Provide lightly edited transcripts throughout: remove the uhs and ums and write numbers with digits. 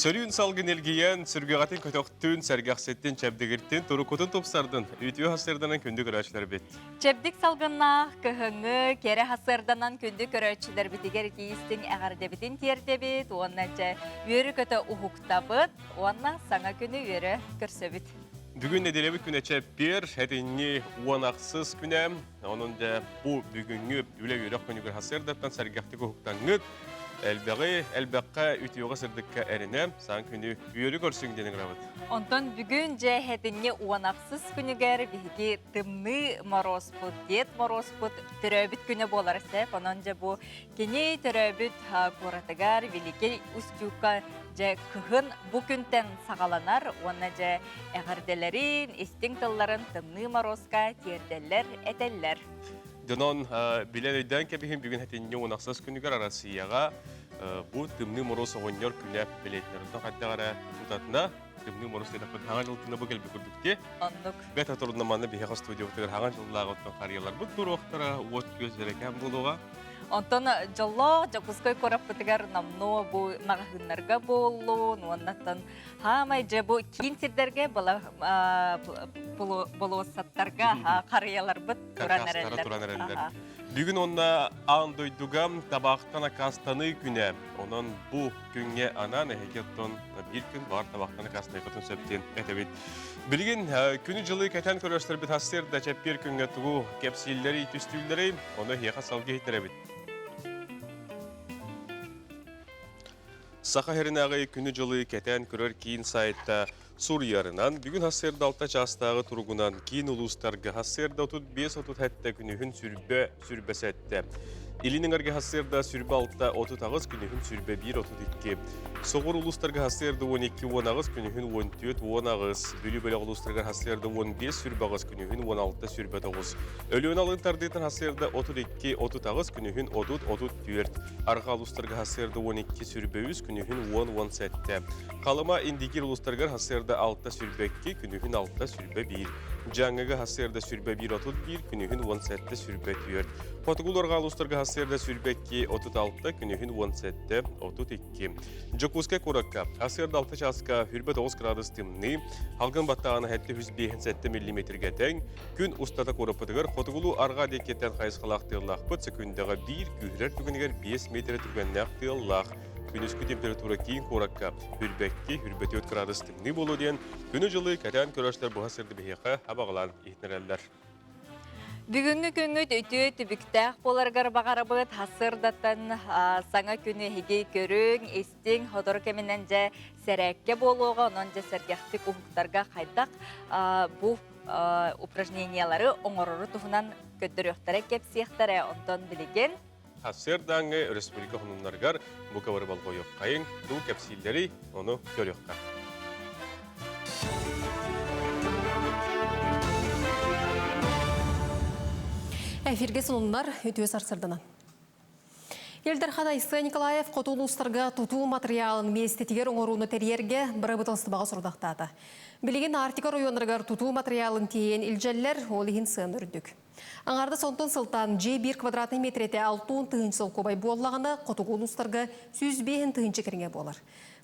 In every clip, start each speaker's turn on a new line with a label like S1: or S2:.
S1: Сөрүүн салгын илгийэн, сүргэҕитин көтөхтүн, сэргэхситтин, чэбдигиртин, туруккутун тупсардын, үтүө хасырданан күндү көрөөччүлэрбит.
S2: Чэбдик салгыннаах кыһыҥҥы кэрэ хасырданан күндү көрөөччүлэрбитигэр итиистиҥ эҕэрдэбитин тиэрдэбит уонна дьэ үөрү-көтө уһуктабыт уонна саҥа күнү үөрэ көрсөбүт.
S1: Бүгүн нэдиэлэбит күнэ чэппиэр, этинни уон ахсыс күнэ. Онон дьэ бу бүгүҥҥү үлэ-үөрэх күнүгэр хасырдаттан сэргэхтик уһуктаҥҥыт, Элбэҕи, элбэххэ, үтүөҕэ сырдыкка эрэнэ, саҥа күнү үөрү көрсүҥ диэн ыҥырабыт.
S2: Онтон бүгүн дьэ этинни уон ахсыс күнүгэр биһиги Тымныы Моруоспут, Дед Моруоспут төрөөбүт күнэ буолар сөп. Онон дьэ бу кини төрөөбүт куоратыгар Великий Устюгка дьэ кыһын бу күнтэн саҕаланар уонна дьэ эҕэрдэлэрин, истиҥ тылларын Тымныы Моруоска тиэрдэллэр, этэллэр.
S1: Дьонон билэн өйдөөн кэбиһин бүгүн хэтинньи уон ахсыс күнүгэр Арассыыйаҕа бу Тымныы Моруос оҕонньор күнэ бэлиэтинэр. Онтон хайдах эрэ тутатына Тымныы Моруос диэтэхпит хаҥан дьылтына бу кэлбит курдук дии.
S2: Оннук.
S1: Бэт турунна манна биһиэхэ студиябытыгар хаҥан дьыллааҕы оттон харыйаларбыт туруохтара, уот күөс дьэрэкээн буолуоҕа.
S2: Онтон дьоллоох Дьокуускай куораппытыгар номнуо бу маҕаһыыннарга буоллун уоннаттан Хаамай дьэ бу киин сирдэргэ болуоссаттарга харыйаларбыт туран эрэллэр.
S1: туран эрэллэр. Бүгүн онно аан дойдуга табаахтан аккаастаныы күнэ. Онон бу күҥҥэ анаан эһиги оттон биир күн баар табаахтан аккаастаныаххытын сөп диэн этэбит. Билигин күнү-дьылы кэтэн көрөстөрбүт сарсыарда чэппиэр күҥҥэ тугу кэпсииллэрий, түстүүллэрий, ону эһиэхэ салгыы иһиттэрэбит. Саха сиринээҕи күнү-дьылы кэтээн көрөр киин сайта суруйарынан, бүгүн сарсыарда алта чаастааҕы туругунан киин улуустарга сарсыарда 35-37 күнүһүн сүрбэ сүрбэ сэттэ. Илин эҥэргэ сарсыарда сүрбэ алта 38 күнүһүн сүрбэ биир 32. Соҕур улуустарга сарсыарда 12 18 күнүһүн 14 18. Бүлүү бөлөх улуустарыгар сарсыарда 15 сүрбэ аҕыс күнүһүн 16 сүрбэ тоҕус. Өлүөнэ алын тардыытын сарсыарда 32 38 күнүһүн 30 34. Арҕаа улуустарга сарсыарда 12 сүрбэ үс, күнүһүн 10-10 сэттэ. Халыма Индигир улуустарыгар сарсыарда 6 сүрбэ 2, күнүһүн 6 сүрбэ 1. Дьааҥыга сарсыарда сүрбэ 1 31, күнүһүн 17 сүрбэ 4. Хотугу арҕаа улуустарга сарсыарда сүрбэ 2 36, күнүһүн 17 32. Дьокуускай куоракка сарсыарда 6 чааска хүрбэ 9 градус тымныы, халгын баттааҕына 757 миллиметргэ тэҥ, Күн устата куораппытыгар хотугулуу-арҕаа диэкиттэн хайысхалаах тыаллаахпыт сөкүүндэҕэ биир күүһүрэр түгэнигэр 5 миэтэрэ түргэннээх тыаллаах. Күнүскү температура киин куоракка хүрбэкки, хүрбэтиот градус тымныы буолуо диэн күнү-дьылы кэтээн көрөөччүлэр быһа сырды биһиэхэ абаҕалаан иһитинэрэллэр.
S2: Бүгүҥҥү күҥҥүт үтүө түбүктээх буоларыгар баҕарабыт. Сарсыардаттан саҥа күнү эһиги көрүҥ, истиҥ, сотору кэминэн дьэ сэрээккэ буолуоҕа, онон дьэ сэргэхтик уһуктарга хайдах бу упражнениялары оҥорору туһунан көрдөрүөхтэрэ, кэпсиэхтэрэ. Онтон билигин
S1: Сарсыардааҥҥы республика хонуннарыгар бука бары болҕойуоххайыҥ, дуу кэпсииллэрий, ону көрүөххэ.
S3: Эфиргэ сонуннар үтүө сарсырданан. Ил Дархан Айсен Николаев хоту улуустарга тутуу матырыйаалын миэстэтигэр оҥорууну тэрийэргэ бырабыыталыстыбаҕа сорудахтаата. Билигин Арктика оройуоннарыгар тутуу матырыйаалын тиэйэн илдьэллэр, ол иһин сыана үрдүк. Аҥаардас онтон сылтаан дьиэ биир квадратнай миэтэрэтэ алтуон тыһыынча солкуобай буоллаҕына, хотугу улуустарга 105 тыһыынча кэриҥэ буолар.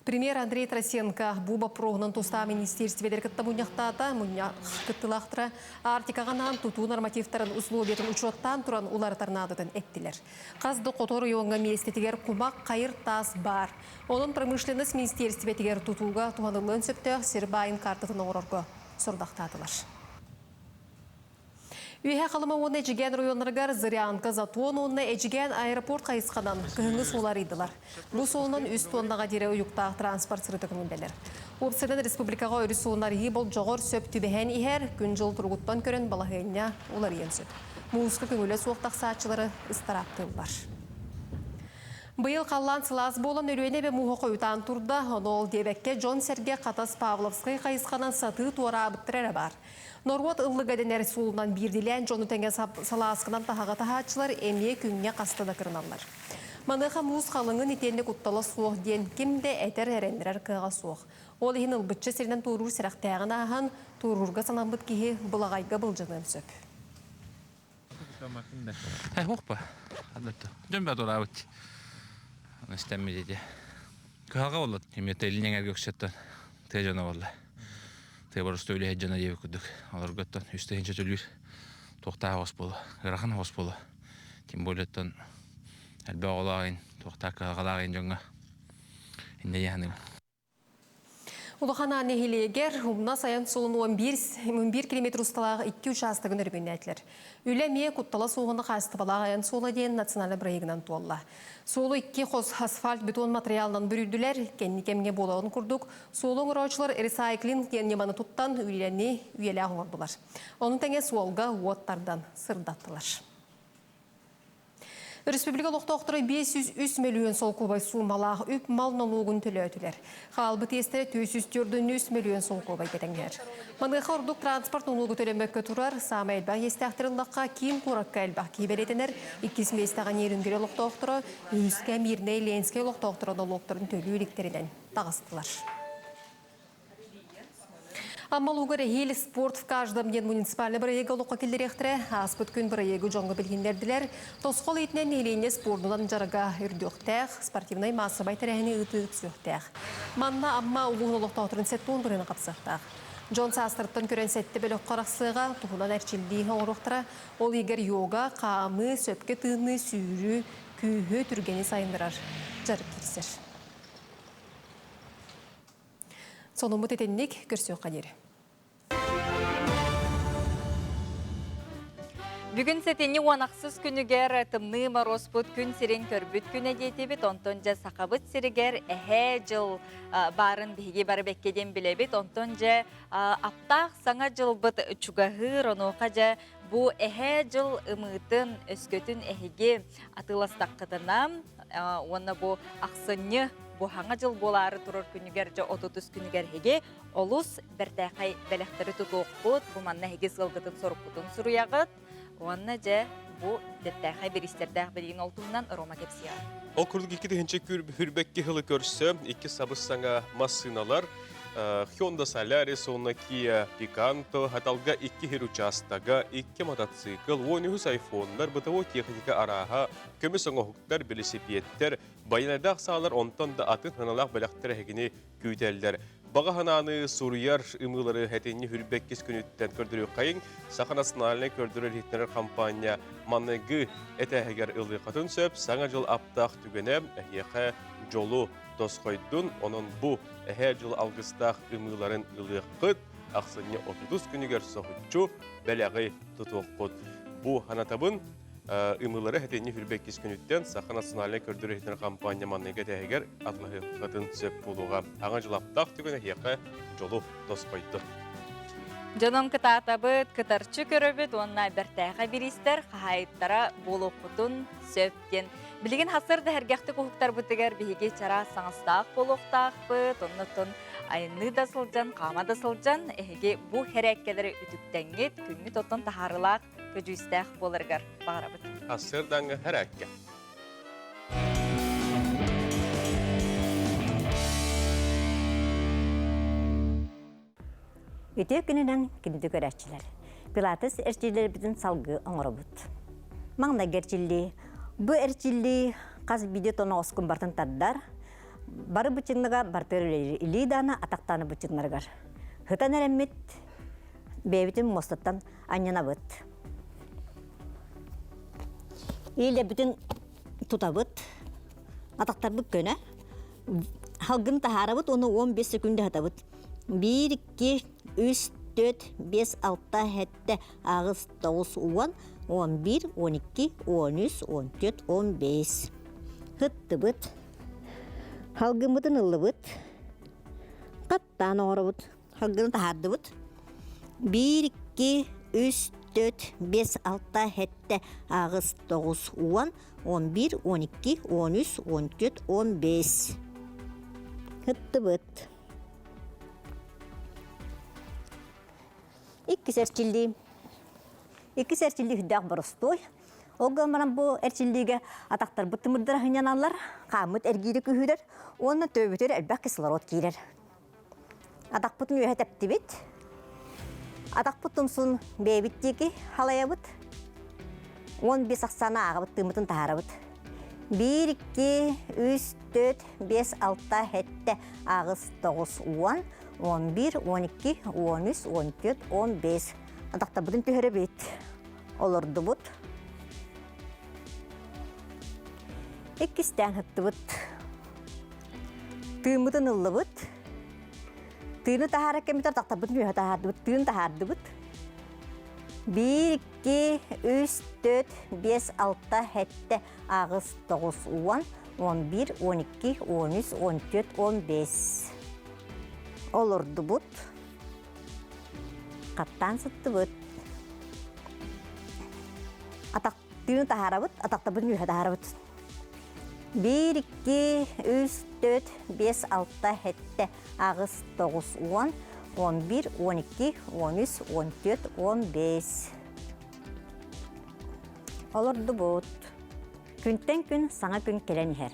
S3: Премьер Андрей Тарасенко бу боппуруоһунан тустаах министиэристибэлэри кытта мунньахтаата. Мунньах кыттыылаахтара Арктикаҕа анаан тутуу нормативтарын условиятын учуоттаан туран уларытар наадатын эттилэр. Хас да хоту оройуоҥҥа миэстэтигэр кумах хайыр таас баар. Онон промышленность министиэристибэтигэр тутууга туһаныллыан сөптөөх сир баайын картатын оҥорорго сорудахтаатылар. Үөһээ Халыма уонна Эдьигээн оройуоннарыгар Зырянка, Затон уонна Эдьигээн аэропорт хайысханан кыһыҥҥы суолу арыйдылар. Бу суолунан үс туоннаҕа диэри уйуктаах транспорт сырыыта көҥүллэнэр. Уопсайынан республикаҕа өрүс суолун арыйыы болдьоҕор сөп түбэһэн иһэр, күн-дьыл туругуттан көрөн балаһыанньа уларыйыан сөп. Мууска көҥүлэ суох тахсааччылары ыстарааптыыллар. Быйыл халлаан сылаас буолан Өлүөнэ эбэ мууһа хойутаан турда, ону ол диэбэккэ дьон-сэргэ Хатас Павловскай хайысханан сатыы туораабыттара эрэ баар. Норуот ыллыга дэнэр суолунан биирдиилээн дьону тэҥэ салаасканан таһаҕа таһааччылар эмиэ күҥҥэ хаста да кырыналлар. Маныаха муус халыҥын итиэннэ куттала суох диэн ким да этэр эрэннэрэр кыаҕа суох. Ол иһин ылбычча сиринэн туоруур сэрэхтээҕин ааһан, туоруурга санаммыт киһи былаҕайга былдьаныан сөп.
S4: Дьон бә тураабыт. Истэммит ити. Кыһалҕа буолла. Эмиэ илин эҥэргэ өксөттөн тыа дьоно буолла. Тыа боростуой үлэһит дьоно диэбит курдук. Олорготтон үс тыһыынча төлүүр туохтаах оҕус буолуо, ыарахан оҕус буолуо. Тем более оттон элбэх оҕолоох иһин, туохтаах кыһалҕалаах иһин дьоҥҥо инньэ дии
S3: Улахан Аан нэһилиэгэр Умнас айан суолун 11 километр усталаах икки учаастагын өрөмүөннээтилэр. Үлэ эмиэ куттала суоҕуна хаачыстыбалаах айан суола диэн национальнай бырайыагынан туолла. Суолу икки хос асфальт-бетон матырыйаалынан бүрүйдүлэр. Кэнники кэмҥэ буоларын курдук, суолу оҥорооччулар ресайклинг диэн ньыманы туттан үлэни үйэлээх оҥордулар. Ону тэҥэ суолга уот тардан сырдаттылар. Өрөспүүбүлүкэ олохтоохторо 503 мөлүйүөн солкуобай суумалаах үп-мал нолуогун төлөөтүлэр. Хаалбыт иэстэрэ 443 мөлүйүөн солкуобайга тэҥнэһэр. Маныаха ордук транспорт нолуогу төлөммөккө турар, саамай элбэх иэстээхтэр ыллахха, киин куоракка элбэх киһи бэлиэтэнэр, иккис миэстэҕэ Нерюнгри олохтоохторо, үһүскэ Мирнэй, Ленскэй олохтоохторо нолуоктарын төлүү иликтэринэн таҕыстылар. Амма улуугар эһиил «Спорт в каждом» диэн муниципальнай бырайыагы олоххо киллэриэхтэрэ. Ааспыт күн бырайыагы дьоҥҥо билиһиннэрдилэр. Тосхол иитинэн нэһилиэнньэ спордунан дьарыга үрдүөхтээх, спортивнай маассабай тэрээһини ыытыы үксүөхтээх. Манна Амма улууһун олохтоохторун сэттэ бырыһыана хапсыахтаах. Дьон саастарыттан көрөн сэттэ бөлөххө арахсыаҕа, туһунан эрчиллии оҥоруохтара. Ол иһигэр йога, хаамыы, сөпкө тыыныы, сүүрүү, күүһү, түргэни сайыннарар дьарык киирсэр. Сонуммут итинник көрсүөххэ диэри.
S2: Бүгүн сэтинньи уон ахсыс күнүгэр тымныы моруоспут күн сирин көрбүт күнэ диэтибит. Онтон дьэ Сахабыт сиригэр эһээ дьыл баарын биһиги бары бэккэ диэн билэбит. Онтон дьэ аптаах саҥа дьылбыт чугаһыыр. Онуоха дьэ бу эһээ дьыл ымыытын, өскөтүн эһиги атыыластаххытына уонна бу ахсынньы бу хаҥа дьыл буолаары турар күнүгэр дьэ отутус күнүгэр эһиги олус бэртээхэй бэлэхтэри тутуохпут. Бу манна эһиги сыалгытын соруккутун суруйаҕыт. Уонна дьэ бу бэртээхэй бириистэрдээх билигин ол туһунан Рома кэпсиэҕэ.
S1: Ол курдук 2000 хүрбэкки сылы көрсө икки сабыс саҥа массыыналар Hyundai Solaris уонна Kia Picanto, Хаталга икки хир учаастага, икки мотоцикл, 13 айфоннар, бытовой техника арааһа, көмүс оҥоһуктар, билисипиэттэр, Байанайдаах саалар онтон да атын сыаналаах бэлэхтэр эһигини күүтэллэр. Баҕа санааны суруйар ымыылары этинни хүрбэккис күнүттэн көрдөрүөххэйиҥ. Саха национальнай көрдөрөр-иһитиннэрэр хампаанньа маныгы этээһигэр ылыаххытын сөп. Саҥа дьыл аптаах түгэнэ эһиэхэ дьолу тосхойдун. Онон бу эһээ дьыл алгыстаах ымыыларын ылыаххыт. Ахсынньы 30 күнүгэр соһуччу бэлэҕи тутуоххут. Бу санатабын Ымыылары сэтинньи хүрбэккис күнүттэн Саха национальнай көрдөрөр-иһитиннэрэр хампаанньа манныгы этэһигэр атлаһыаххытын сөп буолуоҕа. Аҥа дьылаптаах түгэн эһиэхэ дьолу тосхойдо.
S2: Дьонум кытаатабыт, кытарчы көрөбүт уонна бэртээхэй бириистэр хаһаайыттара буолуохпутун сөп диэн. Билигин хасыр да сэргэхтик уһуктарбытыгар биһиги чараас саҥастаах буолуохтаахпыт, оннуттан айанныы да сылдьан, хаама да сылдьан, эһиги бу хэрээккэлэри үтүктэҥҥит, күҥҥүт оттон таһаарылаах көдьүүстээх буоларыгар баҕарабыт.
S1: Ассырдаҥҥа хэрээккэ.
S5: Үтүө күнүнэн күндү көрөөччүлэр! Пилатес эрчиллэрбитин салгыы оҥоробут. Маҥнайгы эрчиллии. Бу эрчиллии хас биирдии тоноҕоскун барытын тардар. Бары быччыҥныга бартыгар үлэлиир илии даана атахтааны быччыҥнарыгар. Һытан эрэммит бэйэбитин муостаттан анньынабыт. Иилэрбитин тутабыт, атахтарбыт көнө, халгын таһаарабыт уонна 15 секунда сытабыт. 1, 2, 3, 4, 5, 6, 7, 8, 9, 10, 11, 12, 13, 14, 15. Сыттыбыт. Халгыммытын ыллыбыт. Хаттаан оҥоробут. Халгыны таһаардыбыт. Биир, икки, үс, төрт, биэс, алта, сэттэ, аҕыс, тоҕус, уон, он биир, он икки, он үс, он төрт, он биэс. Ыттыбыт. Иккис эрчиллии. Иккис эрчиллии үрдээх боростуой. Ол гынан баран бу эрчиллиигэ атахтарбыт тымырдара сынньаналлар, хааммыт эргиири күһүүрэр уонна төбөбүтүгэр элбэх кислород киирэр. Атахпытын үөһэ тэптибит. Атахпыт тумсун бэйэбит диэки халайабыт. 15 ахсаана ааҕабыт, тыыммытын таһаарабыт. 1, 2, 3, 4, 5, 6, 7, 8, 9, 10, 11, 12, 13, 14, 15. Атахтарбытын түһэрэбит. Олордубут. Иккистээн ыттыбыт. Тыыммытын ыллыбыт. Тыыны таһаарар кэммитигэр атахтарбытын үөһэ таһаардыбыт, тыын таһаардыбыт. Биир, икки, үс, төрт, биэс, алта, сэттэ, аҕыс, тоҕус, уон, 11, 12, 13, 14, 15. Олордубут. Хаттаан сыттыбыт. Атах тыын таһаарабыт, атахтарбытын үөһэ таһаарабыт. Биир, икки, үс, төрт, биэс, алта, сэттэ, аҕыс, тоҕус, уон, 11, 12, 13, 14, 15. Олордубут. Күнтэн күн саҥа күн кэлэн иһэр.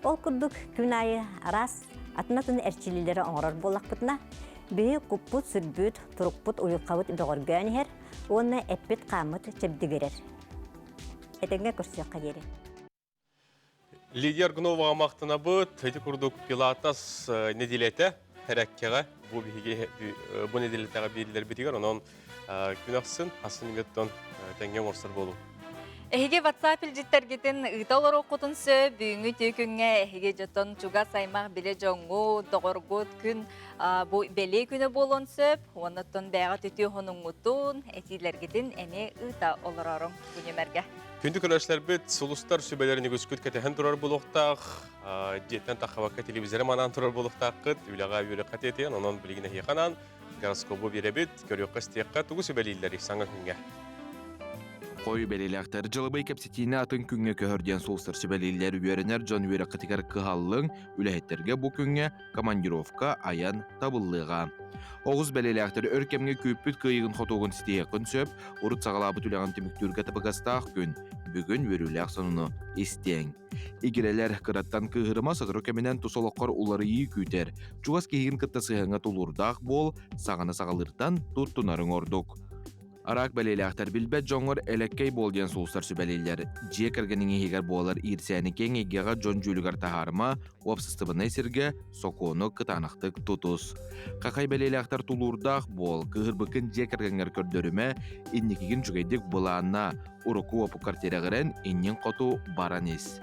S5: Ол курдук күн аайы араас атын-атын эрчиллиилэри оҥорор буоллахпытына, биһи куппут-сүрбүт, турукпут уйулҕабыт бөҕөргөөн иһэр уонна эппит-хааммыт чэбдигирэр. Этэҥҥэ көрсүөххэ диэри.
S1: Лидия Аргуноваҕа махтанабыт. Ити курдук Пилатас нэдиэлэтэ Хэрэккэҕэ бу биһиги бу нэдиэлэтэҕэ биэрилэрбитигэр онон күн ахсын ахсын иметтон тэҥҥэ оҥорсор буолуҥ.
S2: Эһиги WhatsApp илдьиттэргитин ыыта олоруоххутун сөп. Бүгүҥҥү үтүө күҥҥэ эһиги дьонтон чугас аймах билэ дьоҥҥут, доҕоргут күн бу бэлиэ күнэ буолуон сөп. Уоннаттан бэйэҕит үтүө хонуҥҥутун, этиилэргитин эмиэ ыыта олорооруҥ бу нүмергэ.
S1: Күндү көрөөччүлэрбит, сулустар сүбэлэрин үгүскүт кэтэһэн турар буолуохтаах. Дьиэттэн таххабакка телевизоры манаан турар буолуохтааххыт. Үлэҕэ үөрэххэ тиэтийэн, онон билигин эһиэхэ анаан гороскобу биэрэбит. Көрүөххэ-истиэххэ тугу сүбэлииллэрий саҥа күҥҥэ?
S6: Хойу бэлиэлээхтэр дьылыбай кэпсэтиини атын күҥҥэ көһөр диэн сулустар сүбэлииллэр үөрэнэр дьон үөрэххитигэр кыһаллыҥ, үлэһиттэргэ бу күҥҥэ командировка, айан табыллыаҕа. Оҕус бэлиэлээхтэр өр кэмҥэ күүппүт кыайыгын хотугун ситиһиэххин сөп, урут саҕалаабыт үлэҕин түмүктүүргэ табыгастаах күн. Бүгүн үөрүүлээх сонуну истиэҥ. Игирэлэр кыраттан кыыһырыма сотору кэминэн тус олоххор уларыйыы күүтэр. Чугас киһигин кытта сыһыаҥҥа тулуурдаах буол, саҥаны саҕалыыртан туттунарыҥ ордук. Араак бэлиэлээхтэр билбэт дьоҥҥор элэккэй буол диэн сулустар сүбэлииллэр. Дьиэ кэргэниҥ иһигэр буолар иирсээни киэҥ эйгэҕэ дьон дьүүлүгэр таһаарыма, уопсастыбаннай сиргэ сокуону кытаанахтык тутус. Хахай бэлиэлээхтэр тулуурдаах буол, кыыһырбыккын дьиэ кэргэҥҥэр көрдөрүмэ, инникигин үчүгэйдик былаанна, урукку уопуккар тирэҕирэн, иннин хоту баран ис.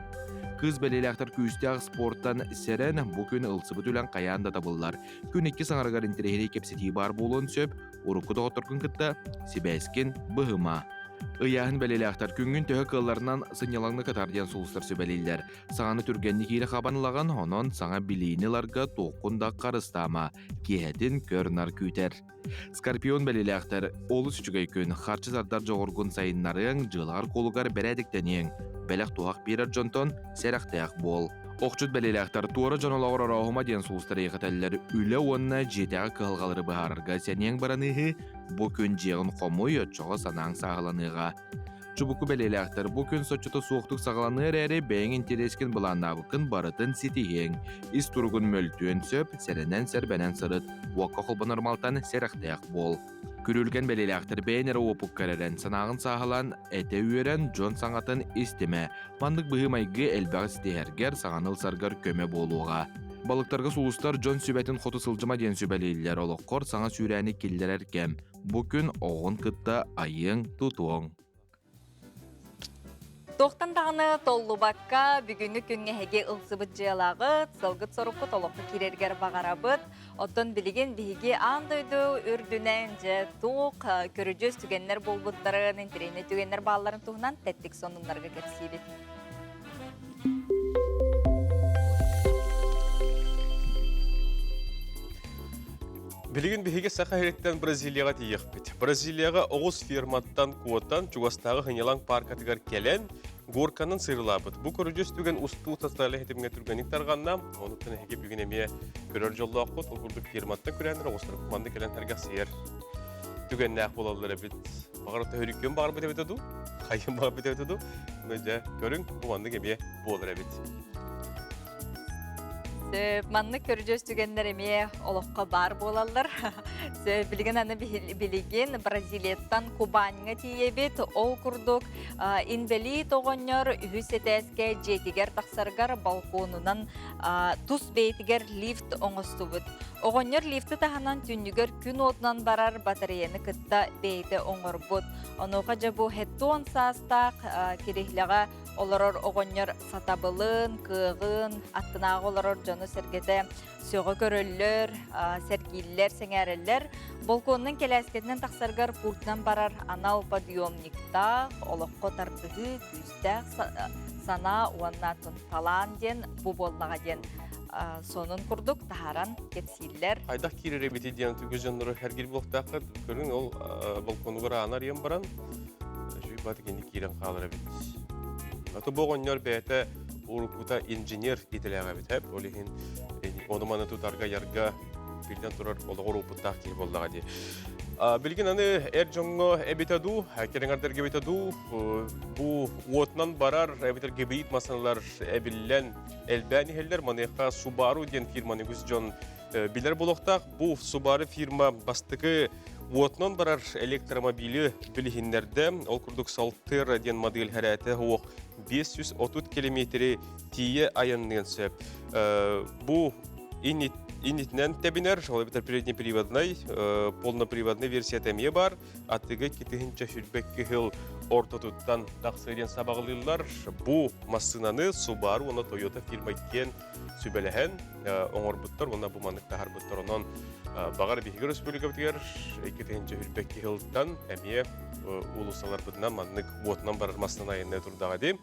S6: Кыыс бэлиэлээхтэр күүстээх спортан сэрэн, бу күн ылсыбыт үлэҥ хайаан да табыллар. Күн икки саҥарыгар интэриэһинэй кэпсэтии баар буолуон сөп, урукку доҕотторгун кытта сибээскин быһыма. Ыйааһын бэлиэлээхтэр күҥҥүн төһө кыалларынан сынньалаҥны кытар диэн сулустар сүбэлииллэр. Саҥаны түргэнник иирэ хабан ылаҕын, онон саҥа билиини ыларга туоххун да харыстаама, киэһэтин көр-нар күүтэр. Скорпион бэлиэлээхтэр олус үчүгэй күн, харчы тардар дьоҕургун сайыннарыаҥ, дьыалаҕар-куолугар бэрээдэктэниэҥ, бэлэх-туһах биэрэр дьонтон сэрэхтээх буол. Охчут бэлиэлээхтэр туора дьон олоҕор орооһума диэн сулустар эйэхэтэллэр үлэ уонна дьиэтээҕи кыһалҕалары быһаарарга сэниэҥ бараныыһы, бу күн дьиэҕин хомуй, оччоҕо санааҥ сааһыланыаҕа. Чубуку бэлиэлээхтэр бу күн соччото суохтук саҕаланыа эрээри, бэйэҥ интэриэскин былааннаабыккын барытын ситиһиэҥ. Ис туругун мөлтүөн сөп, сэрэнэн-сэрбэнэн сырыт, уокка холбонор малтан сэрэхтээх буол. Күрүлгэн бэлиэлээхтэр бэйэн эрэ уопуккар эрэн, санааҕын сааһылаан, этэ үөрэн, дьон саҥатын истимэ. Маннык быһыы-майгы элбэҕи ситиһэргэр, саҥаны ылсаргар көмө буолуоҕа. Балыктарга сулустар дьон сүбэтин хоту сылдьыма диэн сүбэлииллэр, олоххор саҥа сүүрээни киллэрэр кэм. Бу күн оҕоҕун кытта айыаҥ-тутуоҥ.
S2: Туохтан даҕаны толлубакка бүгүҥҥү күҥҥэ эһиги ылсыбыт дьыалаҕыт, сылгыт-соруккут олоххо киирэригэр баҕарабыт. Оттон билигин биһиги аан дойду үрдүнэн дьэ туох көрүдьүөс түгэннэр буолбуттарын, интэриэһинэй түгэннэр баалларын туһунан тэттик сонуннарга кэпсиибит.
S1: Билигин биһиги Саха сириттэн Бразилияҕа тиийиэхпит. Бразилияҕа оҕус ферматтан куотан, чугастааҕы сынньалаҥ пааркатыгар кэлэн, горканан сырылаабыт. Бу көрүдьүөс түгэн устуу социальнай ситимҥэ түргэнник тарҕанна. Онуттан эһиги бүгүн эмиэ көрөр дьоллооххут. Ол курдук ферматтан күрээннэр оҕустар манна кэлэн сэргэхсийэр түгэннээх буолаллар эбит. Баҕар төһөрүккүн баҕарбыт эбитэ дуу? Хайын баҕарбыт эбитэ дуу? Дьэ, көрүҥ, бу маннык эмиэ буолар эбит.
S2: Сөп, маннык көрүдьүөс түгэннэр эмиэ олоххо баар буолаллар. Сөп, билигин аны билигин Бразилияттан Кубаньҥа тиийэбит. Ол курдук инбэлиит оҕонньор үһүс этээскэ дьиэтигэр тахсарыгар балконунан тус бэйэтигэр лифт оҥостубут. Оҕонньор лифты таһынан түннүгэр күн уотунан барар батареяны кытта бэйэтэ оҥорбут. Онуоха дьэ бу хеттон саастаах кириһлэҕэ олорор оҕонньор сатабылын, кыаҕын, аттынааҕы олорор дьону-сэргэтэ сөҕө көрөллөр, сэргииллэр, сэҥээрэллэр. Болкуоннун кэлээскэтинэн тахсаргар пультунан барар анал подъемниктаах, олоххо тардыһыы, күүстээх санаа уонна талаан диэн бу буоллаҕа диэн сонун курдук таһааран кэпсииллэр.
S1: Хайдах киирэр эбитий диэн түгүс дьоннору сэргиир буолуохтааххыт. Көрүҥ, ол балконугар ааны арыйан баран, Бат кини киирэн хаалар эбит. Аты бу оҕонньор бэйэтэ уруккута инженер идэлээх эбит эп. Ол иһин ону маны тутарга ярга биллэн турар олоҕор уопуттаах киһи буоллаҕа дии. Билигин аны эр дьоҥҥо эбитэ дуу, кэриҥэрдэргэ эбитэ дуу, бу уотунан барар эбэтэр гибрид массыыналар эбиллэн элбээн иһэллэр. Маныаха Subaru диэн фирманы үгүс дьон билэр буолуохтаах. Бу Subaru фирма бастакы уотунан барар электромобили билиһиннэрдэ. Ол курдук Solterra диэн модель хэрээтэ уох 530 километри тиийэ айанныан сөп. Бу иннитинэн тэбинэр, ол эбэтэр переднеприводной, полноприводной версията эмиэ бар. Атыгы китиһинчэ сүрбэкки хыл ортотуттан тахсыа диэн сабаҕалыыллар. Бу массыынаны Subaru уонна Toyota фирма иккиэн сүбэлэһэн оҥорбуттар уонна бу маннык таһарбыттар. Онон баҕар биһиги республикабытыгар 2022 сылтан эмиэ уулуссаларбытынан маннык уотунан барар массыына айанныы турдаҕа дии.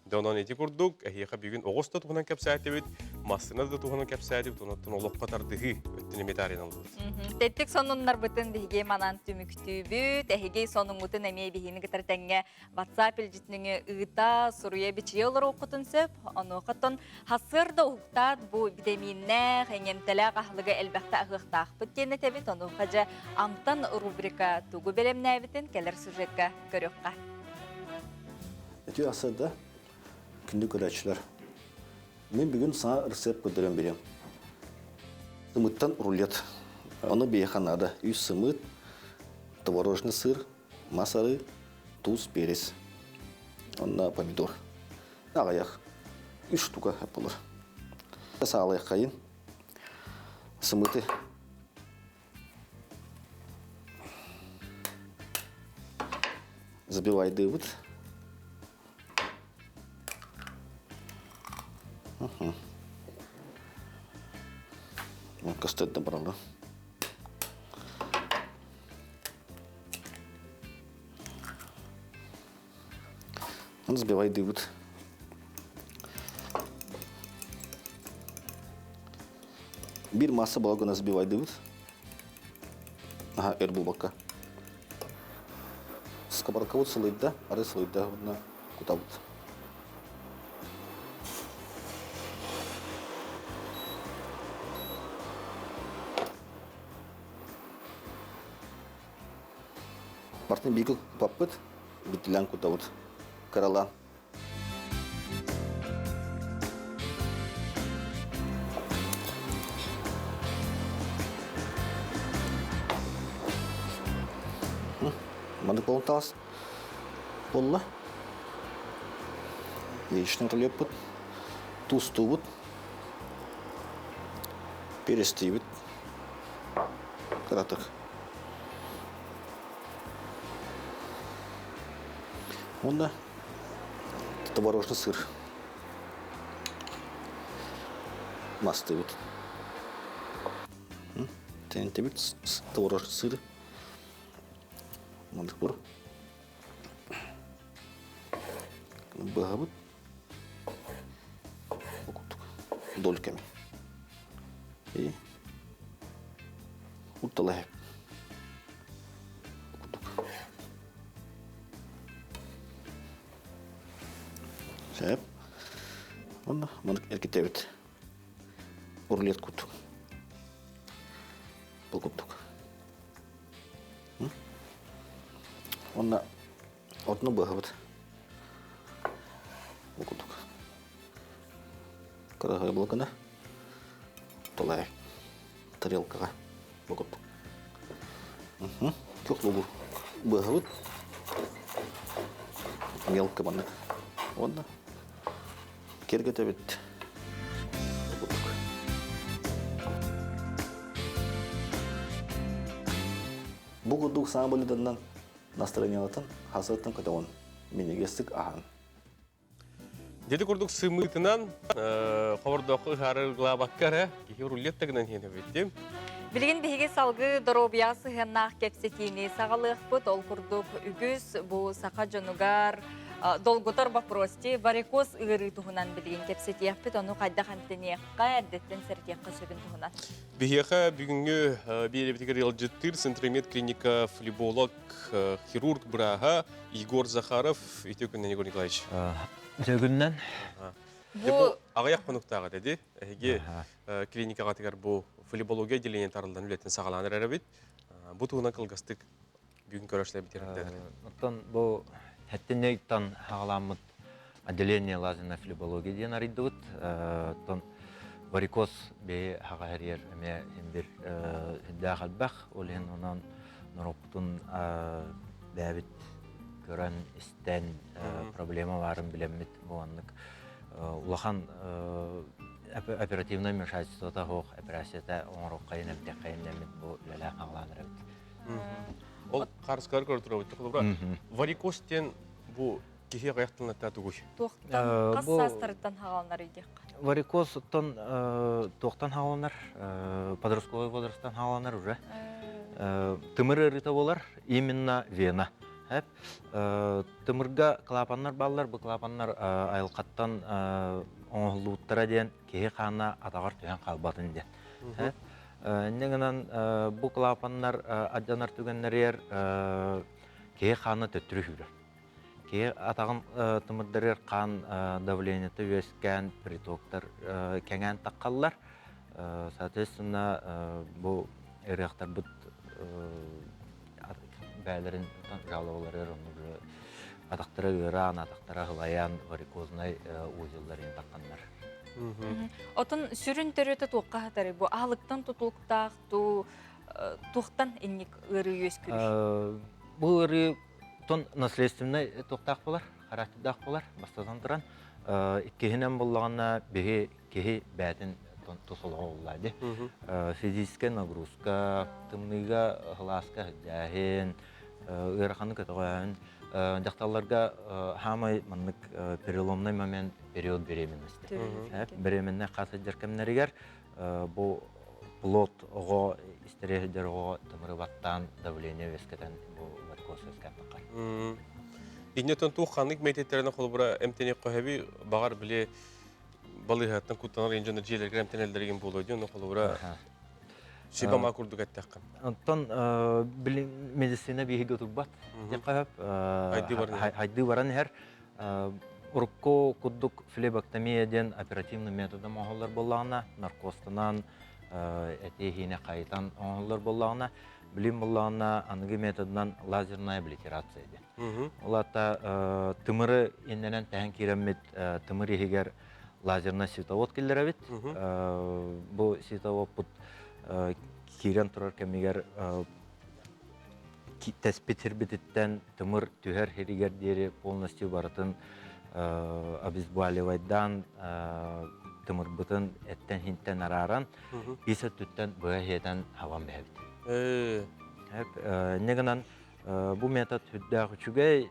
S1: Дьэ онон ити курдук эһиэхэ бүгүн оҕус да туһунан кэпсээтибит, массыына да туһунан кэпсээтибит, онон олоххо тардыһыы өттүн эмиэ таарыйан ыллыбыт.
S2: Тэттик сонуннарбытын биһиги манан түмүктүүбүт. Эһиги сонуҥҥутун эмиэ биһигини кытары тэҥҥэ WhatsApp илдьитиниҥи ыыта, суруйа-бичийэ олоруоххутун сөп. Онуохаттан хасыар да уһуктаат бу битэмииннээх, эҥэмтэлээх аһылыгы элбэхтэ аһыахтаахпыт диэн этэбит. Онуоха дьэ Амтан рубрика тугу бэлэмнээбитин кэлэр сюжекка көрүөххэ.
S7: Ити асырда күндү көрөөччүлэр. Мин бүгүн саҥа рецепт көрдөрөн бириэм. Сымыттан рулет. Ону биһиэхэ наада. Үс сымыт, творожный сыр, мас арыы, туус, перец, онно помидор. Аҕыйах үс штука буолар. Саалыаххайын сымыты забивайдыыбыт. Костер баралла. Сбивайдыыбыт. Биир масса була гына сбивайдыыбыт. Аха, өр булбакка. Сковородкабыт сылыйда, ары сылыйда, уонна кутабыт. Мартын биги купаппыт, бүттүлээн кутабыт. Кыралаан. Маннык болон таас болла. Яичный рулеппут, туустуубут, перестиибит. Кыратык. Уонна творожный сыр мастыыбыт. Тэнтэбит творожный сыр. Мандык бур. Быһабыт. Дольками. И утталаһып. Сөп. Онно маннык эргитэбит. Рулет курдук. Бу курдук. Онно отну быһабыт. Бу курдук. Кыраһы булгана. Толай тарелкаҕа бу курдук. Күөх лугу быһабыт. Мелко маннык. Уонна киргетэбит. Бу курдук саҥа блюданан настроениялатын хасыаттан көтөҕүн минньигэстик аһаан.
S1: Дьэти курдук сымыытынан ховордооххо ыһаарылаабакка эрэ киһи рулет да гынан иһэн эбиттим.
S2: Билигин биһиги салгыы доруобуйаҕа сыһыаннаах кэпсэтиини саҕалыахпыт. Ол курдук үгүс бу саха дьонугар долгутар вопрос варикоз ыарыы туһунан билигин кэпсэтиэхпит. Ону хайдах эмтэниэххэ, эрдэттэн сэрэтиэххэ сөбүн туһунан.
S1: Биһиэхэ бүгүҥҥү биэрэбитигэр ыалдьыттыыр Центромед клиника флеболог, хирург бырааһа Егор Захаров. Үтүө күннэн, Егор Николаевич.
S8: Үтүө күннэн.
S1: Бу аҕыйах хонуктааҕы dedi. Эһиги клиникаҕатыгар бу флебология отделение тарыллан үлэтин саҕалаан эрэр эбит. Бу туһунан кылгастык бүгүн көрөшлэбит.
S8: Оттон бу хэттиннейттан хаҕаламмыт отделение лазерной флебология диэн арыйдыбыт. Оттон варикоз бэйэ хаҕа хэрийэр эмиэ бир сүрдээх элбэх. Ол иһин онон норуоппутун бэйэбит көрөн, истэн проблема баарын билэммит бу оннук улахан оперативное вмешательствота суох операцията оҥоруоххайын эмтиэххэйин дэммит бу үлэлээх хаҕалаан эрэбит.
S1: Ол харыскалар көрө турабыт. Варикоз диэн бу киһи аҕыйах тылынатта тугуй?
S2: Туохтан хас саастарыттан хаҕаланар диэххэ?
S8: Варикоз оттон туохтан хаҕаланар? Подростковый возрасттан хаҕаланар уже. Тымыр ыарыыта буолар, именно вена. Тымырга клапаннар бааллар, бу клапаннар айылҕаттан оҥоһуллубуттара диэн киһи хаана атаҕар түһэн хаалбатын диэн. Инньэ гынан бу клапаннар алдьанар түгэннэригэр киһи хаана төттөрү сүүрэр. Киһи атаҕын тымырдарыгар хаан давлениета үөскээн, притоктар кэҥээн таххаллар. Соответственно, бу ырыахтарбыт бээлэрин жалобаларыгар оннук атахтара ыараан, атахтара аһылайан, варикознай узеллар иһин тахханнар.
S2: Отон сүрүн төрүөтэ туохха хатары бу аһылыктан тутулуктаах туу туохтан инник ыарыы үөскүүр?
S8: Бу ыарыы тон наследственный туохтаах болар, характердаах болар, бастатан туран. Иккиһинэн буллаҕына биһи киһи бээтин тус олоҕо булла ди. Физическая нагрузка, тымныыга һылааска сылдьааһын, ыараханы көтөҕөөһүн. Дьахталларга хаамай маннык переломный момент период беременности. Беременная хас сылдьар кэмнэригэр бу плод оҕо истэрэ сылдьар оҕо тымыры баттаан давление үөскэтэн бу варикоз үөскээн таххар.
S1: Иннетон туох ханнык методтарынан холобура эмтэниэххэ сөбүй баҕар били балыыһаттан куттанар ин дьоно дьиэлэригэр эмтэнэллэригин буолуо дии ону холобура сүбэ-ама курдук эттэххэ.
S8: Оттон медицина биһиги турбат диэххэ сөп. Хайдыы баран иһэр. Урукку курдук флебоктомия диэн оперативный методом оҥоһуллар буоллаҕына, наркозтанан эти-иһиини хайытан оҥоһуллар буоллаҕына, билим буоллаҕына аныгы методынан лазерная облитерация диэн. Ол аата тымыры иннэнэн тэһэн киирэммит тымыр иһигэр лазерный световод киллэрэбит. Бу световодпут киирэн турар кэмигэр тэспит сирбититтэн тымыр түһэр сиригэр диэри полностью барытын обезболивайдаан тымырбытын эттэн-хинтэн арааран ис өттүттэн быһа иһэтэн хабан бэһэбит. Инньэ гынан бу метод сүрдээх үчүгэй.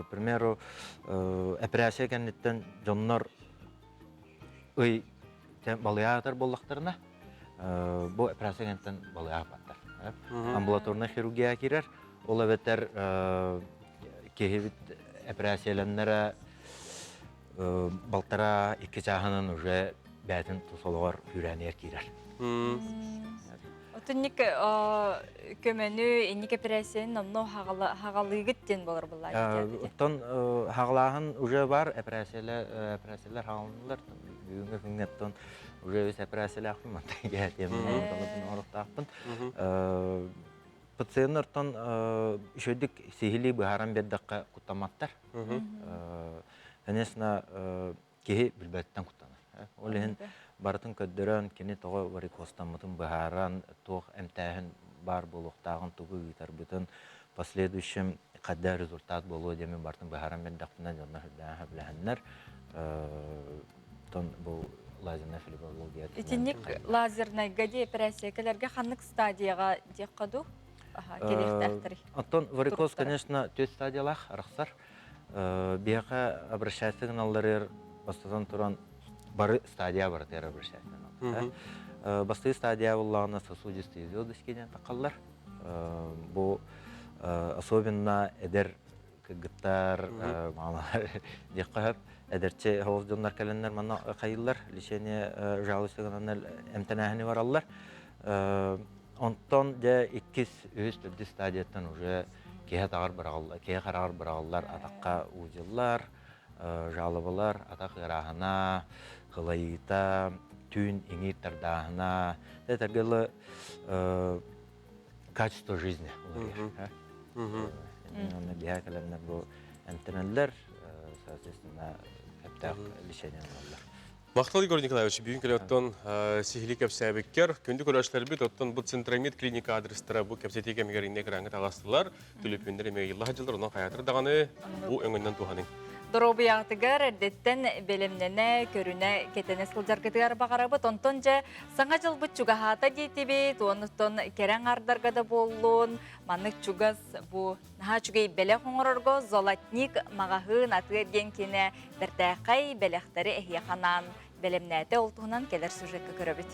S8: К примеру, операция кэнниттэн дьоннор ый балыйаатар буоллахтарына, бу операция кэнниттэн балыйаабаттар. Амбулаторнай хирургия киирэр. Ол эбэтэр киһибит эпэрээссийэлэннэрэ балтараа икки чааһынан уже бэйэтин тус олоҕор күүрээнигэр киирэр.
S2: Отунник көмөнү инник эпэрээссийэни номно хаҕалыыгыт диэн болар буллаа.
S8: Оттон хаҕалааһын уже бар эпэрээссийэлэр эпэрээссийэлэр хаҕаланылар. Бүгүҥҥү күҥҥэ оттон уже үс эпэрээссийэлээхпин мантан оҥоруохтаахпын. Пациеннартан үчүгэйдик сиһилии быһааран биэрдэххэ куттамматтар. Конечно, киһи билбэттэн куттанар. Ол иһин Барытын көрдөрөн, кини тоҕо варикозтаммытын быһааран, туох эмтээһин баар буолуохтааҕын, тугу ыытарбытын, последующем хайда результат буолуо диэмин барытын быһааран биэрдэхпинэ, дьоннор үрдээн сөбүлэһэннэр, тон бу лазерная флебология
S2: Итинник лазернайга дии эпэрээссийэкэлэргэ ханнык стадияҕа диэххэ дуу? Кэлиэхтээхтэрий?
S8: Оттон варикоз, конечно, түөрт стадиялаах арахсар. Биһиэхэ обращаться гыналларыгар бастатан туран бары стадия барытыгар обращаться гыналлар. Бастакы стадия буоллаҕына сосудистые звездочки диэн таххаллар. Бу особенно эдэр кыргыттар, маамалар диэххэ сөп. Эдэрчи оҕус дьоннор кэлэннэр манна хайыыллар, лечение жалуйся гынаннар эмтэнээһини бараллар. Онтон дьэ иккис, үһүс, төрдүс стадияттан уже киһи атаҕар быраҕыллар, киһи хараҕар быраҕыллар атахха уудьуллар, жалобалар, атах ыарааһына, кылайыыта, түүн иҥиир тардааһына, этэргэ дылы качество жизни уларыйар. Онно биһа кэлэннэр бу эмтэнэллэр, соответственно, сөптөөх лечение ылаллар.
S1: Махтал Егор Николаевич, бүгүн кэлэ оттон сиһили кэпсээбиккэр, күндү көрөөччүлэрбит оттон бу Центромед клиника адрестара бу кэпсэтии кэмигэр инне экраҥҥа таҕыстылар, түлүпүөннэр эмиэ ыйылла сылдьаллар, онон хайаатар даҕаны бу өҥөннөн туһаныҥ.
S2: Доруобуйаҕытыгар эрдэттэн бэлэмнэнэ, көрүнэ, кэтэнэ сылдьаргытыгар баҕарабыт. Онтон дьэ саҥа дьылбыт чугаһаата диэтибит, онтон кэрэ аҥаардарга да буоллун, маннык чугас бу Наһаа үчүгэй бэлэх оҥорорго Золотник маҕаһыын атыы-эргиэн киинэ бэртээхэй бэлэхтэри эһиэхэ анаан бэлэмнээтэ. Ол туһунан кэлэр сюжекка көрөбүт.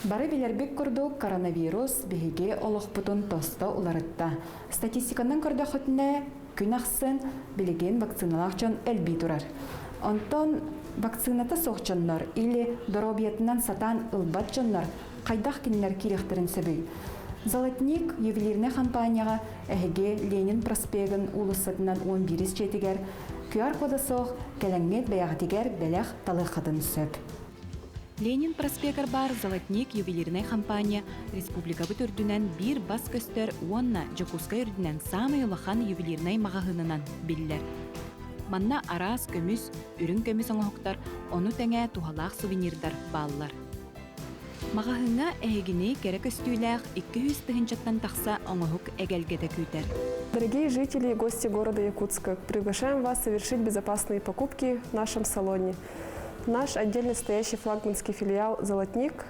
S9: Бары билэрбит курдук, коронавирус биһиги олохпутун тосто уларытта. Статистиканан көрдөххүтүнэ, күн ахсын билигин вакциналаах дьон элбии турар. Онтон вакцината суох дьоннор или доруобуйатынан сатаан ылбат дьоннор хайдах кинилэр киириэхтэрин сөбүй? Золотник ювелирнай хампаанньаҕа эһиги Ленин проспегын уулуссатынан 11 дьиэтигэр QR-кода суох кэлэҥҥит бэйэҕитигэр бэлэх талыаххытын сөп.
S10: Ленин проспегар баар Золотник ювелирнай хампаанньа республикабыт үрдүнэн биир бас көстөр уонна Дьокуускай үрдүнэн саамай улахан ювелирнай маҕаһыынынан биллэр. Манна араас көмүс, үрүҥ көмүс оҥоһуктар, ону тэҥэ туһалаах сувенирдар бааллар. Маҕаһыыҥҥа эһигини кэрэ көстүүлээх 200 тыһыынчаттан тахса оҥоһук эгэлгэтэ күүтэр.
S11: Дорогие жители и гости города Якутска, приглашаем вас совершить безопасные покупки в нашем салоне. Наш отдельно стоящий флагманский филиал «Золотник»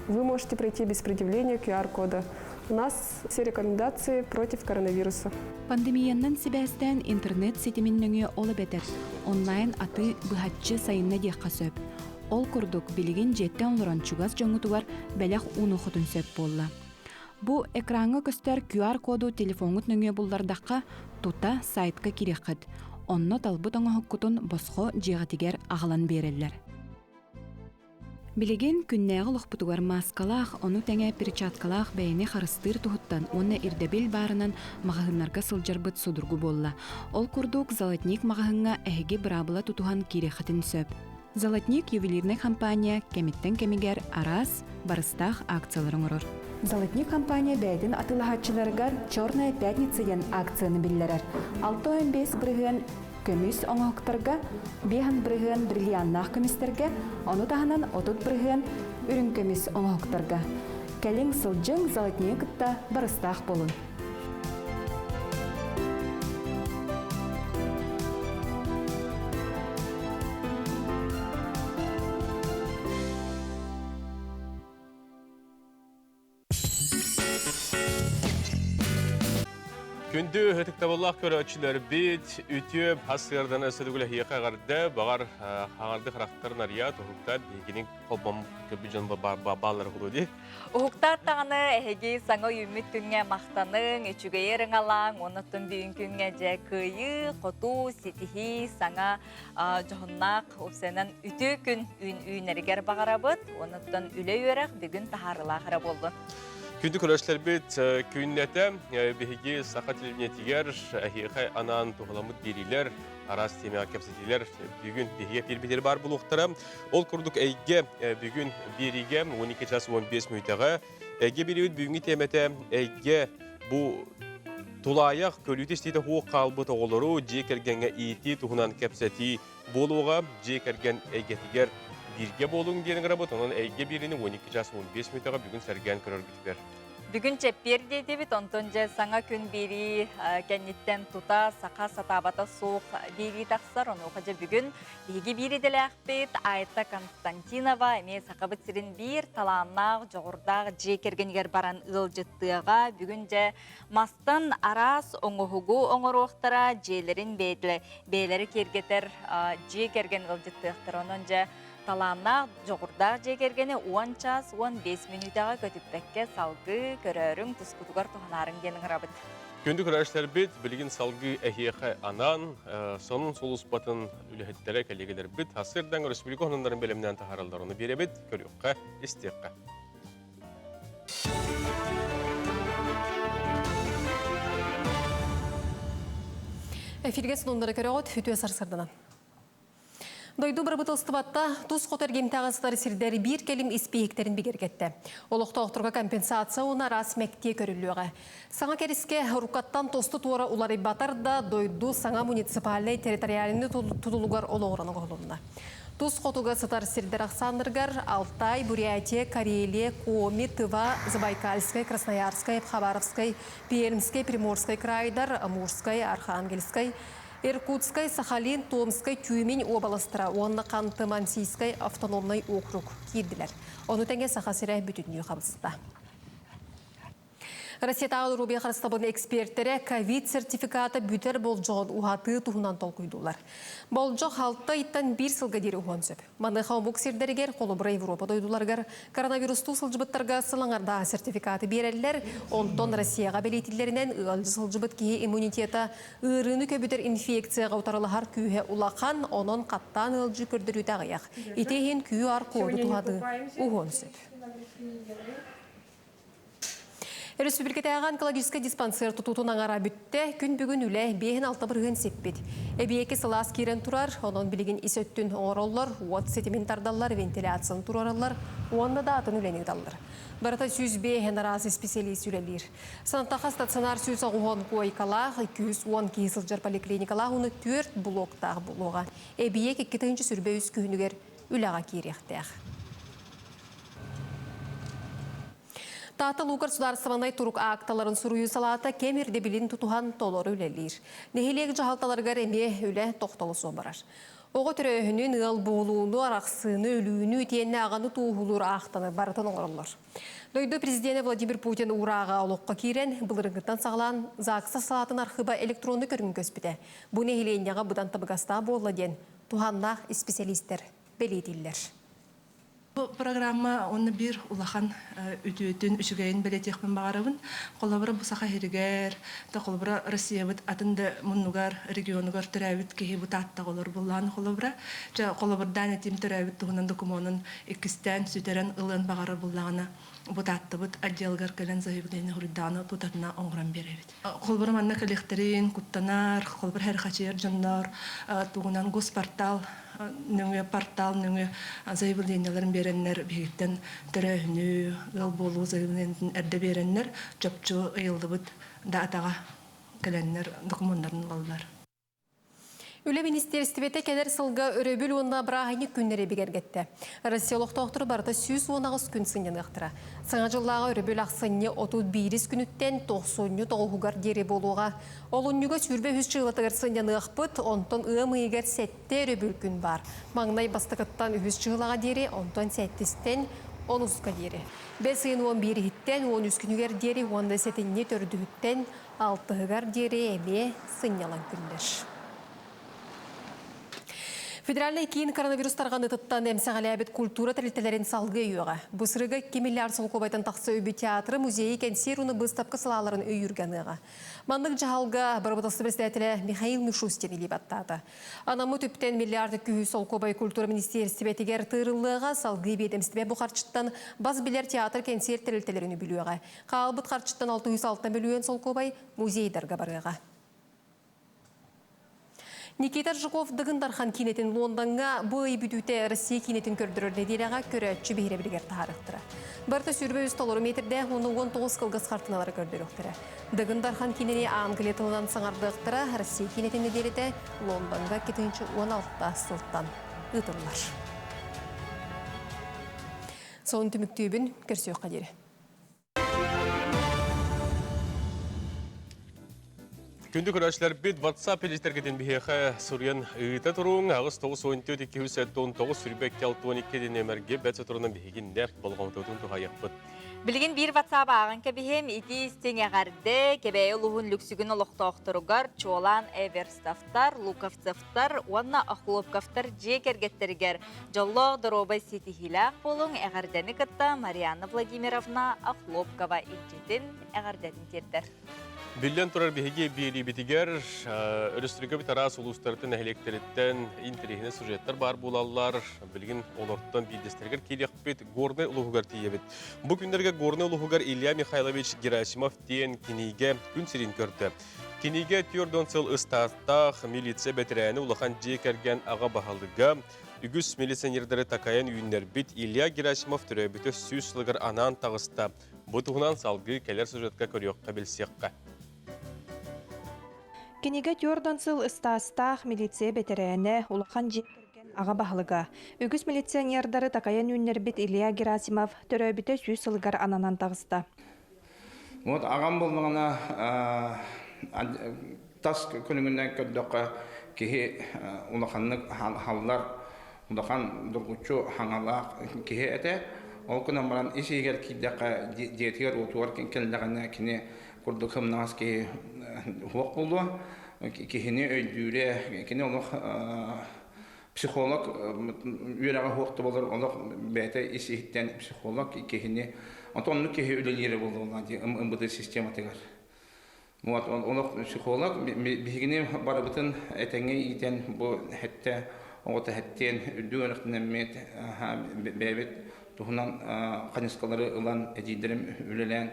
S11: вы можете пройти без предъявления QR-кода. У нас все рекомендации против коронавируса.
S10: Пандемиянан сибээстээн интернет ситимин нөҥүө ол эбэтэр онлайн атыы быһаччы сайынна диэххэ сөп. Ол курдук, билигин дьиэттэн олорон чугас дьоҥҥутугар бэлэх уунуоххутун сөп буолла. Бу экраҥҥа көстөр QR-коду телефоҥҥут нөҥүө буллардахха, тута сайтка киириэххит. Онно талбыт оҥоһуккутун босхо дьиэҕитигэр аҕалан биэрэллэр. Билигин күннээҕи олохпутугар мааскалаах, ону тэҥэ перчаткалаах бэйэни харыстыыр туһуттан уонна ирдэбил баарынан маҕаһыыннарга сылдьарбыт судургу буолла. Ол курдук, Золотник маҕаһыыҥҥа эһиги быраабыла тутуһан киириэххитин сөп. Золотник ювелирнай компания кэмиттэн кэмигэр араас барыстаах акциялары оҥорор.
S9: Золотник компания бэйэтин атыылаһааччыларыгар «Черная пятница» диэн акцияны биллэрэр. 65 бырыһыан көмүс оҥоһуктарга, 5 бырыһыан бриллианнаах көмүстэргэ, ону таһынан 30 бырыһыан үрүҥ көмүс оҥоһуктарга. Кэлиҥ сылдьыҥ, Золотнигы кытта барыстаах буолун!
S1: Күндү ытыктабыллаах көрөөччүлэрбит, үтүө сарсыарданы сөдүгүлэһиэхэ эҕэрдэ, баҕар хаҥарды харахтарын арыйа туһуктаат биһигини холбом көрбүт дьон бааллара буолуо дии.
S2: Уһуктаат даҕаны эһиги саҥа үүммүт күҥҥэ махтаныҥ, үчүгэйи ырыҥалааҥ, уонна оттон бүгүн күҥҥэ дьэ кыайыы, хотуу, ситиһии, саҥа дьоһуннаах уопсайынан үтүө күн үүнэригэр баҕарабыт. Уонна оттон үлэ-үөрэх бүгүн таһаарыылаах эрэ буоллун.
S1: Күндү көрөөччүлэрбит күннэтэ биһиги саха телевидениетигэр эһиэхэ анаан туһуламмыт биэриилэр араас тиэмэҕэ кэпсэтиилэр бүгүн биһиги эпиирбитигэр баар буолуохтара. Ол курдук эйгэ бүгүн биэриигэ 12 час 15 мүнүүтэҕэ эйгэ биэриибит бүгүҥҥү тиэмэтэ эйгэ бу тулаайах көрүүтэ-истиитэ суох хаалбыт оҕолору дьиэ кэргэҥҥэ иитии туһунан кэпсэтии буолуоҕа. Дьиэ кэргэн эйгэтигэр Бииргэ буолуҥ диэн ыҥырабыт, онон эйгэ биэриини 12 чаас 15 мүнүүтэҕэ бүгүн сэргээн көрөргүтүгэр.
S2: Бүгүн чэппиэр диэтибит, онтон дьэ саҥа күн биэрии кэнниттэн тута саха сатаабата суох биэрии тахсар. Онуоха дьэ бүгүн биһиги биир идэлээхпит Айта Константинова эмиэ Сахабыт сирин биир талааннаах, дьоҕурдаах дьиэ кэргэнигэр баран ыалдьыттыаҕа. Бүгүн дьэ мастан араас оҥоһугу оҥоруохтара, дьиэлэрин бэйэлэрэ киэргэтэр дьиэ кэргэн ыалдьыттыахтара. Онон дьэ талааннаах, дьоҕурдаах дьиэ кэргэни 10 чаас 15 мүнүүтэҕэ көтүппэккэ салгыы көрөөрүҥ, тускутугар туһанаарыҥ диэн ыҥырабыт.
S1: Күндү көрөөччүлэрбит, билигин салгыы эһиэхэ анаан сонун сулууспатын үлэһиттэрэ, кэлиэгэлэрбит сарсыардаҥ республика сонуннарын бэлэмнээн таһаараллар. Ону биэрэбит, көрүөххэ, истиэххэ.
S3: Эфиргэ сонуннары көрөҕүт, үтүө сарсырданан. Дойду бырабыыталыстыбата тус хоту эргимтэҕэ сытар сирдэр биир кэлим испииһиктэрин бигэргэттэ. Олохтоохторго компенсация уонна араас мэктиэ көрүллүөҕэ. Саҥа кэрискэ уруккаттан тосту туора уларыйбатар да, дойду саҥа муниципальнай территориальнай тутулугар олоҕуран оҥоһулунна. Тус хотуга сытар сирдэр ахсааннарыгар Алтай, Бурятия, Карелия, Коми, Тыва, Забайкальскай, Красноярскай, Хабаровскай, Пермскэй, Приморскай крайдар, Амурскай, Архангельскай, Иркутскай, Сахалин, Томскай, Тюмень уобаластара уонна Ханты-Мансийскай автономнай округ киирдилэр. Ону тэҥэ Саха сирэ бүтүннүү хабыста. Россиятааҕы доруобуйа харыстабылын экспертэрэ ковид сертификата бүтэр болдьоҕун уһатыы туһунан толкуйдуулар. Болдьох алта ыйтан биир сылга диэри уһуон сөп. Маныаха омук сирдэригэр, холобура Европа дойдуларыгар коронавирустуу сылдьыбыттарга сыл аҥардаах сертификаты биэрэллэр, онтон Россияҕа бэлиэтииллэринэн ыалдьа сылдьыбыт киһи иммунитета ыарыыны көбүтэр инфекцияҕа утарылаһар күүһэ улахан, онон хаттаан ыалдьыы көрдөрүүтэ аҕыйах. Ити иһин QR-коду туһаныы уһуон сөп. Өрөспүүбүлүкэтээҕи онкологическай диспансер тутуутун аҥара бүттэ. Күн бүгүн үлэ 5-6 бырыһыан сиппит. Эбиэки сылаас киирэн турар, онон билигин ис өттүн оҥороллор, уот ситимин тардаллар, вентиляцияны туруораллар уонна да атын үлэни ыыталлар. Барыта 105 араас исписэлиис үлэлиир. Санатаха стационар 190 куойкалаах, 210 киһи сылдьар поликлиникалаах уонна 4 блоктаах буолуоҕа. Эбийиэк 2 23 күһүнүгэр үлэҕэ киириэхтээх. Таатта Луукар судаарыстыбаннай турук аакталарын суруйуу салаата кэм ирдэбилин тутуһан толору үлэлиир. Нэһилиэк дьаһалталарыгар эмиэ үлэ тохтоло суох барар. Оҕо төрөөһүнүн, ыал буолууну, арахсыыны, өлүүнү итиэннэ аҕаны тууһулуур аахтаны барытын оҥороллор. Дойду президенэ Владимир Путин уурааҕа олоххо киирэн, былырыҥҥыттан саҕалаан ЗАГСа салаатын архыыба электроннай көрүҥүн көспүтэ. Бу нэһилиэнньэҕэ быдан табыгастаах буолла диэн туһааннаах исписэлиистэр бэлиэтииллэр.
S12: Бу программа уонна биир улахан үтүөтүн, үчүгэйин бэлиэтиэхпин баҕарабын. Холобура, бу Саха сиригэр, да холобура, Россиябыт атын да муннугар, регионугар төрөөбүт киһи бу Тааттаҕа олор буллаан холобура. Чэ, холобурдаан этиим төрөөбүт туһунан докумуонун иккистээн сүтэрэн ылыан баҕарар буллаҕына, бу Тааттабыт отделыгар кэлэн заявление суруйдаҕына тутатына оҥорон биэрэбит. Холобура, манна кэлиэхтэрин, куттанар, холобура, хэрхачыйар дьоннор тугунан госпортал нөҥүө портал нөҥүө заявлениеларын биэрэннэр биһигиттэн төрөөһүнү, ыал буолуу заявлениетын эрдэ биэрэннэр чопчу ыйыллыбыт даатаҕа кэлэннэр докумуоннарын ылаллар.
S3: Үлэ министиэристибэтэ кэлэр сылга өрөбүл уонна бырааһынньык күннэри бигэргэттэ. Россия олохтоохторо барыта 118 күн сынньаныахтара. Саҥа дьыллааҕы өрөбүл ахсынньы 31 күнүттэн тохсунньу тоҕуһугар диэри буолуоҕа. Олунньуга 23 чыылатыгар сынньаныахпыт, онтон ыам ыйыгар сэттэ өрөбүл күн баар. Маҥнай бастакыттан үһүс чыылаҕа диэри, онтон сэттистэн онуска диэри. Бэс ыйын 11-иһиттэн 13 күнүгэр диэри уонна сэтинньи төрдүһүттэн алтыһыгар диэри эмиэ сынньалаҥ күннэр. Федеральнай киин коронавирус тарҕаныытыттан эмсэҕэлээбит культура тэрилтэлэрин салгыы өйүөҕэ. Бу сырыыга 2 миллиард солкуобайтан тахса үбү театры, музейы, кэнсиэр уонна быыстапка салааларын өйүүргэ аныаҕа. Маннык дьаһалга бырабыыталыстыба председателэ Михаил Мишустин илии баттаата. Анаммыт үптэн миллиард 200 солкуобай культура министиэристибэтигэр тыырыллыаҕа, салгыы биэдэмистибэ бу харчыттан бас билэр театр кэнсиэр тэрилтэлэрин үбүлүөҕэ. Хаалбыт харчыттан 606 мөлүйүөн солкуобай музейдарга барыаҕа. Никита Жуков Дыгын Дархан киинэтин Лондоҥҥа бу ый бүтүүтэ Россия киинэтин көрдөрөр нэдиэлэҕэ көрөөччү биһирэбилигэр таһаарыахтара. Барыта 23 толору метрдээх уонна 19 кылгас хартыыналары көрдөрүөхтэрэ. Дыгын Дархан киинэни Англия тылынан саҥардыахтара, Россия киинэтин нэдиэлэтэ Лондоҥҥа 2016 сылтан ыытыллар. Сонун түмүктүүбүн көрсүөххэ диэри.
S1: Күндү көрөөччүлэрбит WhatsApp илиистэргитин биһиэхэ суруйан ыыта туруҥ. 8 9 14 279 22 62 нүөмэргэ бэт соторунан биһигиннэ болҕомтотун туһайыахпыт.
S2: Билигин биир WhatsApp ааҕан кэбиһиэм ити истиҥ эҕэрдэ Кэбээйи улууһун Лүксүгүн олохтоохторугар чуолаан Эверстовтар, Луковцевтар уонна Охлопковтар дьиэ кэргэттэригэр дьоллоох доруобай ситиһиилээх буолуҥ эҕэрдэни кытта Марианна Владимировна Охлопкова илдьитин эҕэрдэтин тиэрдэр.
S1: Биллэн турар биһиги биэриибитигэр өрөспүүбүлүкэбит араас улуустарыттан, нэһилиэктэриттэн интэриэһинэй сюжеттар баар буолаллар. Билигин олортон биирдэстэригэр киириэхпит, Горнай улууһугар тиийэбит. Бу күннэргэ Горнай улууһугар Илья Михайлович Герасимов диэн кинигэ күн сирин көрдө. Кинигэ 40 сыл ыстаастаах милиция бэтэрээни улахан дьиэ кэргэн аҕа баһылыга, үгүс милиционердары такайан үүннэрбит Илья Герасимов төрөөбүтэ 100 сылыгар анаан таҕыста. Бу туһунан салгыы кэлэр сюжетка көрүөххэ билсиэххэ.
S9: Кинигэ түөрт сыл ыстаастаах милиция бэтэрээнэ, улахан дьиэ кэргэн аҕа баһылыга, үгүс милиционердары такайан үүннэрбит Илья Герасимов төрөөбүтэ 100 сылыгар ананан таҕыста.
S13: Вот аҕам буоллаҕына тас көрүҥүнэн көрдөххө киһи улаханнык халлар улахан дургуччу хаҥалаах киһи этэ. Ол гынан баран ис иһигэр киирдэххэ дьиэтигэр уотугар кэллэҕинэ кини курдук сымнаҕас киһи суох буолуо. Киһини өйдүүрэ, кини олох психолог үөрэҕэ суох да буолар олох бэйэтэ ис иһиттэн психолог киһини онтон оннук киһи үлэлиирэ буолуоҕа дии МВД систематыгар. Вот олох психолог биһигини барыбытын этэҥҥэ иитэн бу хэттэ оҕото хэттиэн үрдүк үөрэхтэнэммит бэйэбит туһунан хайысхалары ылан эдьиийдэрим үлэлээн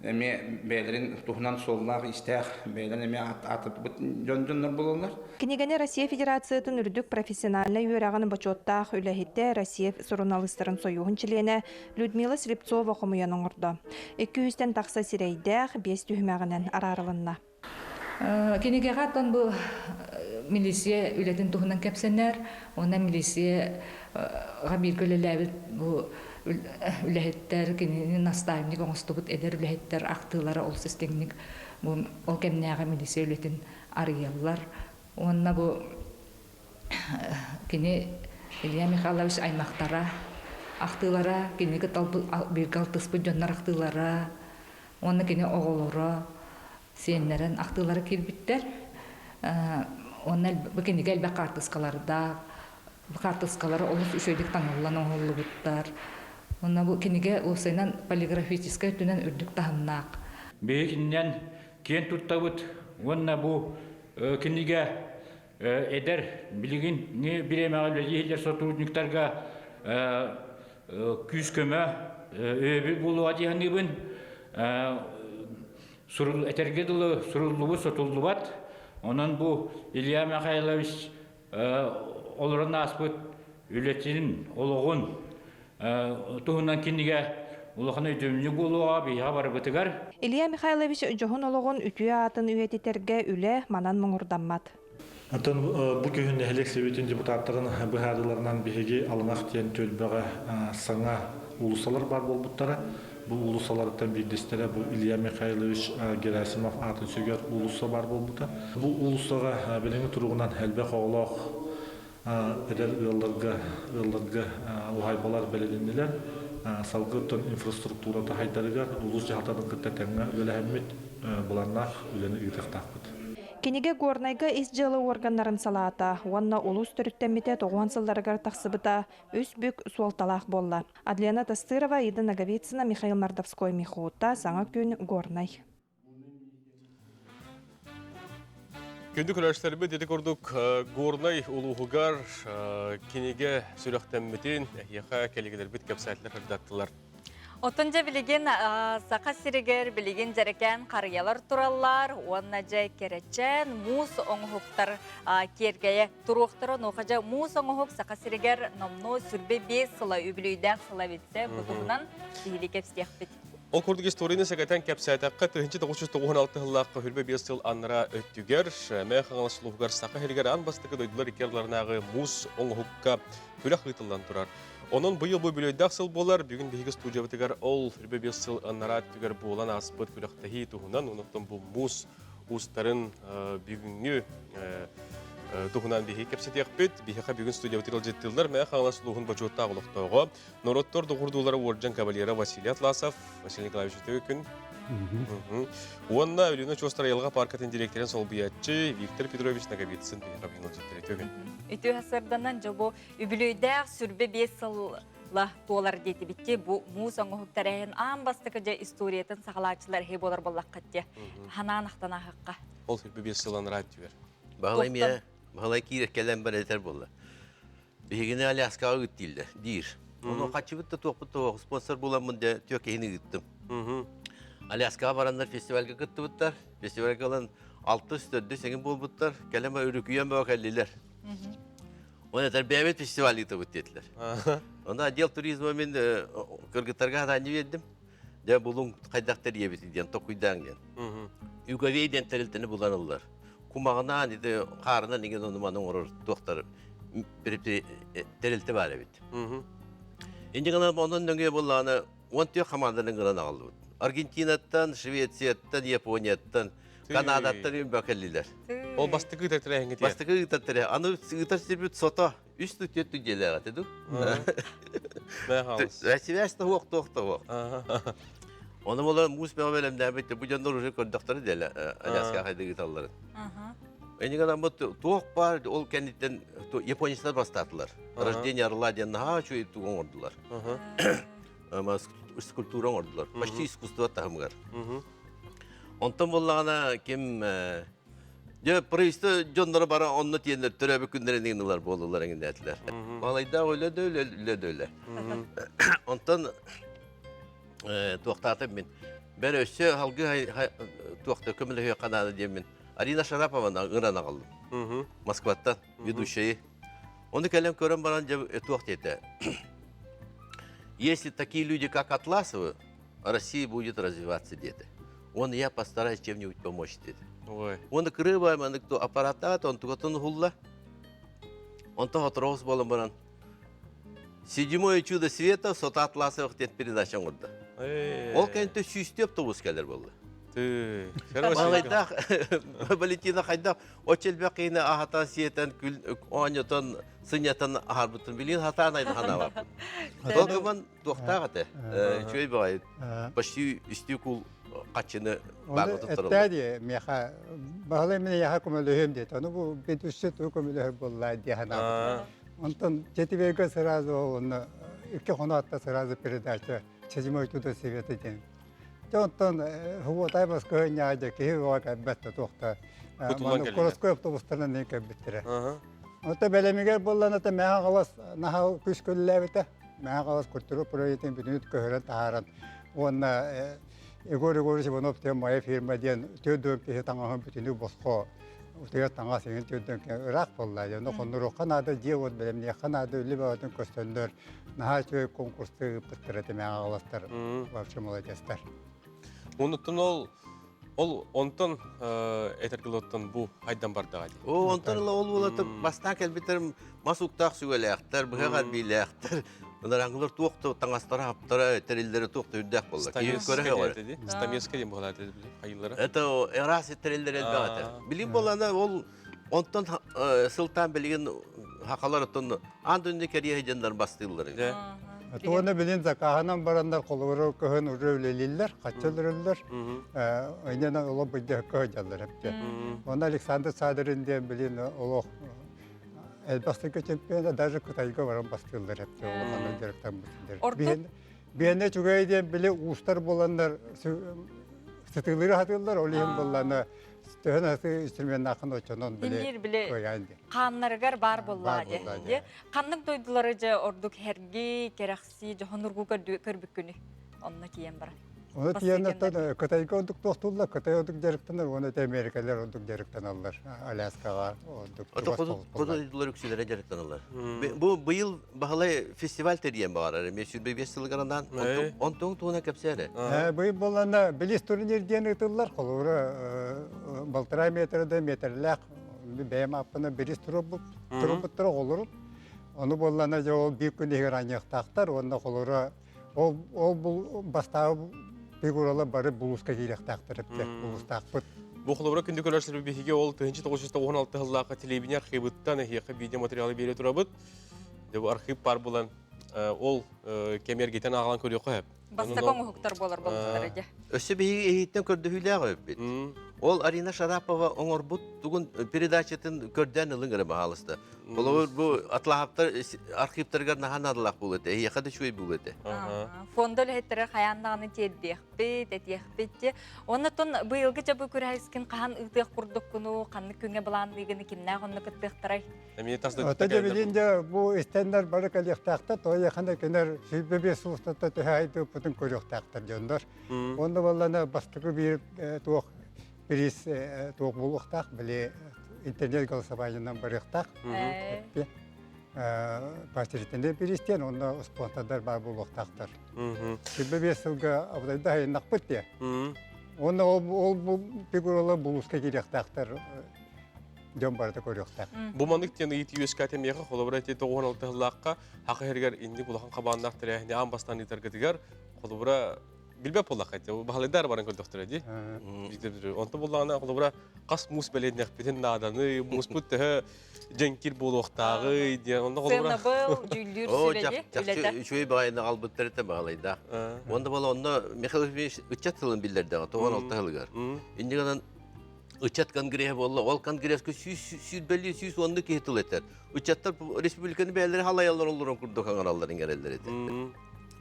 S13: эмиэ бэйэлэрин туһунан суоллаах-иистээх бэйэлэрин эмиэ аатырбыт дьон дьоннор буолаллар.
S9: Кинигэни Россия Федерациятын үрдүк профессиональнай үөрэҕин бочуоттаах үлэһитэ, Россия суруналыыстарын сойууһун чилиэнэ Людмила Слепцова хомуйан оҥордо. 200-тэн тахса сирэйдээх, биэс түһүмэҕинэн араарылынна.
S14: Кинигэҕэ оттон бу милиция үлэтин туһунан кэпсэнэр. Уонна милицияҕа бииргэ үлэлээбит бу үлэһиттэр, кинини наставник оҥостубут эдэр үлэһиттэр ахтыылара олус истиҥник бу ол кэмнээҕи милиция үлэтин арыйаллар. Уонна бу Кини Илья Михайлович аймахтара ахтыылара, кинини кытта бииргэ алтыспыт дьоннор ахтыылара уонна кини оҕолоро, сиэннэрин ахтыылара киирбиттэр. Уонна бу кинигэ элбэх хаартыскалардаах, бу хаартыскалары олус үчүгэйдик таҥыллан оҥоһуллубуттар. Уонна бу кинигэ уопсайынан полиграфическай өттүнэн үрдүк таһымнаах.
S15: Биһиги кининэн киэн туттабыт уонна бу кинигэ эдэр билигин бириэмэҕэ үлэлии иһиллэр сотрудниктарга күүс-көмө өйөбүл буолуоҕа дии саныыбын. Этэргэ дылы суруллубут сотуллубат. Онон бу Илья Михайлович олорон ааспыт үлэтин, олоҕун туһунан кинигэ улахан өйдөбүнньүк буолуоҕа биһиэхэ барыбытыгар.
S9: Илья Михайлович дьоһун олоҕун үтүө аатын үйэтитэргэ үлэ манан муҥурдаммат.
S16: Оттон бу күһүн нэһилиэк сэбиэтин депутаттарын быһаарыыларынан биһиги Алынах диэн түөлбэҕэ саҥа уулуссалар баар буолбуттара. Бу уулуссаларыттан биирдэстэрэ бу Илья Михайлович Герасимов аатын сүгэр уулусса баар буолбута. Бу уулуссаҕа билиҥҥи туругунан элбэх оҕолоох эдэр ыалларга ыалларга уһаайбалар бэлилиннилэр. Салгыы оттон инфраструктурата хайдарыгар улуус дьаһалтатын кытта тэҥҥэ үлэлэһэммит былааннаах үлэни ыытыахтаахпыт.
S9: Кинигэ Горнайга ис дьыала уорганнарын салаата уонна улуус төрүттэммитэ тоҕуон сылларыгар тахсыбыта үс бүк суолталаах буолла. Адлена Тастырова, Ида Ноговицына, Михаил Мордовской, Михута, Саҥа күн, Горнай.
S1: Күндү көрөөччүлэрбит ити курдук Горнай улууһугар кинигэ сүрэхтэммитин эһиэхэ кэлигилэрбит кэпсээтилэр сырдаттылар.
S2: Оттон дьэ билигин Саха сиригэр билигин дьэрэкээн харыйалар тураллар уонна дьэ кэрэчээн муус оҥоһуктар киэргэйэ туруохтара. Онуоха дьэ муус оҥоһук Саха сиригэр номнуо 25 сыла үбүлүйдээх сыла эбитсэ. Бу туһунан биһиги кэпсиэхпит.
S1: Ол курдук историяны сэгэтэн кэпсээтэххэ, 1996 сыллаахха хүрбэ биэс сыл аннараа өттүгэр Мээ Хаҥалас улууһугар Саха сиригэр аан бастакы дойдулар икки ардыларынааҕы муус оҥоһукка күрэх ыытыллан турар. Онон быйыл бу үбүлүөйдээх сыл буолар. Бүгүн биһиги студиябытыгар ол хүрбэ биэс сыл аннараа өттүгэр буолан ааспыт күрэхтэһии туһунан, онон бу муус уустарын бүгүҥҥү туһунан биһиги кэпсэтиэхпит. Биһиэхэ бүгүн студиябытыгар ыалдьыттыыллар Мээ Хаҥалас улууһун бочуоттаах олохтооҕо, Норуоттар доҕордуулара уордьан кавалера Василий Атласов, Василий Николаевич үтүө күн. Уонна Өлүөнэ очуостар айылҕа пааркатын директорын солбуйааччы Виктор Петрович Ноговицын биһиэхэ бүгүн ыалдьыттар үтүө күн.
S2: Үтүө сарданан дьобу үбүлүөйдээх сүрбэ биэс сылла туолар диэтибитти бу муус оҥоһук тэрээһин аан бастакы дьэ историятын саҕалааччылар иһи буолар буоллаххыт дьэ ханаан ахтанаахыкка.
S1: Ол сүрбэ биэс сылан ыраат түбэр.
S17: Баһылай миэ, Баһылай киирэ кэлэн барытар буолла. Биһигини Аляскаҕа ыыт дииллэр, диир. Ону хаччыбыт да туохпут да спонсор буламмын дэ түө киһини ыыттым. Аляскаҕа бараннар фестивальга кыттыбыттар. Фестивальга ылан алтыс төрдүс эҥин буолбуттар. Кэлэн өрүкүйэн бөҕө кэллилэр. Оны этэр бэйэбит фестиваль ыытабыт диэтилэр. Онно отдел туризма мин кыргыттарга хатаанньы биэрдим. Дьэ булуҥ хайдах тэрийэбит диэн токуйдаан диэн. Юговей диэн тэрилтэни булан ыллар. Кумаҕынаан ити хаарынан иҥин ону маны оҥорор туохтар тэрилтэ баар эбит. Инде гынан онон нөҥүө буоллаҕына уон түөх хамаанданы гынан аҕаллыбыт. Аргентинаттан, Швецияттан, Японияттан, Канадаттан үмбэ кэллилэр.
S1: Ол бастакы ыытар тэрээһиҥҥэ
S17: Бастакы ыытар тэрээһин. Аны ыытар сирбит сото. Үс түөрт дьиэлээх этэ дуу. Сибээс да суох, туох да суох. Оны буолан муус бөҕө бэлэмнээбит, бу дьоннор уже көрдөхтөрө дэлэ Аляска хайда ыыталларын. Эниган бу туох баар ол кэнниттэн японецтар бастаатылар. Рождение орла диэн наһаа үчүгэй тугу оҥордулар. Скульптура оҥордулар. Почти искусство таһымыгар. Онтон буоллаҕына ким Дьэ, правительство дьонноро бара онно тиэннэр төрөөбүт күннэрин ыҥылар буолулар эҥинээтилэр. Балайдаах үлэ да үлэ, үлэ да үлэ. Онтон туохтаатым мин. Бэр өссө халгы туохта көмөлөһүөххэ наада диэммин Арина Шарапованы ыран аҕаллым. Москваттан ведущайы. Оны кэлэн көрөн баран дьэ туох диэтэ. Если такие люди, как Атласовы, Россия будет развиваться диэтэ. Он я постараюсь чем-нибудь помочь диэтэ.
S1: Ой.
S17: Оны кырыыбай манык ту аппараттаат, онтугатын уһулла. Онто хотороос буолан баран Седьмое чудо света Сота Атласовых диэн передача оҥордо. Ол кэнтэ сүүстүү автобус кэлэр буолла. Балайдаах Валентина хайдах оччо элбэх киһини аһатан, сиэтэн, күл оонньотон, сынньатан аһарбытын билигин хатаан айдахан Ол гынан туохтаах этэ. Үчүгэй баҕайы. Почти үстүү кул хаччыны бааҕа туттараллар.
S18: Эттээ дии миэхэ баһылай мин эйиэхэ көмөлөһүөм диэтэ. Ону бу ведущий тугу көмөлөһөр буолла дии санаабытым. Онтон четверга сразу онно икки хоноотта сразу передача седьмой чудо света диэн. Дьэ онтон Хуотай баскыһынньаа дьэ киһи бөҕө кэлбэт да туохта. Городской автобустарынан нин кэлбиттэрэ. Онто бэлэмигэр буоллан ата мэхэ халас наһаа күс көллээбитэ. Мэхэ халас культура проектын бүтүнүт көһөрөн таһааран уонна Егор Егорович Иванов диэн моя фирма диэн төрдүөн киһи таҥаһын бүтүнүү босхо утуйар таҥас иҥин төрдүөн ыраах буолла. Онно хонноруохха наада, дьиэ-уот бэлэмниэххэ наада, үлэ бөҕөтүн көстөннөр наһаа үчүгэй конкурсты ыыппыттара этэ мэҕэ аҕаластар вообще молодецтар.
S1: Онуттан ол ол онтон этэргилоттон бу хайдан бардаҕа дии.
S17: О, онтон ыла ол буолата бастаан кэлбиттерим мас уктаах сүгэлээхтэр, быһах арбиилээхтэр. Ыларангылар туох да таҥастара, хаптара, тэриллэрэ туох да үрдээх буолла. Киһи көрө
S1: көҕөрө. Стамеска диэн буолаат хайыллара.
S17: Это раз тэриллэр элбэх этэ. Билим буолана ол онтон сылтаан билигин хахалар оттон аан дойду кэриэһи дьоннор бастыыллар.
S18: Туона билин закаһынан бараннар холобура көһөн уже үлэлииллэр, хаччы өлөрөллөр. Инньэ олох быдьаһыкка сылдьаллар эпте. Онно Александр Садрин диэн билин олох элбэх сылга чемпиона даже Кытайга баран бастыыллар эпте улаханнык дьарыктаммыттар. Биэнэ үчүгэй диэн били уустар буоланнар сытыылыыры сатыыллар, ол иһин буоллаана төһөн аты инструменнаахын оччонон били
S2: били хааннарыгар баар буоллаа дии. Ханнык дойдулары дьэ ордук хэрги, кэрэхси, дьоһунургу көрбүккүнүй? Онно тиийэн баран.
S18: Оны тиянаттан Кытайга ордук тохтулла, Кытай ордук дьарыктанар, уонна Америкалар ордук дьарыктаналлар. Аляскаҕа ордук
S17: Ото хоту дойдулар үксүлэрэ дьарыктаналлар. Бу быйыл Баһылай фестиваль тэрийэн баҕарар, эмиэ 25 сылыгар анаан. Онтуҥ туһунан кэпсээ эрэ.
S18: Быйыл буоллана билис турнир диэн ыытыллар, холобура балтараа метрда метрлээх бэйэм ааппына билис турбуттар оҕолорум. Ону буоллана дьэ ол биир күн иһигэр анньыахтаахтар уонна холобура Ол ол бул бастаабы фигуралар бары булууска киириэхтээхтэр эбитэ, булуустаахпыт.
S1: Бу холобура күндү көрөөччүлэр биһиги ол 1996 сыллаахха телевидение архивыттан эһиэхэ видео материалы биэрэ турабыт. Дьэ бу архив баар булан ол кэми эргитэн ааҕан көрүөххэ сөп.
S2: Бастакы оҥоһуктар буолар буолбуттар дьэ.
S17: Өссө биһиги эһииттэн көрдөһүүлээх эбиппит. Ол Арина Шарапова оҥорбут тугун передачатын көрдөөн ылыҥ эрэ баһаалыста. Холобур, бу атлаһаптар архивтарыгар наһаа наадалаах буолуо этэ. Эһиэхэ да үчүгэй буолуо этэ.
S2: Фонда үлэһиттэрэ хайаан даҕаны тиэрдиэхпит, этиэхпит дии. Оннотон быйылгы дьабы күрэһискин хаһан ыытыах курдуккуну, ханнык күҥҥэ былаанныыгыны кимнээх онно кыттыахтарай?
S1: Эмиэ тас
S18: Ото дьэбилин дьэ бу истэннэр бары кэлиэхтээхтэр, тоойохана кинер 25 сылыстата төһө айдыыппытын көрүөхтээхтэр дьоннор. Онно баллана бастакы биир туох приз туох буолуохтаах, били интернет голосованиенан барыахтаах. Паастеритинде биристиэн, онно спонсордар баар буолуохтаахтар. 25 сылга абытайда айыннахпыт диye. Онно ол бу фигуралар булуска киириэхтээхтэр дьон барыта көрүөхтээх.
S1: Бу маннык диэн ыйыт үөскээтэ миэхэ холобура ити 96 сыллаахха хаха иһэригэр инник улахан хабааннаах тэрээһини аан бастаан ыытаргытыгар холобура билбэт буоллахха баһылайдар баран көрдөхтөрө дии. Онто буллаҕына холобура хас муус бэлиэтинэхпитин нааданы, мууспут төһө дьэҥкир буолуохтааҕый диэн онно холобура
S2: Сыанабыл, дьүүллүүр сүбэди үлэтэ.
S17: Үчүгэй баҕайыны аҕалбыттар этэ баҕалайдаах. Уонна буола онно Михаил Ефимович ыччат тылын биллэрдэҕэ 96 сылыгар. Инньэ гынан ыччат конгреһэ буолла. Ол конгресска сүүрбэлии сүүс уонну киһи тыл этэр. Ыччаттар республиканы бэйэлэрэ халайаллар олорон курдук аҥараллар иҥэрэллэр этэ.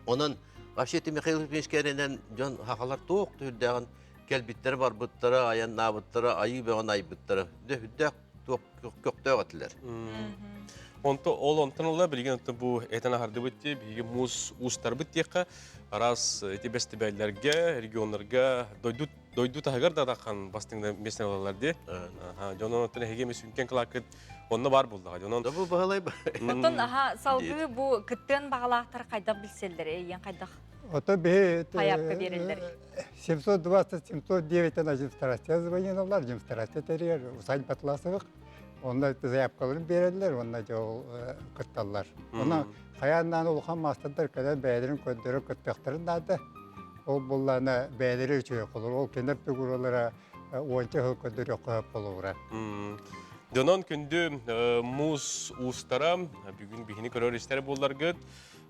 S17: Онон вообще это Михаил Ефимович кэрэнэн дьон хахалар туох түрдээҕин кэлбиттэрэ барбыттара, айаннаабыттара, айыы бөҕөн айбыттара. Үрдээх туох көхтөөх этилэр.
S1: Онто ол онтон ыла билигин онтон бу этэн аһардыбыт дии, биһиги муус уустарбыт диэххэ араас ити бэстибээллэргэ, регионнарга дойду дойду таһыгар да атахан бастыҥна миэстэн ылаллар дии. Дьон онтон эһиги эмис үҥкэн кылааккыт онно баар буллаҕа. Дьонон
S17: Да бу баһылай
S2: Оттон аха салгыы бу кыттыан баҕалаахтар хайдах билсэллэр эйиэн хайдах
S18: Ото биһи
S2: хайаапка биэрэллэр?
S18: 720 709 администрация звонилар, администрация тэрийэр Усань Батласовых. Онно заявкаларын биэрэллэр, уонна дьэ ол кытталлар. Онон хайааннаан улахан маастардар кэлэн бэйэлэрин көрдөрөр кыттыахтарын наада. Ол буллаана бэйэлэрэ үчүгэй холор. Ол кинилэр фигуралара уонча сыл көрдөрүөххэ сөп холобура.
S1: Дьонон күндү муус уустара бүгүн биһини көрөр истэр буолларгыт.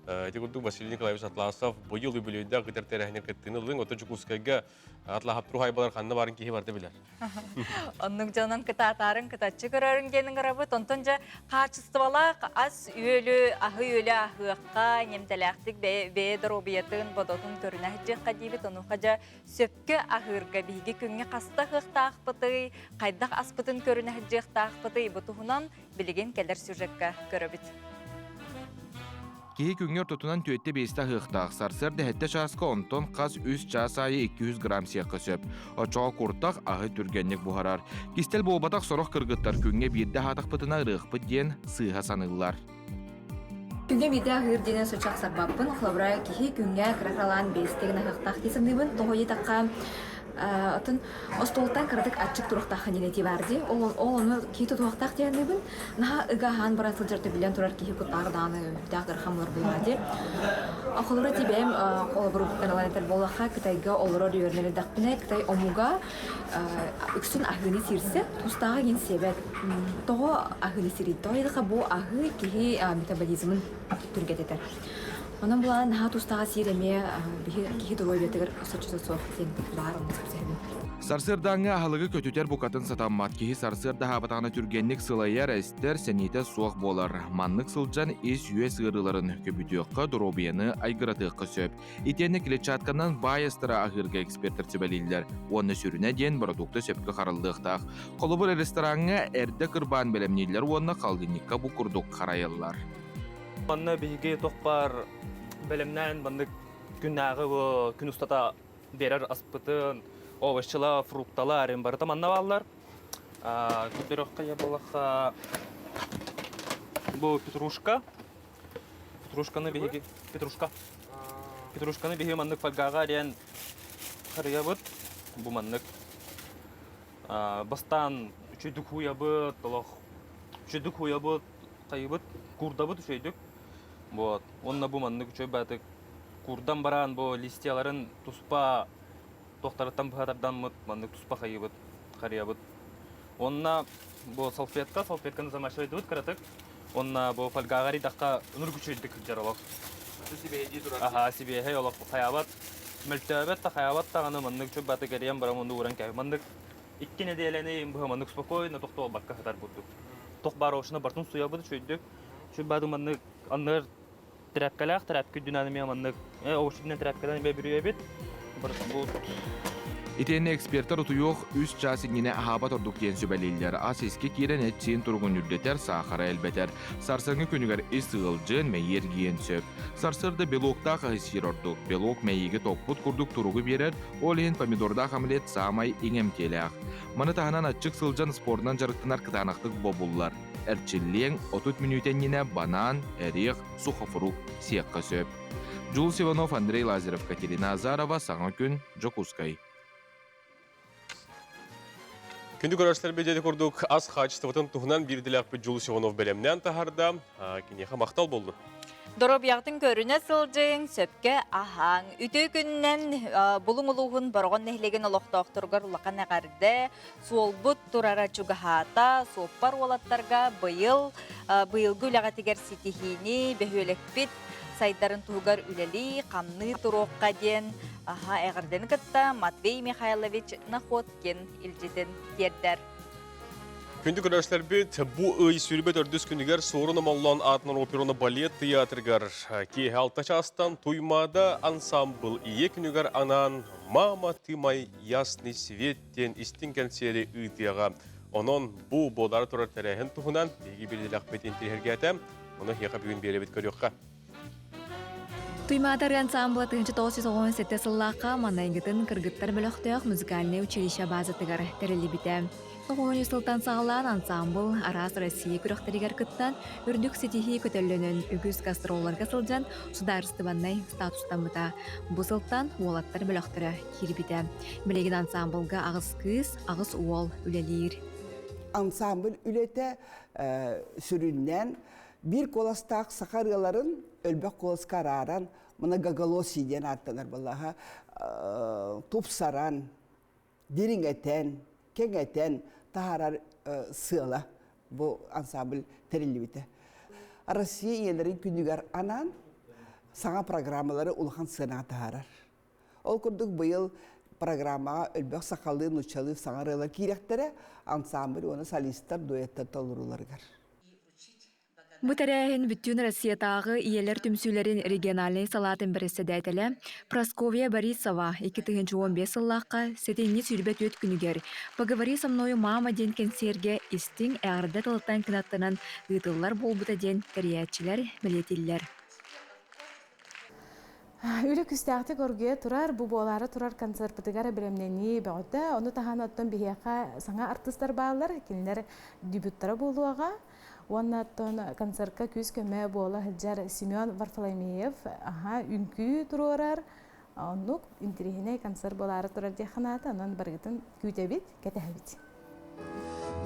S1: Ити курдук Василий Николаевич Атласов быйыл үбүлүөйдээх гытар тэрээһини кыттыыны ыллыҥ. Ото Дьокуускайга Атлаһап Турухайбалар ханна барын киһи барда билэр.
S2: Оннук дьонон кытаатаарын кытаччы көрөрүн диэн ыҥырабыт. Онтон дьэ хаачыстыбалаах ас үөлү, аһы-үөлү аһыахха, ньэмтэлээхтик бэйэ доруобуйатын, бодотун көрүнэ сылдьыахха диибит. Онуоха дьэ сөпкө аһыырга биһиги күҥҥэ хаста аһыахтаахпытый, хайдах аспытын көрүнэ сылдьыахтаахпытый бу туһунан билигин кэлэр сюжекка көрөбүт.
S6: Киһи күҥҥэ ортотунан түөттэ биэстэ аһыахтаах, сарсыарда сэттэ чааска онтон хас үс чаас аайы 200 грамм сиэххэ сөп. Оччоҕо куртах аһы түргэнник буһарар. Кистэл буолбатах сорох кыргыттар күҥҥэ биирдэ аһаатахпытына ырыахпыт диэн сыыһа саныыллар.
S19: Күҥҥэ биирдэ аһыыр диэн соччо ахсарбаппын. Холобура, киһи күҥҥэ кыра-кыралаан биэстэ гына аһыахтаах дии саныыбын. Тоҕо диэтэххэ, Оттон остуолтан кыратык аччык туруохтааххын диэн этии баар дии. Ол ол ону киһи тутуһуохтаах дии саныыбын. Наһаа ыга аһаан баран сылдьар биллэн турар киһи куттаах даҕаны үрдээх ыарахан буолар буоллаҕа дии. Холобура ити бэйэм холобурбуттан ылан этэр буоллахха, Кытайга олорор үөрэнэр эрдэхпинэ, Кытай омуга үксүн аһыыны сиирсэ, тустааҕы иһин сиэбэт. Тоҕо аһыыны сиирий? Тоҕо диэтэххэ, бу аһыы киһи метаболизмын түргэтэтэр. Онон булаан наһаа тустаах сиир эмиэ киһи доруобуйатыгар соччото суох диэн баар онно сөпсөһөбүн.
S6: Сарсыардааҥҥы аһылыгы көтүтэр букатын сатаммат. Киһи сарсыарда аһаабатаҕына түргэнник сылайар, эстэр, сэниэтэ суох буолар. Маннык сылдьан ис-үөс ыарыыларын көбүтүөххэ, доруобуйаны айгыратыахха сөп. Итиэннэ клетчатканан баай астара аһыырга экспертэр сүбэлииллэр. Уонна сүрүнэ диэн бородуукта сөпкө хараллыахтаах. Холобур, рестораҥҥа эрдэ кырбаан бэлэмнииллэр уонна холодильникка бу курдук харайаллар.
S20: Манна биһиги туох баар бэлэмнээн маннык күннээҕи күн устата берер аспытын, овощчылар, фрукталар, барыта манна бааллар. Көрдөрөххө я буоллахха бу петрушка. Петрушканы биһиги петрушка. Петрушканы биһиги маннык фольгаҕа диэн харыйабыт. Бу маннык бастаан үчүйдүк хуйабыт, олох үчүйдүк хуйабыт, хайыбыт, курдабыт үчүйдүк. Вот. Онно бу маннык үчүй баатык курдан баран бу листьяларын туспа туохтарыттан быһа тардаммыт маннык туспа хайыбыт, харыйабыт. Онно бу салфетка, салфетканы замачивайдыбыт кыратык. Онно бу фольгаҕа арыйдахха ынырык үчүгэйдик сылдьар олох.
S6: Сибиэһэйдии турар.
S20: Аха, сибиэһэй олох хайаабат. Мөлтөөбөт да хайаабат даҕаны маннык үчүгэй баатык эрийэн баран онну ууран кээһи. Маннык икки нэдиэлэни быһа маннык спокойно тохтообакка сытар курдук. Тох баар овощина бартын суйабыт үчүгэйдик. Үчүгэй баатык маннык анныгар Тряпкалаах тряпка үрдүнэн эмиэ маннык овощ үрдүнэн тряпкадан эмиэ бүрүйэбит. Бу
S6: Итиэннэ экспертэр утуйуох үс чаас иннинэ аһаабат ордук диэн сүбэлииллэр. Ас искэ киирэн эт-сиин туругун үрдэтэр, саахара элбэтэр. Сарсыҥҥы күнүгэр ис ыалдьыан, мэйии эргийиэн сөп. Сарсыарда белоктаах аһы сиир ордук. Белок мэйиигэ топпут курдук туругу биэрэр, ол иһин помидордаах омлет саамай иҥэмтиэлээх. Маны таһынан аччык сылдьан спордунан дьарыктанар кытаанахтык бобуллар. Эрчиллиэҥ 30 мүнүүтэ иннинэ банан, эриэх, сухофрукт сиэххэ сөп. Джулс Иванов, Андрей Лазарев, Катерина Азарова, Саҥа күн, Дьокуускай.
S1: Күндү көрөөччүлэр диэри курдук ас хаачыстыбатын туһунан биирдилээхпит Джулс Иванов бэлэмнээн таһаарда. Киниэхэ махтал боллун.
S2: Доруобуйаҕытын көрүнэ сылдьыҥ, сөпкө аһааҥ. Үтүө күнүнэн Булуҥ улууһун Бороҕон нэһилиэгин олохтоохторугар улахан эҕэрдэ. Суолбут турара чугаһаата, суоппар уолаттарга быйыл быйылгы үлэҕитигэр ситиһиини, бөһүөлэкпит сайдарын туһугар үлэлии, хамныы туруохха диэн аха эҕэрдэни кытта Матвей Михайлович Находкин илдьитин тиэрдэр.
S1: Күндү көрөөччүлэрбит, бу ый сүүрбэ төрдүс күнүгэр Суорун Омоллоон аатынан операны балет тыйаатырыгар киэһэ алта чаастан Туймаада ансамбыл ийэ күнүгэр анаан «Мама, ты мой ясный свет» диэн истиҥ кэнсиэри ыытыаҕа. Онон бу буолаары турар тэрээһин туһунан биһиги билиилэхпит интириэһиргээтэ. Ону эһиэхэ бүгүн биэрэбит көрүөххэ.
S19: Туймаада ырыа ансаамбыла 1997 сыллаахха манайгытын кыргыттар бөлөхтөөх музыкальнай училище баазатыгар тэриллибитэ. Тоҕуһунньу сылтан саҕалаан ансаамбыл араас Россия күрэхтэригэр кыттан, үрдүк ситиһии көтөллөнөн үгүс гастролларга сылдьан судаарыстыбаннай статустаммыта. Бу сылтан уолаттар бөлөхтөрө киирбитэ. Билигин ансаамбылга аҕыс кыыс, аҕыс уол үлэлиир.
S21: Ансаамбыл үлэтэ сүрүннээн биир куоластаах саха ырыаларын өлбөх куоласка арааран, многоголосие диэн ааттанар буоллаха, тупсаран, дириҥэтэн, кэҥэтэн таһаарар сыала бу ансамбль тэриллибитэ. Россия ийэлэрин күнүгэр анаан саҥа программалары улахан сыанаҕа таһаарар. Ол курдук быйыл программаҕа өлбөх сахалыы, нууччалыы саҥа ырыалар киирэхтэрэ ансамбль уонна солистар дуэттар толорууларыгар.
S19: Бу тэрээһин бүттүүн Россиятааҕы ийэлэр түмсүүлэрин региональнай салаатын бэрэссэдээтэлэ Прасковья Борисова 2015 сыллаахха сэтинньи 24 күнүгэр «Поговори со мною, мама» диэн кэнсиэргэ истиҥ эҕэрдэ тылыттан кынаттанан ыытыллар буолбута диэн тэрийээччилэр бэлиэтииллэр.
S22: Үлэ күүстээхтик оргуйа турар, бу буолаары турар концерпытыгар бэлэмнэнии бөҕөтө. Ону таһынан оттон биһиэхэ саҥа артыыстар бааллар, кинилэр дебюттара буолуоҕа. Уонна оттон концертка күүс-көмө буола сылдьар Семен Варфоломеев аха үҥкүү туруорар. Оннук интириэһинэй концерт буолаары турар диэххэ наада. Онон барыгытын күүтэбит, кэтэһэбит.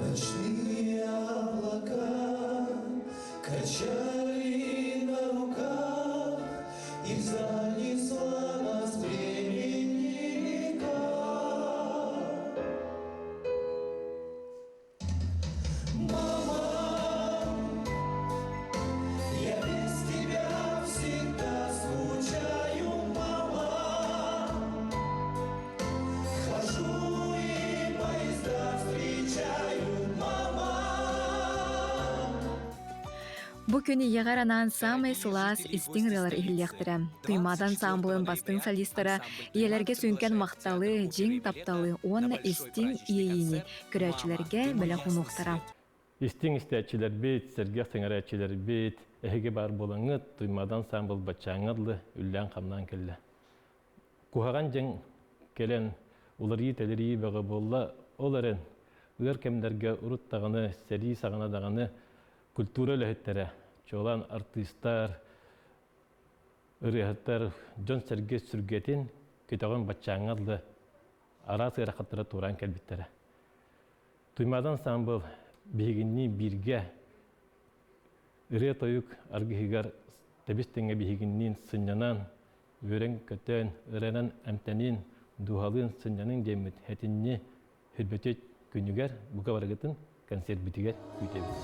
S23: Ночные облака качали на руках И занесла нас времени река. Мама, я без тебя всегда скучаю, мама. Хожу и поезда встречаю, мама.
S19: Бу күн ийэҕэр анаан саамай сылаас, истиҥ ырыалар иһиллиэхтэрэ. Туймаада ансаамбылын бастыҥ солистара ийэлэргэ сүҥкэн махталы, дьиҥ тапталы уонна истиҥ иэйиини көрөөччүлэргэ бэлэх уунуохтара.
S24: Истиҥ истээччилэрбит, сэргэх сэҥэрээччилэрбит, эһиги баар буолаҥҥыт, Туймаада ансаамбыл баччааҥҥа дылы үллээн-хамнаан кэллэ. Куһаҕан дьиҥ кэлэн уларыйыы-тэлэрийии бөҕө буолла. Ол эрэн ыар кэмнэргэ урут даҕаны, сэрии саҕана даҕаны культура үлэһиттэрэ, чуолаан артыыстар, ырыаһыттар дьон-сэргэ сүргэтин көтөҕөн баччааҥҥа дылы араас ыарахаттары туораан кэлбиттэрэ. Туймаадан ансаамбыл биһигинниин бииргэ ырыа-тойук аргыһыгар тэбис-тэҥҥэ биһигинниин сынньанан, үөрэн-көтөн, ырыанан эмтэниин, дууһалыын сынньаныҥ диэммит этинни Хүрбөтүт күнүгэр бука барыгытын концертбитигэр күүтэбит.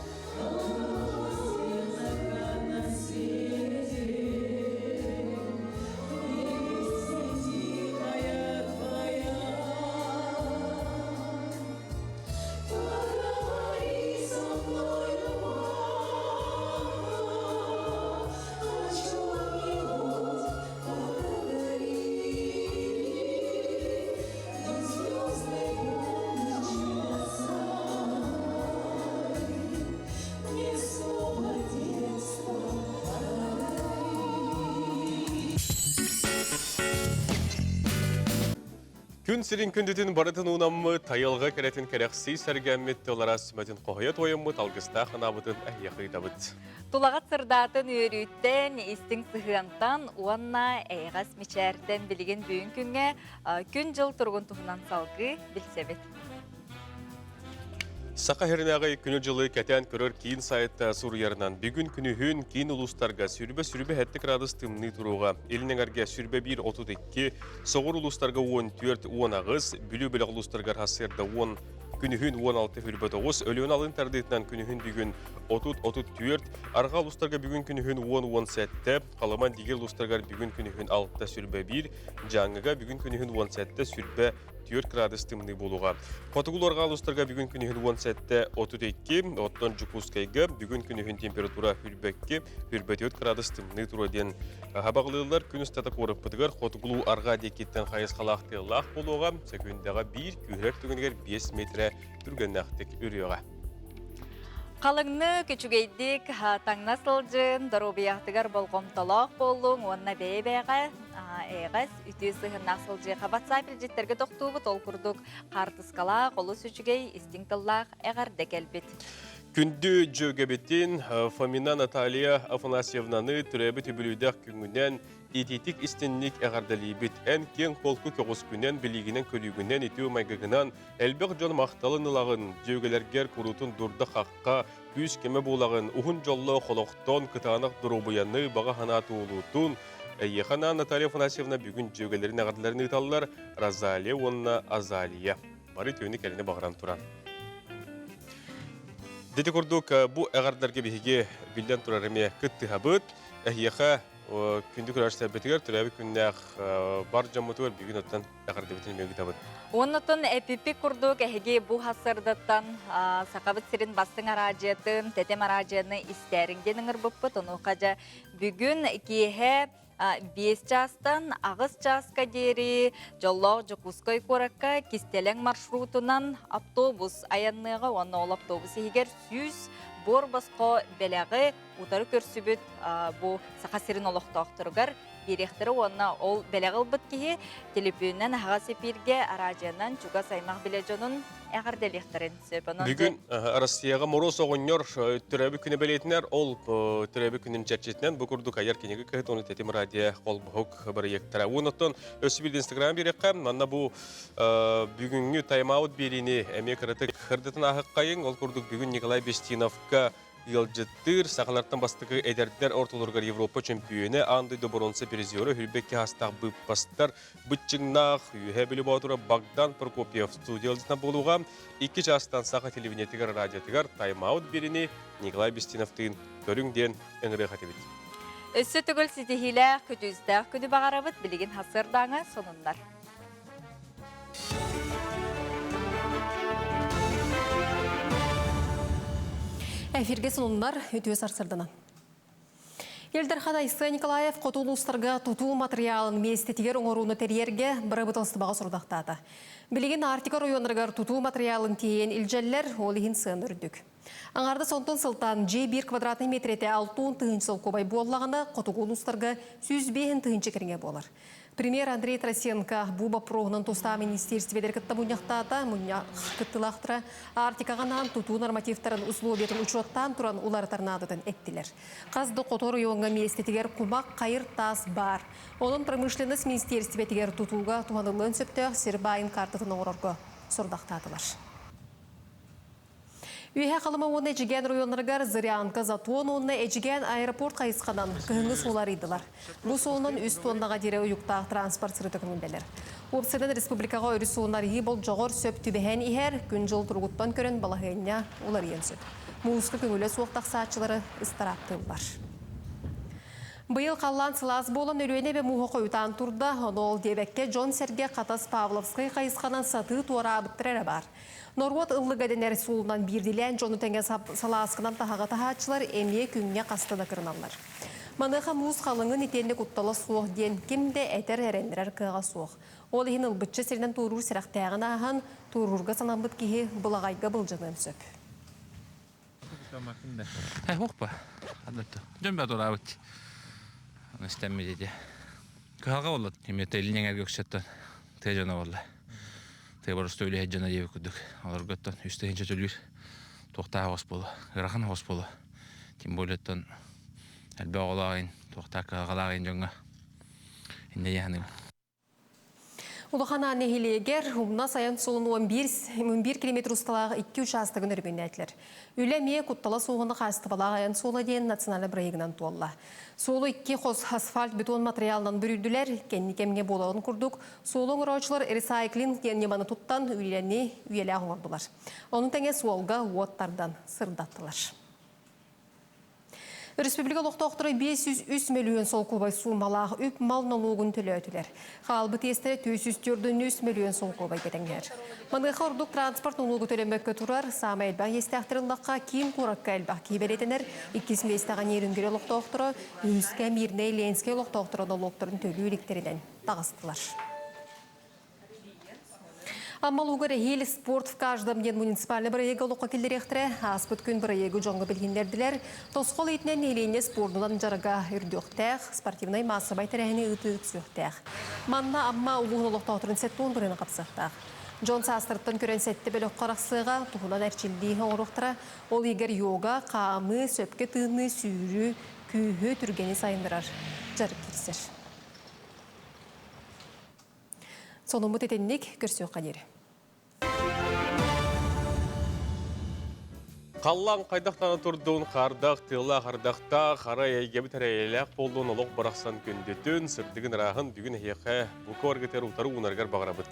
S1: Күн сирин күндүтүн барытын уунаммыт, айылҕа кэрэтин кэрэхсии сэргэммит, тылара сүмэтин хоһуйа туойаммыт, алгыстаах анаабытын эһиэхэ ыытабыт.
S2: Тулаҕат сырдаатын үөрүүттэн, истиҥ сыһыантан уонна эйэҕэс мичээртэн билигин бүгүн күҥҥэ Күн-дьыл туругун туһунан салгыы билсэбит.
S1: Саха сиринээҕи күнү-дьылы кэтээн көрөр киин сайта суруйарынан бүгүн күнүһүн киин улуустарга сүрбэ-сүрбэ 7 градус тымныы туруга, Илин эҥэргэ сүрбэ 1-32, соҕур улуустарга 14-18, Бүлүү бөлөх улуустарыгар сарсыарда 10, күнүһүн 16-29, Өлүөн алын тардыытынан күнүһүн бүгүн 30-34, арҕаа улуустарга бүгүн күнүһүн 10-17, Халыма Дигир улуустарыгар бүгүн күнүһүн 6-21, Дьааҥыга бүгүн күнүһүн 17 сүрбэ 4 градус тымныы буолуоҕа. Хотугу Луорҕа улуустарга бүгүн күнүһүн 17 32, оттон Дьокуускайга бүгүн күнүһүн температура хүрбэкки, хүрбэ 4 градус тымныы туруо диэн хабаҕалыыллар. Күн устата куораппытыгар хотугулуу арҕаа диэкиттэн хайысхалаах тыаллаах буолуоҕа. Сөкүүндэҕэ биир, күүһүрэр түгэнигэр 5 метрэ түргэннээхтик үрүөҕэ.
S2: Халыҥнык, үчүгэйдик таҥна сылдьын, доруобуйаҕытыгар болҕомтолоох буолуҥ уонна бэйэ-бэйэҕэ эйэҕэс, үтүө сыһыаннаах сылдьыаха WhatsApp илдьиттэргэ тохтуубут. Ол курдук хаартыскалаах, олус үчүгэй, истиҥ тыллаах эҕэрдэ кэлбит.
S1: Күндү дьүөгэбитин Фомина Наталья Афанасьевнаны төрөөбүт үбүлүйдээх күҥҥүнэн итиитик истинник эҕэрдэлиибит. Эн киэҥ холку көҕүскүнэн, билиигинэн-көрүүгүнэн, үтүө майгыгынан элбэх дьон махталын ылаҕын, дьүөгэлэргэр куруутун дурда-хахха, күүс-көмө буолаҕын, уһун дьоллоох олохтон, кытаанах доруобуйаны, баҕа санаа туолуутун. Эйиэхэ анаан Наталья Афанасьевна бүгүн дьүөгэлэрин эҕэрдэлэрин ыыталлар Розалия уонна Азалия. Бары үтүөнү кэлини баҕаран туран. Дити курдук бу эҕэрдэлэргэ биһиги биллэн турар эмиэ кыттыһабыт. Эһиэхэ күндү көрөөччүлэрбитигэр төрөөбүт күннээх бар дьоммутугар бүгүн оттон эҕэрдэбитин эмиэ ыытабыт.
S2: Оннотон эпиппит курдук эһиги бу сарсыардаттан Сахабыт сирин бастыҥ араадьыйатын, тэтим араадьыйаны истээриҥ диэн ыҥырбыппыт. Онуоха дьэ бүгүн киэһэ 5 чаастан 8 чааска диэри Дьоллоох Дьокуускай куоракка кистэлэҥ маршрутунан автобус айанныаҕа уонна ол автобус иһигэр 100 буор босхо бэлэҕи утары көрсүбүт бу Саха сирин олохтоохторугар биэриэхтэрэ уонна ол бэлэҕи ылбыт киһи төлөпүөнүнэн аһаҕас эпииргэ араадьыйанан чугас аймах билэ дьонун эҕэрдэлиэхтэрин сөп. Онон
S1: Бүгүн Россияҕа Моруос оҕонньор төрөөбүт күнэ бэлиэтинэр, ол төрөөбүт күнүн чэрчитинэн бу курдук айар кинигэ кыһыт уонна тэтим радио холбоһук бырайыактара. Уонна өссө биир Инстаграм биэриэххэ, манна бу бүгүҥҥү тайм-аут биэриини эмиэ кыратык кырдытын ааһыккайыҥ. Ол курдук бүгүн Николай Бестиновка ыалдьыттыыр, сахалартан бастакы эдэрдэр ортолоругар Европа чөмпүйүөнэ, аан дойду боруонса призера, хүрбэкки хаастаах быыппастар быччыҥнаах Үөһээ Бүлүү боотура Богдан Прокопьев студия ыалдьытынан буолууга икки чаастан саха телевидениетигэр радиотыгар тайм-аут биэриини Николай Бестиновтыын көрүҥ диэн ыҥырыах этибит.
S2: Өссө төгүл ситиһиилээх, көдьүүстээх күнү баҕарабыт, билигин сарсыардааҥы сонуннар.
S3: Эфирге сонуннар үтүө сарсырданан. Ил Дархан Айсен Николаев хоту улуустарга тутуу матырыйаалын миэстэтигэр оҥорууну тэрийэргэ бырабыыталыстыбаҕа сорудахтаата. Билигин Арктика оройуоннарыгар тутуу матырыйаалын тиэйэн илдьэллэр, ол иһин сыана үрдүк. Аҥаардас онтон сылтаан дьиэ биир квадратнай миэтэрэтэ 60 тыһыынча солкуобай буоллаҕына, хотугу улуустарга 105 тыһыынча кэриҥэ буолар. Премьер Андрей Тарасенко бу боппуруоһунан тустаах министиэристибэлэри кытта мунньахтаата. Мунньах кыттыылаахтара Арктикаҕа анаан тутуу нормативтарын условиятын учуоттаан туран уларытар наадатын эттилэр. Хас да хоту оройуоҥҥа миэстэтигэр кумах хайыр таас баар. Онон промышленность министиэристибэтигэр тутууга туһаныллыан сөптөөх сир баайын картатын оҥорорго сорудахтаатылар. Үөһээ Халыма уонна Эдьигээн оройуоннарыгар Зырянка, Затон уонна Эдьигээн аэропорт хайысханан кыһыҥҥы суолу арыйдылар. Бу суолунан үс туоннаҕа диэри уйуктаах транспорт сырыыта көҥүллэнэр. Уопсайынан республикаҕа өрүс суолун арыйыы болдьоҕор сөп түбэһэн иһэр, күн-дьыл туругуттан көрөн балаһыанньа уларыйан сөп. Мууска көҥүлэ суох тахсааччылары ыстарааптыыллар. Быйыл халлаан сылаас буолан Өлүөнэ эбэ мууһа хойутаан турда, ону ол диэбэккэ дьон-сэргэ Хатас Павловскай хайысханан сатыы туораабыттара эрэ баар. Норуот ыллыга дэнэр суолунан биирдилээн дьону тэҥэ салаасканан таһаҕа таһааччылар эмиэ күҥҥэ хаста да кырыналлар. Маныаха муус халыҥын итиэннэ куттала суох диэн ким да этэр эрэннэрэр кыаҕа суох. Ол иһин ылбычча сиринэн туоруур сэрэхтээҕин ааһан, туоруурга санаммыт киһи былаҕайга былдьаныан сөп.
S4: Дьон бә тураабыт. Истэммит ити. Кыһалҕа боллот. Эмиэ тэлин эҥэргэ өксөттөн тыа дьоно болла. Тыа боростуой үлэһит дьоно диэбит курдук. Олорготтон үс тыһыынча төлүүр туохтаах оҕус буолуо. Ыарахан оҕус буолуо. Тем более оттон элбэх оҕолоох иһин, туохтаах кыһалҕалаах иһин дьоҥҥо инньэ дии
S3: Улахан Аан нэһилиэгэр Умнас айан суолун 11 километр усталаах икки учаастагын өрөмүөннээтилэр. Үлэ эмиэ куттала суоҕуна хаачыстыбалаах айан суола диэн национальнай бырайыагынан туолла. Суолу икки хос асфальт-бетон матырыйаалынан бүрүйдүлэр. Кэнники кэмҥэ буоларын курдук, суолу оҥорооччулар ресайклинг диэн ньыманы туттан үлэни үйэлээх оҥордулар. Ону тэҥэ суолга уот тардан сырдаттылар. Өрөспүүбүлүкэ олохтоохторо 503 мөлүйүөн солкуобай суумалаах үп-мал нолуогун төлөөтүлэр. Хаалбыт иэстэрэ 443 мөлүйүөн солкуобайга тэҥнэһэр. Маныаха ордук транспорт нолуогу төлөммөккө турар, саамай элбэх иэстээхтэр ыллахха, киин куоракка элбэх киһи бэлиэтэнэр, иккис миэстэҕэ Нерюнгри олохтоохторо, үһүскэ Мирнэй, Ленскэй олохтоохторо нолуоктарын төлүү иликтэринэн таҕыстылар. Амма улуугар эһиил «Спорт в каждом» диэн муниципальнай бырайыагы олоххо киллэриэхтэрэ. Ааспыт күн бырайыагы дьоҥҥо билиһиннэрдилэр. Тосхол иитинэн нэһилиэнньэ спордунан дьарыга үрдүөхтээх, спортивнай маассабай тэрээһини ыытыы үксүөхтээх. Манна Амма улууһун олохтоохторун сэттэ бырыһыана хапсыахтаах. Дьон саастарыттан көрөн сэттэ бөлөххө арахсыаҕа, туһунан эрчиллии оҥоруохтара. Ол иһигэр йога, хаамыы, сөпкө тыыныы, сүүрүү, күүһү, түргэни сайыннарар дьарык киирсэр. Сонуммут итинник көрсүөххэ диэри.
S1: Халлаан хайдах турдун, хардах, тыалаах, ардахтаах, арай эйгэбит эрэйэлээх буоллун, олох барахсан күндүтүн, сырдыгын ырааһын бүгүн эһиэхэ бука баргытыгар утары уунарыгар баҕарабыт.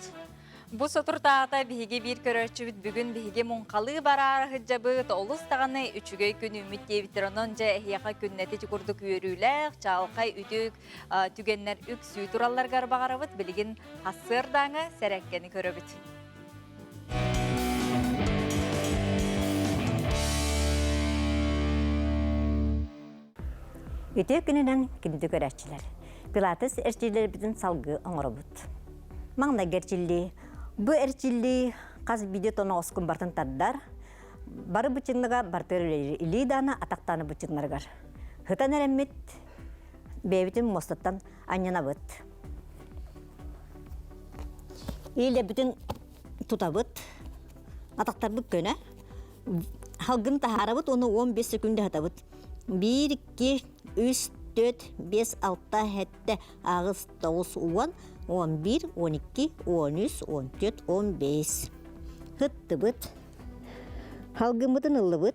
S2: Бу соторутааҕыта биһиги биир көрөөччүбүт бүгүн биһиги муҥхалыы бараары сылдьабыт, олус даҕаны үчүгэй күн үүммүт диэбиттэр. Онон дьэ эһиэхэ күннэти ити курдук үөрүүлээх, чаҕылхай үтүк түгэннэр үксүү туралларыгар баҕарабыт. Билигин сарсыардааҥы сэрээккэни көрөбүт.
S5: Үтүө күнүнэн күндү көрөөччүлэр! Пилатес эрчиллэрбитин салгыы оҥоробут. Маҥнайгы эрчиллии. Бу эрчиллии хас биирдии тоноҕоскун барытын тардар. Бары быччыҥныга бартыгар үлэлиир. Илии даана, атах даана быччыҥнарыгар. Һытан эрэммит бэйэбитин муостаттан анньынабыт. Илэбитин тутабыт, атахтарбыт көнө, халгын таһаарабыт уонна 15 секунда сатабыт. 1, 2, 3, 4, 5, 6, 7, 8, 9, 10, 11, 12, 13, 14, 15. Хыттыбыт. Халгыммытын ыллыбыт.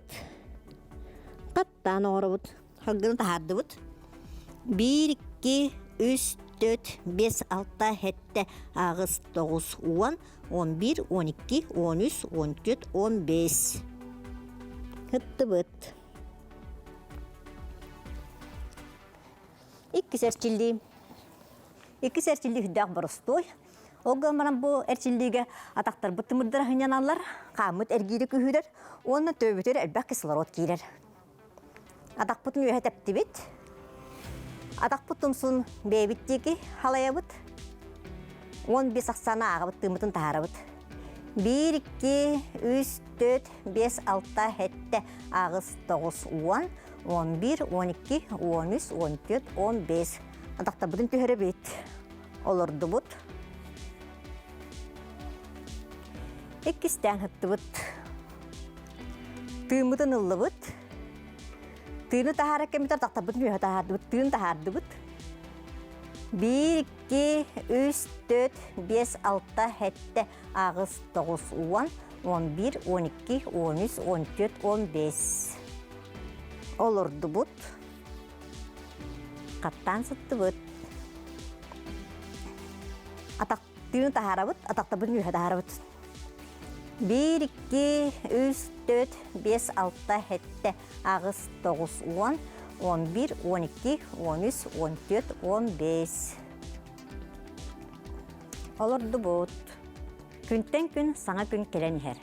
S5: Хаттаан оҥоробут. Халгыны таһаардыбыт. Биир, икки, үс, төрт, биэс, алта, сэттэ, аҕыс, тоҕус, уон, 11, 12, 13, 14, 15. Ыттыбыт. Иккис эрчиллии. Иккис эрчиллии үрдээх боростуой. Ол гынан баран бу эрчиллиигэ атахтарбыт тымырдара сынньаналлар, хааммыт эргиири күһүүрэр уонна төбөбүтүгэр элбэх кислород киирэр. Атахпытын үөһэ тэптибит. Атахпыт тумсун бэйэбит диэки халайабыт. 15 ахсааны ааҕабыт, тыыммытын таһаарабыт. 1, 2, 3, 4, 5, 6, 7, 8, 9, 10, 11, 12, 13, 14, 15. Атахтарбытын түһэрэбит. Олордубут. Иккистээн сыттыбыт. Тыыммытын ыллыбыт. Тыыны таһаарар кэммитигэр тахтарбытын үөһэ таһаардыбыт, тыын таһаардыбыт. Биир, икки, үс, төрт, биэс, алта, сэттэ, аҕыс, тоҕус, уон, 11, 12, 13, 14, 15. Олордубут. Хаттаан сыттыбыт. Атах тыын таһаарабыт, атахтарбытын үөһэ таһаарабыт. Биир, икки, үс, төрт, биэс, алта, сэттэ, аҕыс, тоҕус, уон, 11, 12, 13, 14, 15. Олордубут. Күнтэн күн саҥа күн кэлэн иһэр.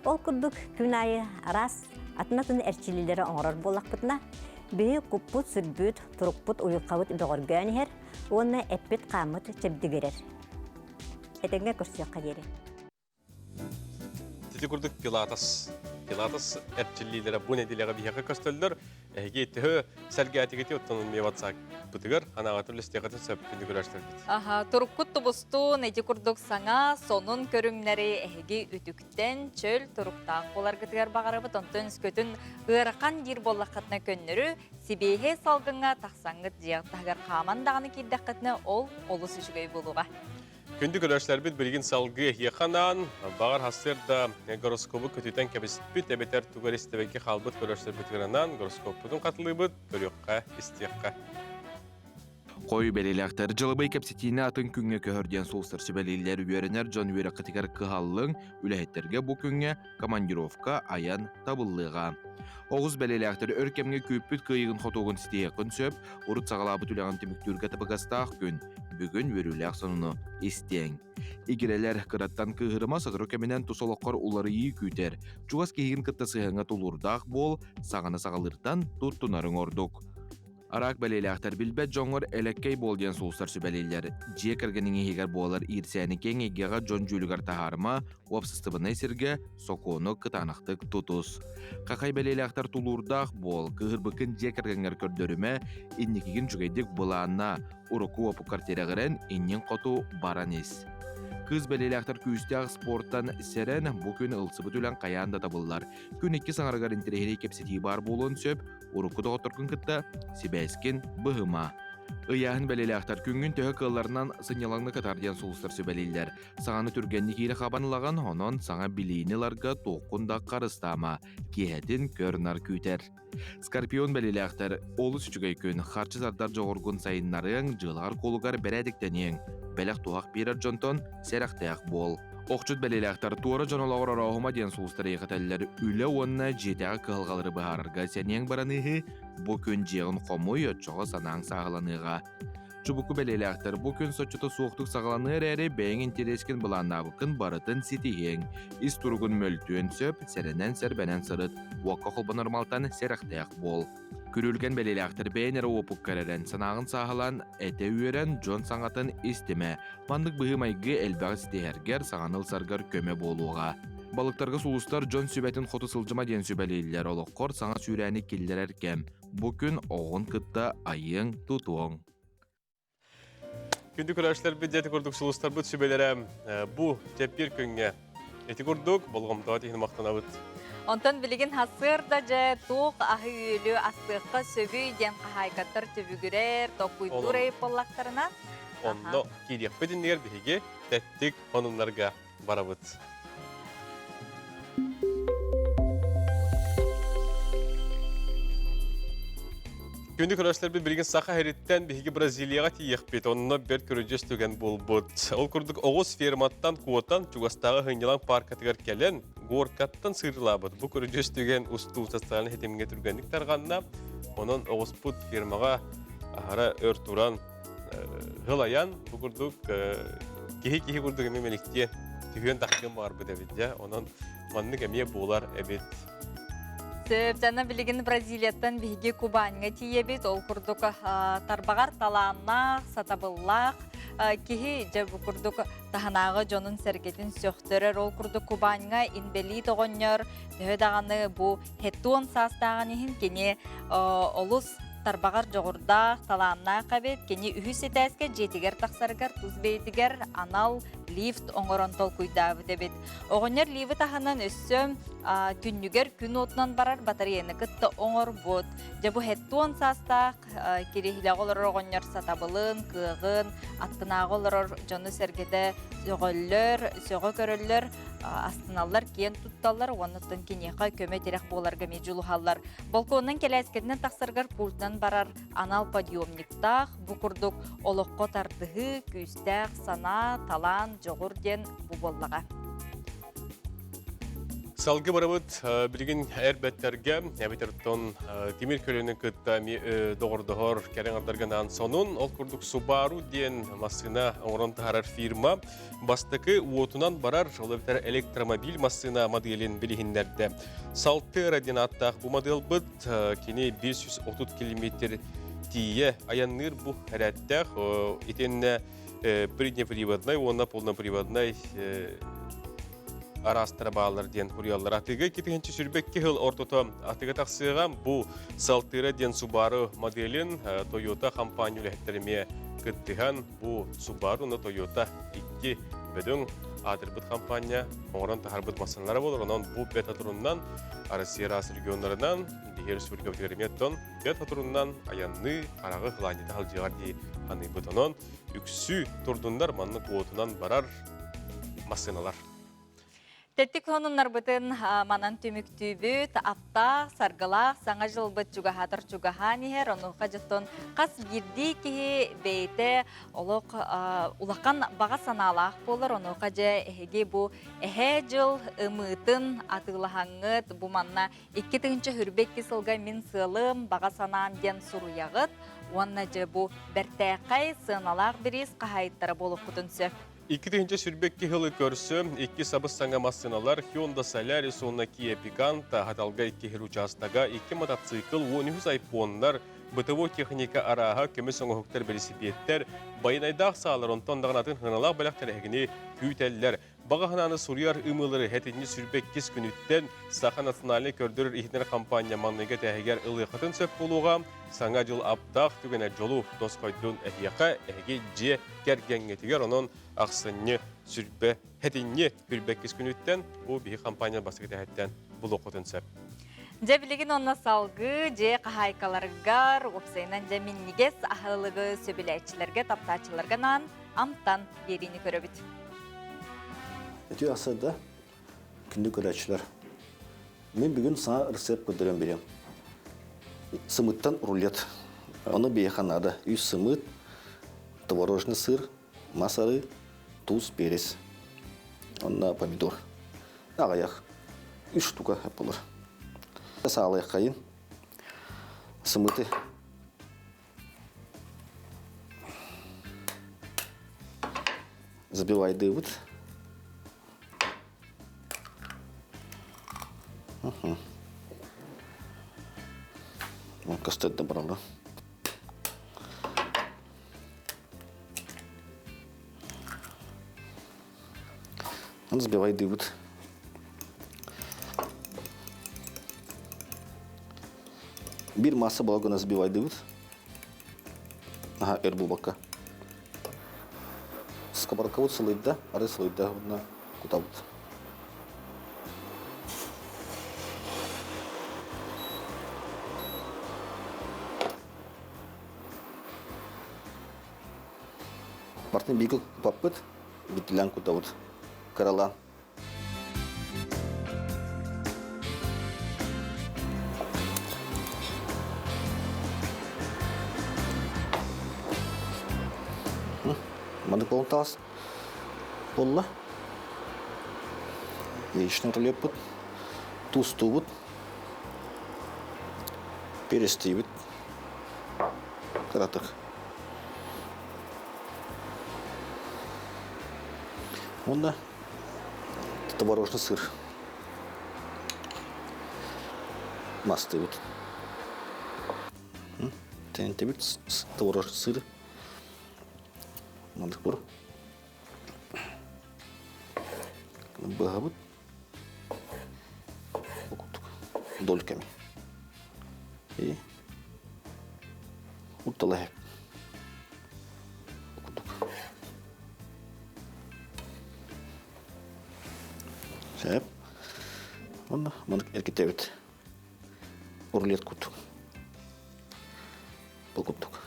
S5: Ол курдук күн аайы араас атын-атын эрчиллиилэри оҥорор буоллахпытына, биһи куппут-сүрбүт, турукпут, уйулҕабыт бөҕөргөөн иһэр уонна эппит-хааммыт чэбдигирэр. Этэҥҥэ көрсүөххэ диэри.
S1: Ити курдук Пилатес. Пилатес эрчиллиилэрэ бу нэдиэлэҕэ биһиэхэ көстөллөр. Эһиги төһө сэргээтигити оттон эмиэ WhatsApp-бытыгар анаҕатын үлэстиэххитин сөп күндү көрөөччүлэрбит.
S2: Аха, туруккут тубустуун ити курдук саҥа, сонун көрүҥнэри эһиги үтүктэн, чөл туруктаах буоларгытыгар баҕарабыт. Онтон өскөтүн ыарахан диир буоллаххытына көннөрү сибиэһэй салгыҥҥа тахсаҥҥыт дьиэҕит таһыгар хааман даҕаны киирдэххитинэ ол олус үчүгэй буолуоҕа.
S1: Күндү көрөөччүлэрбит билигин салгыы эһиэхэ анаан, баҕар сарсыарда гороскобу көтүтэн кэбиспит эбэтэр тугу эрэ истибэккэ хаалбыт көрөөччүлэрбитигэр анаан гороскоппутун хатылыыбыт, көрүөххэ, истиэххэ.
S6: Хойу бэлиэлээхтэр дьылыбай кэпсэтиини атын күҥҥэ көһөр диэн сулустар сүбэлииллэр үөрэнэр дьон үөрэххитигэр кыһаллыҥ, үлэһиттэргэ бу күҥҥэ командировка, айан табыллыаҕа. Оҕус бэлиэлээхтэр өр кэмҥэ күүппүт кыайыгын хотугун ситиһиэххин сөп, урут саҕалаабыт үлэҕин түмүктүүргэ табыгастаах күн. Бүгүн үөрүүлээх сонуну истиэҥ. Игирэлэр кыраттан кыыһырыма сотору кэминэн тус олоххор уларыйыы күүтэр. Чугас киһигин кытта сыһыаҥҥа тулуурдаах буол, саҥаны саҕалыыртан туттунарыҥ ордук. Араак бэлиэлээхтэр билбэт дьоҥҥор элэккэй буол диэн сулустар сүбэлииллэр. Дьиэ кэргэниҥ иһигэр буолар иирсээни киэҥ эйгэҕэ дьон дьүүлүгэр таһаарыма, уопсастыбаннай сиргэ сокуону кытаанахтык тутус. Хахай бэлиэлээхтэр тулуурдаах буол, кыыһырбыккын дьиэ кэргэҥҥэр көрдөрүмэ, инникигин үчүгэйдик былаанна, урукку уопуккар тирэҕирэн, иннин хоту баран ис. Кыыс бэлиэлээхтэр күүстээх спортан сэрэн, бу күн ылсыбыт үлэҥ хайаан да табыллар. Күн икки саҥарыгар интэриэһинэй кэпсэтии баар буолуон сөп, урукку доҕотторгун кытта сибээскин быһыма. Ыйааһын бэлиэлээхтэр күҥҥүн төһө кыалларынан сынньалаҥны кытар диэн сулустар сүбэлииллэр. Саҥаны түргэнник иирэ хабан ылаҕын, онон саҥа билиини ыларга туоххун да харыстаама, киэһэтин көр-нар күүтэр. Скорпион бэлиэлээхтэр олус үчүгэй күн, харчы тардар дьоҕургун сайыннарыаҥ, дьыалаҕар-куолугар бэрээдэктэниэҥ, бэлэх-туһах биэрэр дьонтон сэрэхтээх буол. Охчут бэлиэлээхтэр туора дьон олоҕор орооһума диэн сулустар эйэхэтэллэр үлэ уонна дьиэтээҕи кыһалҕалары быһаарарга сэниэҥ бараныыһы, бу күн дьиэҕин хомуй, оччоҕо санааҥ сааһыланыаҕа. Чубуку бэлиэлээхтэр бу күн соччото суохтук саҕаланыа эрээри, бэйэҥ интэриэскин былааннаабыккын барытын ситиһиэҥ. Ис туругун мөлтүөн сөп, сэрэнэн-сэрбэнэн сырыт, уокка холбонор малтан сэрэхтээх буол. Күрүлгэн бэлиэлээхтэр бэйэн эрэ уопуккар эрэн, санааҕын сааһылаан, этэ үөрэн, дьон саҥатын истимэ. Маннык быһыы-майгы элбэҕи ситиһэргэр, саҥаны ылсаргар көмө буолуоҕа. Балыктарга сулустар дьон сүбэтин хоту сылдьыма диэн сүбэлииллэр, олоххор саҥа сүүрээни киллэрэр кэм. Бу күн оҕоҕун кытта айыаҥ-тутуоҥ.
S1: Күндү көрөөччүлэрбит дьэ ити курдук сулустарбыт сүбэлэрэ бу чэппиэр күҥҥэ ити курдук болҕомтоҕо иһин махтанабыт.
S2: Онтон билигин сарсыарда дьэ туох аһы-үөлү астыахха сөбүй диэн хаһаайкаттар түбүгүрэр, толкуйдуур эйип буоллахтарына.
S1: Онно киириэхпит иннигэр биһиги тэттик хонуннарга барабыт. Күндү көрөөччүлэрбит билигин Саха сириттэн биһиги Бразилияҕа тиийиэхпит. Онно бэрт көрүдьүөс түгэн буолбут. Ол курдук оҕус ферматтан куотан чугастааҕы сынньалаҥ паркатыгар кэлэн горкаттан сыырылаабыт. Бу көрүдьүөс түгэн устуу социальнай ситимҥэ түргэнник тарҕанна. Онон оҕуспут фермаҕа аһара өр туран Һылайан бу курдук киһи киһи курдук эмиэ мэликтиэн түһүөн тахсыан баҕарбыт эбит дьэ. Онон маннык эмиэ буолар эбит.
S2: Сөп, дьана билигин Бразилияттан биһиги Кубаньҥа тиийэбит. Ол курдук тарбаҕар талааннаах, сатабыллаах киһи дьэ бу курдук таһынааҕы дьонун-сэргэтин сөхтөрөр. Ол курдук Кубаньҥа инбэлиит оҕонньор төһө даҕаны бу хетуон саастааҕын иһин кини олус Тарбаҕар дьоҕурдаах, талааннаах эбит. Кини үһүс этээскэ дьиэтигэр тахсарыгар тус бэйэтигэр анал лифт оҥорон толкуйдаабыт эбит. Оҕонньор ливы таһынан өссө түннүгэр күн уотунан барар батареяны кытта оҥорбут. Дьэ бу 70 саастаах кириэһилэҕэ олорор оҕонньор сатабылын, кыаҕын, аттынааҕы олорор дьону-сэргэтэ сөҕөллөр, сөҕө көрөллөр, астыналлар, киэн тутталлар уонна киниэхэ көмө-тирэх буоларга эмиэ дьулуһаллар. Балконунан кэлээскэтинэн тахсарыгар пультынан барар анал подъемниктаах, бу курдук олоххо тардыһыы, күүстээх санаа, талаан, дьоҕур диэн бу буоллаҕа.
S1: Салгы барабыт билигин эрбэттэргэ эбэтэр оттон тимир көлөнү кытта доҕордоһор кэрэҥ ардарганаан сонун ол курдук Subaru диэн массыына оҥорон таһаарар фирма бастакы уотунан барар ол эбэтэр электромобиль массыына моделин билиһиннэрдэ. Салтыра диэн ааттаах бу моделбыт кини 530 километр тиийэ айанныыр бу эрээттээх итиннэ преднеприводнай уонна полноприводнай араастара бааллар диэн суруйаллар. Атыыга 2022 сыл ортото атыыга тахсыаҕа бу Салтыра диэн Subaru моделин Toyota компания үлэһиттэрэ эмиэ кыттыһан бу Subaru уонна Toyota икки бөдөҥ аатырбыт компания оҥорон таһаарбыт массыыналара буолар. Онон бу бета туруннан Россия араас регионнарынан биһиги республикабытыгар эмиэ оттон бета туруннан айанныы хараҕы кылаанньыта халдьыаҕар дии саныыбыт. Онон үксүү турдуннар маннык уотунан барар массыыналар.
S2: Тэттик сонуннарбытын манан түмүктүүбүт. Аптаах, саргылаах саҥа дьылбыт чугаһаатар чугаһаан иһэр. Онуоха дьоттон хас биирдии киһи бэйэтэ олох улахан баҕа санаалаах буолар. Онуоха дьэ эһиги бу эһээ дьыл ымыытын атыылаһаҥҥыт бу манна 2022 сылга мин сыалым, баҕа санаам диэн суруйаҕыт. Уонна дьэ бу бэртээхэй сыаналаах бириис хаһаайыттара буолуоххутун сөп.
S1: 2022 сылы көрсө икки сабыс-саҥа массыыналар Hyundai Solaris уонна Kia Picanto, Хаталга икки сир учаастага, икки мотоцикл, 13 айфоннар, бытовой техника арааһа, көмүс оҥоһуктар, бэлисипиэттэр, байанайдаах саалар, онтон даҕаны атын сыаналаах бэлэхтэр эһигини күүтэллэр. Баҕа санааны суруйар ымыылары сэтинньи 22 күнүттэн Саха национальнай көрдөрөр иһитинэр хампаанньа маҥнайгы этээһигэр ылыаххытын сөп буолуоҕа. Саҥа дьыл аптаах түгэнэ дьолу тосхойдун эһиэхэ, эһиги дьиэ кэргэҥҥитигэр. Онон ахсынньы сүрбэ сэтинньи 22 күнүттэн бу биһи хампаанньа бастакы этээһиттэн булуоххутун сөп.
S2: Дьэ билигин онно салгыы дьиэ хаһаайкаларыгар, уопсайынан дьэ минньигэс аһылыгы сөбүлээччилэргэ, таптааччыларга анаан амтан биэриини көрөбүт.
S7: Үтүө асырда күндү көрөөччүлэр. Мин бүгүн саҥа рецепт көрдөрөн бириэм. Сымыттан рулет. Ону биһиэхэ наада. Үс сымыт, творожный сыр, мас арыы, туус, перец. Онно помидор. Аҕыйах. Үс штука болар. Саалыаххайын. Сымыты Забивайдыыбыт. Костер да баралла. Сбивайдыыбыт. Биир масса була гына сбивайдыыбыт. Аха, өр булбакка. Сковородкабыт сылыйда, ары сылыйда, уонна кутабыт. Бартын биги купаппыт, бүттүлээн кутабыт. Кыралаан. Маннык буолан таас буолла. Яичный рулеппут, туустуубут, перестиибит кыратык. Уонна творожный сыр мастыыбыт. Тэнтэбит творожный сыр. Мандык бур. Быһабыт. Дольками. И. Утталаһы. Курдук. Сөп. Онно маннык эргитэбит. Рулет курдук. Бу курдук.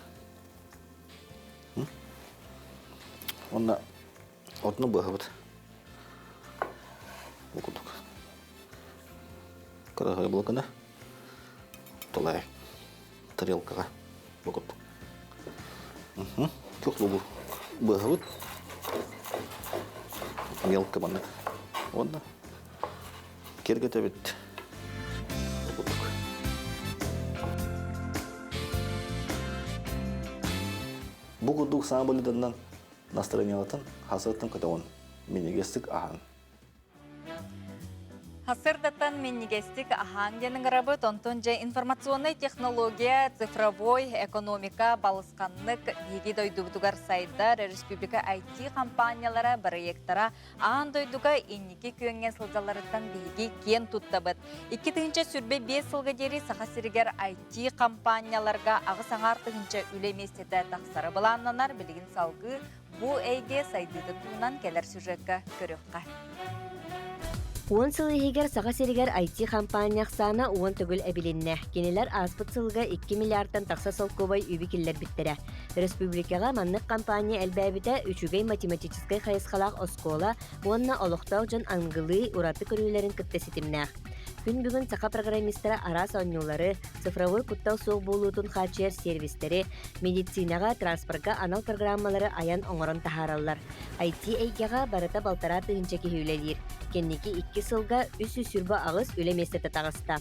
S7: Онно отну быһабыт. Бу курдук. Кыраһы булгана. Толай. Тарелкаға. Бу курдук. Тух лугу быһабыт. Мелко маннык. Онно киргетэбит. Бу курдук саҥа блюданнан настроениялатын хасыаттан көтөҕүн минньигэстик аһаан.
S2: Хасырдаттан минньигэстик аһаан диэн ыҥырабыт. Онтон дьэ информационнай технология, цифровой экономика балысханнык биһиги дойдубутугар сайдар республика IT-компаниялара, бырайыактара аан дойдуга инники күөҥҥэ сылдьалларыттан биһиги киэн туттабыт. 2025 сылга диэри Саха сиригэр IT-компанияларга 8,5 үлэ миэстэтэ тахсара былааннанар. Билигин салгыы Бу эйгэ сайдыытын туһунан кэлэр сюжекка көрүөххэ.
S8: Уон сыл иһигэр Саха сиригэр IT-хампаанньа ахсаана уон төгүл эбилиннэ. Кинилэр ааспыт сылга 2 миллиардтан тахса солкуобай үбү киллэрбиттэрэ. Республикаҕа маннык хампаанньа элбээбитэ үчүгэй математическай хайысхалаах оскуола уонна олохтоох дьон аныгылыы ураты көрүүлэрин кытта ситимнээх. Күн бүгүн саха программистара араас оонньуулары, цифровой куттал суох буолуутун хааччыйар сервистэри, Медицинэҕэ, транспорга анал программалары айан оҥорон таһаараллар. IT эйгэҕэ барыта балтараа тыһыынча киһи үлэлиир. Кэнники икки сылга 328 үлэ миэстэтэ таҕыста.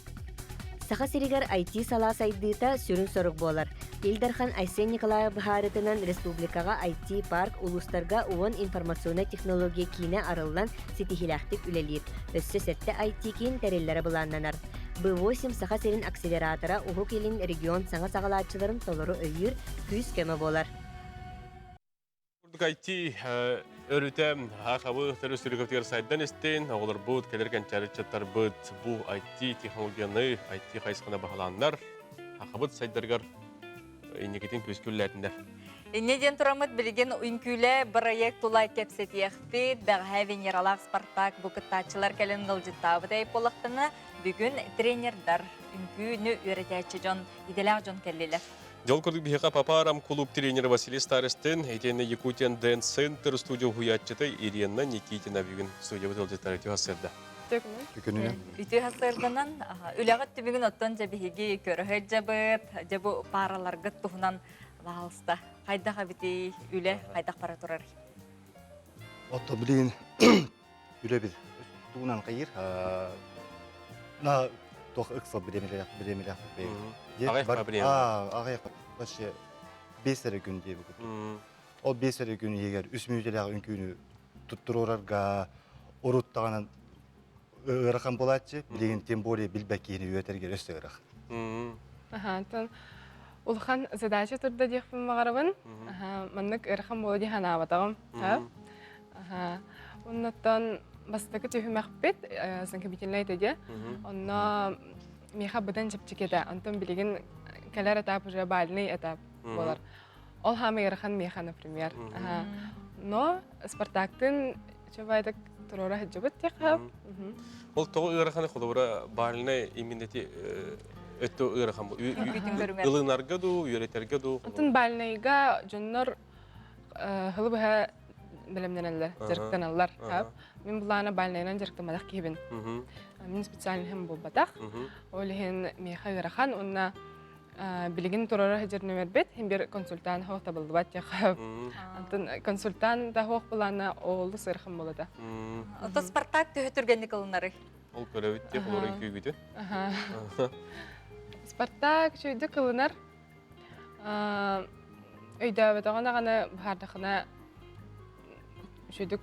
S8: Саха сиригэр IT салаа сайдыыта сүрүн сорук буолар. Ил Дархан Айсен Николаев быһаарыытынан республикаҕа IT-парк улуустарга уон информационнай технология киинэ арыллан ситиһиилээхтик үлэлиир. Өссө сэттэ IT-киин тэриллэрэ былааннанар. Б8 Саха сирин акселератора Уһук Илин регион саҥа саҕалааччыларын толору өйүүр, күүс-көмө буолар.
S1: Курдук IT өрүтэ хабы төрүс сайдан истин, оҕолорбут, кэлэр кэнчээри ыччаттарбыт бу IT технологияны, IT хайысханы баһылааннар, хахабыт сайдарыгар инникитин күскүллээтиннэр.
S2: Инне диэн тураммыт билигин үҥкүүлэ бырайыак тула кэпсэтиэхпит. Бэҕэһээ Венералаах Спартак бу кыттааччылар кэлин ыалдьыттаабыт буоллахтана, бүгүн тренердар, үҥкүүнү үөрэтээччи дьон, идэлээх дьон кэллилэр.
S1: Дьол курдук биһиэхэ Папарам клуб тренера Василий Старостин, итиэннэ Якутиан Дэнс Центр студия уһуйааччыта Ирина Никитина бүгүн студиябыт ыалдьыттара үтүө сарсыарда.
S7: Күнүнэн.
S2: Үтүө сарсыарданан үлэҕит түмүгүн оттон дьэ биһиги көрө сылдьабыт, дьэ бу паараларгыт туһунан Баһаалыста, хайдах эбитий үлэ хайдах бара турар?
S7: Отто билигин үлэбит тугунан хайыр на туох ыксал бириэмэлээх бириэмэлээх
S1: Аҕыйах бириэмэ.
S7: Аҕыйах вообще биэс эрэ күн диэбит курдук. Ол биэс эрэ күн иһигэр үс мүнүүтэлээх үҥкүүнү туттуруорарга урут даҕаны ыарахан буолааччы, билигин тем более билбэт киһини үөрэтэргэр өссө ыарахан.
S10: Аха, улахан задача турда диэхпин баҕарабын. Аха, маннык ыарахан буола дии санаабатаҕым. Аха, оннуттан бастакы түһүмэхпит знакомительнай этэ Онно миэхэ быдан чэпчэки этэ. Онтон билигин кэлэр этап уже бальный этап буолар. Ол хаамай ыарахан миэхэ, например. Аха. Но Спартактын чубайдык туруора сылдьыбыт диэххэ.
S1: Ол тоҕо ыараханы холобура бальнай именно өттө ыарахан бу. Ылынарга дуу, үөрэтэргэ дуу?
S10: Антон бальнайга дьоннор хылы быһа бэлэмнэнэллэр, дьарыктаналлар. Мин булаана бальнайынан дьарыктамматах киһибин. Мин специальноһым буолбатах. Ол иһин миэхэ ыарахан уонна билигин турара сылдьар нүмербит хин бир консультант хоох табыллыбат диэхэ. Антон консультант да хоох булаана олус ыарахан буолата.
S2: Ото Спартак төһө түргэнник ылынарый?
S1: Ол көрөбүт диэх олорон күүгүтү.
S10: Спартак үчүгэйдик ылынар. Өйдөөбөтөҕүн даҕаны баһаардахына үчүгэйдик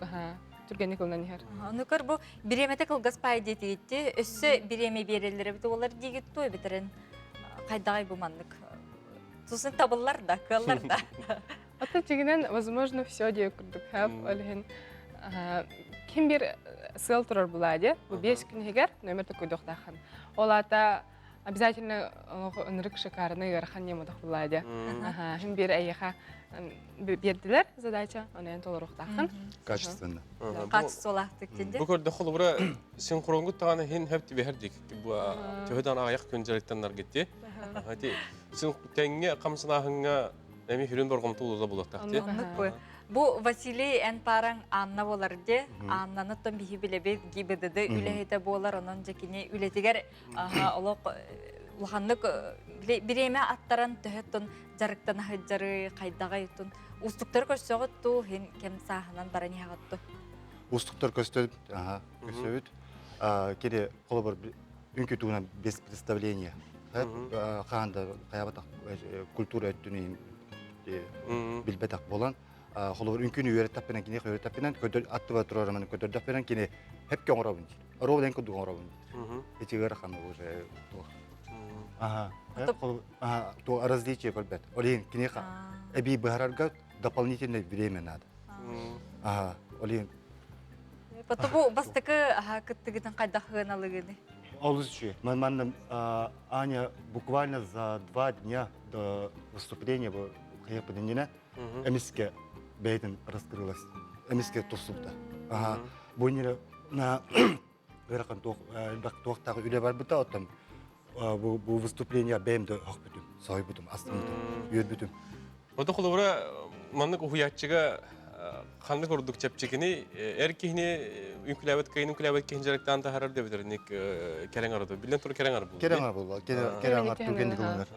S10: түргэнник ылынан иһэр.
S2: Ону көр бу бириэмэтэ кылгас паай диэтигитти өссө бириэмэ биэрэллэр эбит уолар диигит ту эбитерин хайдаҕай бу маннык сусын табыллар да кыаллар да.
S10: Ата дьиҥинэн возможно все диэ курдук хэп ол иһин ким бир сыал турар булаа диэ бу биэс күн иһигэр номер такойдуохтааххын ол аата. Обязательно ынырык шикарный ыарахан ньыматах булла Аха, хим бир эйиэхэ биэрдилэр задача, онон толоруохтааххын.
S7: Качественно.
S2: Качестволаахтык дии.
S1: Бу көрдө холобура синхронгут таҕаны хин хөп тибэһэр дик. Бу төһөдөн аҕыйах күн дьарыктаннаргытти. Ати син тэҥҥэ хамсанааһыҥҥа эми хүрүн боргомту улула булуохтаах ти.
S2: Бу Василий эн параҥ Анна болар де. Аннаны тон биһи билэбит ГИБДД үлэһитэ буолар, онон дьэ кини үлэтигэр олох улаханнык бириэмэ аттаран төһөттөн дьарыктана сылдьары хайдаҕай тун уустуктары көрсөҕүт туу хин кэм сааһынан баран иһэҕит ту
S7: Уустуктар көстөбүт, аха, көстөбүт. Кири холобур үҥкүү туһунан без представления. Хаан да хайабатах культура өттүнүн билбэтэх болан холобур үҥкүүнү үөрэттахпинэн киниэхэ үөрэттахпинэн көдөр аттыба турарымын көдөрдөхпүнэн кини хепке оҥоробун диир. Ровно курдук оҥоробун диир. Ити ыарахан уже туох. Ага. То различие көрбөт. Ол иһин киниэхэ эбии быһарарга дополнительное время надо. Ага. Ол иһин
S2: Бу бастакы кыттыгытын хайдах ыаналыгыны?
S7: Олус үчүгэй. Манна Аня буквально за 2 дня до выступления бу хайаппытын эмиске бэйэтин раскрылась. Эмиске тусубута. Ага. Бу на ыарахан туох элбэх туохтаах үлэ барбыта оттон бу бу выступление бэйэм да охпутум, сойбутум, астыммытым, үөрбүтүм.
S1: Ото холобура маннык уһуйааччыга ханнык ордук чэпчэкини эр киһини үҥкүлээбит кыайын үҥкүлээбит киһин дьарыктаан таһаарар дэбитэрник кэрэҥ арыды биллэн тур кэрэҥ арбыл.
S7: Кэрэҥ арбыл, кэрэҥ ар түргэнник ылынар.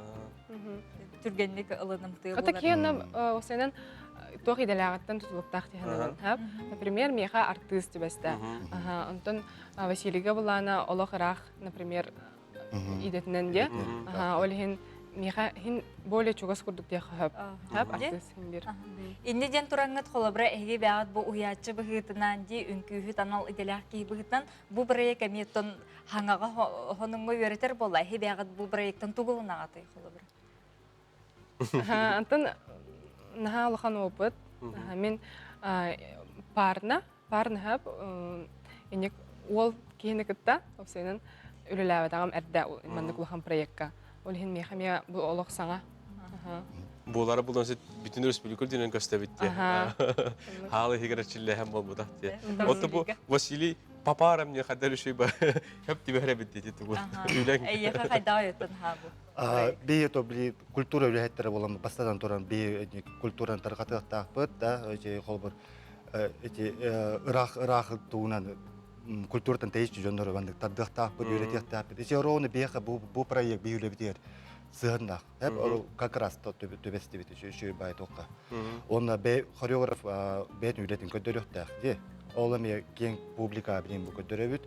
S2: Түргэнник ылынымтыы
S10: Ата киһи осенен туох идэлээҕиттэн тутулуктаах тиһэнэбин. Например, миэхэ артыыс түбэстэ. Онтон Василийга булаана олох ыраах, например, идэтинэн диэ. Ол иһин миэхэ хин более чугас курдук диэххэ хөп. Хөп артыыс хин бир.
S2: Инни диэн тураҥҥыт холобура эһиги бэҕэт бу уһуйааччы быһыытынан дии үҥкүүһүт анал идэлээх киһи быһыытынан бу проект эмиэ тон хаҥаҕа хонуҥҥа үөрэтэр буолла. Эһи бэҕэт бу проектан тугу ылынаҕытый холобура?
S10: Антон наһаа улахан опыт. Мин парна парна инник уол киһини кытта опсайынан үлэлээбэтэҕим эрдэ маннык улахан проекка. Ол иһин миэхэ эмиэ бу олох саҥа.
S1: Буолара булан бүтүн өрөспүүбүлүкэ үрдүнэн көстөбүт диye. Хаал иһигэр чиллэһэн буолбутах диye. Отто бу Василий папарам не хаддар үшүй ба хөп тибэһэр эбит диэти тугу. Үлэҥ.
S2: Эйиэхэ хайдаа өттөн хаа бу.
S7: Бии то били культура үлэһиттэрэ буолан бастатан туран бии культураны тарҕатыахтаахпыт да эти холбур эти ыраах ыраах тугунан культураттан тэйиччи дьоннору маннык тардыахтаахпыт үөрэтиэхтээхпит ити ороуну биэхэ бу бу проект бии үлэбитигэр сыһыннаах как раз түбэстибит үчүгэй баай туохха уонна бэй хореограф бэйэтин үлэтин көрдөрүөхтээх дии ол эмиэ киэҥ публика билин бу көрдөрөбүт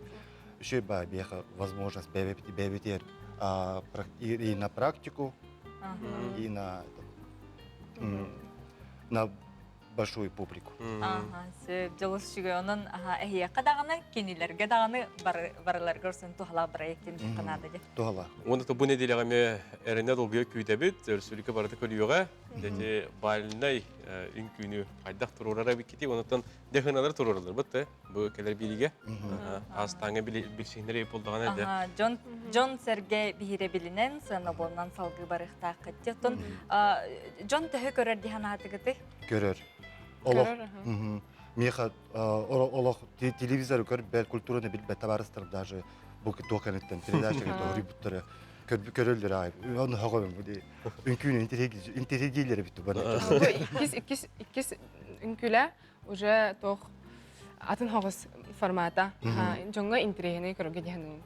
S7: үчүгэй баай биэхэ возможность бэйэбитигэр и на практику и на на большую публику.
S2: Ага, сөп, дьолус үчүгэй. Онон эһиэхэ даҕаны, кинилэргэ даҕаны барыларга урсын туһалаах проектин наада дии.
S7: Туһалаах.
S1: Уонна бу нэдиэлэҕэ эмиэ эрэнэ долгуйа күүтэбит, өрөспүүбүлүкэ барыта көрүөҕэ. Ити бальнай үҥкүүнү хайдах туруорара эбиккитий, онуттан дэхыналар туруоралар бытты. Бу кэлэр биригэ. Астааҥа билсиһиннэри болдаҕына эдэ.
S2: Дьон дьон сэргэ биһирэбилинэн сыанабылынан салгыы барыахтааххыт. Оттон дьон төһө көрөр дии санаатыгытый?
S7: Көрөр. Олох. Миэхэ олох телевизоры көрбөт, культураны билбэт табаарыстар даже бу туох кэнниттэн передача тоһуруйбуттара көрөллөр аай. Оны хоҕобун бу үҥкүүнү интеллигийлери бүттү бана.
S10: Иккис иккис иккис үҥкүүлэ уже туох атын хоҕус формата дьоҥҥо интэриэһинэй көрөргө диэн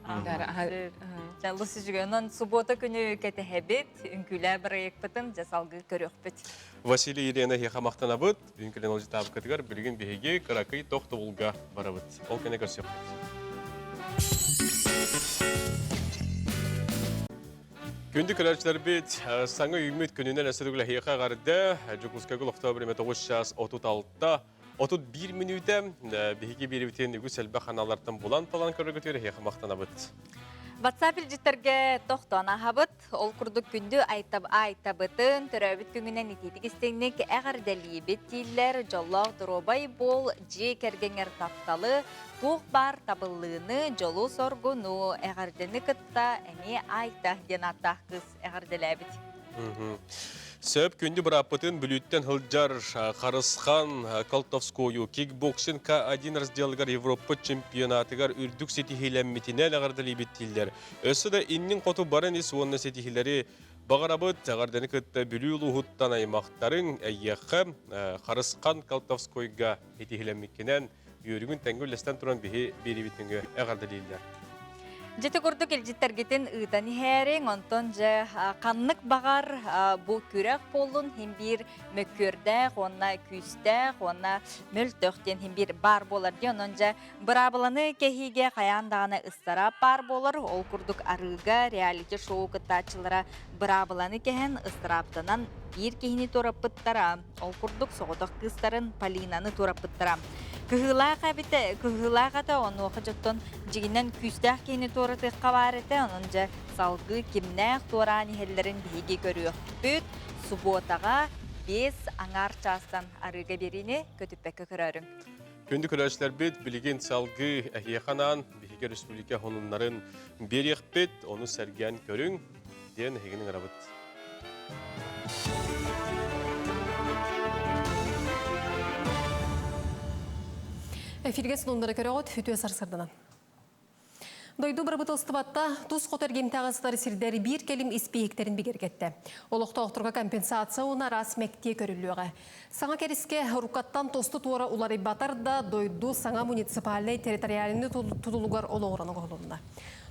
S2: Дьаллыс үчүгэй. Онон суббота күнү кэтэһэбит, үҥкүүлээ бырайыакпытын дьэ салгыы көрүөхпүт.
S1: Василий Елена эһиэхэ махтанабыт. Бүгүн кэлэн олдьутаабыккытыгар билигин биһиги кыракый тохтобулга барабыт. Ол кэннэ көрсүөхпүт. Күндү көрөөччүлэрбит, саҥа үүммүт күнүнэн өссө төгүл эһиэхэ эҕэрдэ. Дьокуускайга олохтоох бириэмэ 9 час 36 31 мүнүүтэ. Биһиги биэрибитин үгүс элбэх ханаалартан булан талан көрөргүтүгэр эһиэхэ махтанабыт.
S2: WhatsApp илдьиттэргэ тохтоон аһабыт. Ол курдук күндү айтабытын, төрөөбүт күҥүнэн итиитик истиҥник эҕэрдэлиибит дииллэр. Дьоллоох доруобай буол, дьиэ кэргэҥэр тапталы, туох баар табыллыыны, дьолу-соргуну, эҕэрдэни кытта эмиэ Айта диэн ааттаах кыыс эҕэрдэлээбит.
S1: Сөп күндү бырааппытын Бүлүүттэн сылдьар Харысхан Колтовскую кикбоксинг К1 разделыгар Европа чемпионатыгар үрдүк ситиһиилэммитинэн эҕэрдэлиибит дииллэр. Өссө да иннин хоту баран ис уонна ситиһиилэри баҕарабыт. Эҕэрдэни кытта Бүлүү улууһуттан аймахтарыҥ эйиэхэ Харысхан Колтовскойга ситиһиилэммиккинэн үөрүгүн тэҥҥэ үллэстэн туран биһи биэриибит нөҥүө эҕэрдэлииллэр.
S2: Дьити курдук илдьиттэргитин ыытан иһээриҥ, онтон дьэ ханнык баҕар бу күрэх буоллун хин биир мөккүөрдээх уонна күүстээх уонна мөлтөх диэн хин биир баар буолар дии. Онон дьэ быраабыланы кэһиигэ хайаан даҕаны ыстараап баар буолар. Ол курдук арыыга реалити-шоу кыттааччылара быраабыланы кэһэн ыстарааптанан биир киһини туораппыттара. Ол курдук соҕотох кыыстарын Полинаны туораппыттара. Кыһыылаах эбитэ, кыһыылаах этэ, онуоха дьоттон дьигинэн күүстээх киһини туоратыахха баар этэ, онон дьэ салгыы кимнээх туораан иһэллэрин биһиги көрүөхпүт. Субуотаҕа 5 аҥаар чаастан арыыга биэриини көтүппэккэ көрөөрүҥ.
S1: Күндү көрөөччүлэрбит, билигин салгыы эһиэхэ анаан биһиги республика сонуннарын биэриэхпит, ону сэргээн көрүҥ диэн эһигини ыҥырабыт.
S3: Эфиргэ сонуннары көрөҕүт, үтүө сарсырданан. Дойду бырабыыталыстыбата тус хоту эргимтэҕэ сытар сирдэр биир кэлим испииһиктэрин бигэргэттэ. Олохтоохторго компенсация уонна араас мэктиэ көрүллүөҕэ. Саҥа кэрискэ уруккаттан тосту туора уларыйбатар да, дойду саҥа муниципальнай территориальнай тутулугар олоҕуран оҥоһулунна.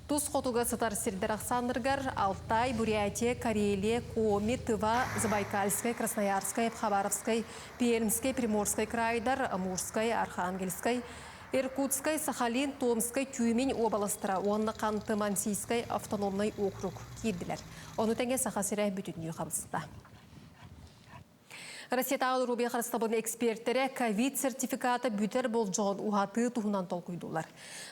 S3: Тус хотуга сытар сирдэр ахсааннарыгар Алтай, Бурятия, Карелия, Коми, Тыва, Забайкальскай, Красноярскай, Хабаровскай, Пермскэй, Приморскай крайдар, Амурскай, Архангельскай, Иркутскай, Сахалин, Томскай, Тюмень уобаластара уонна Ханты-Мансийскай автономнай округ киирдилэр. Ону тэҥэ Саха сирэ бүтүннүү хабыста. Россиятааҕы доруобуйа харыстабылын экспертэрэ ковид сертификата бүтэр болдьоҕун уһатыы туһунан толкуйдууллар.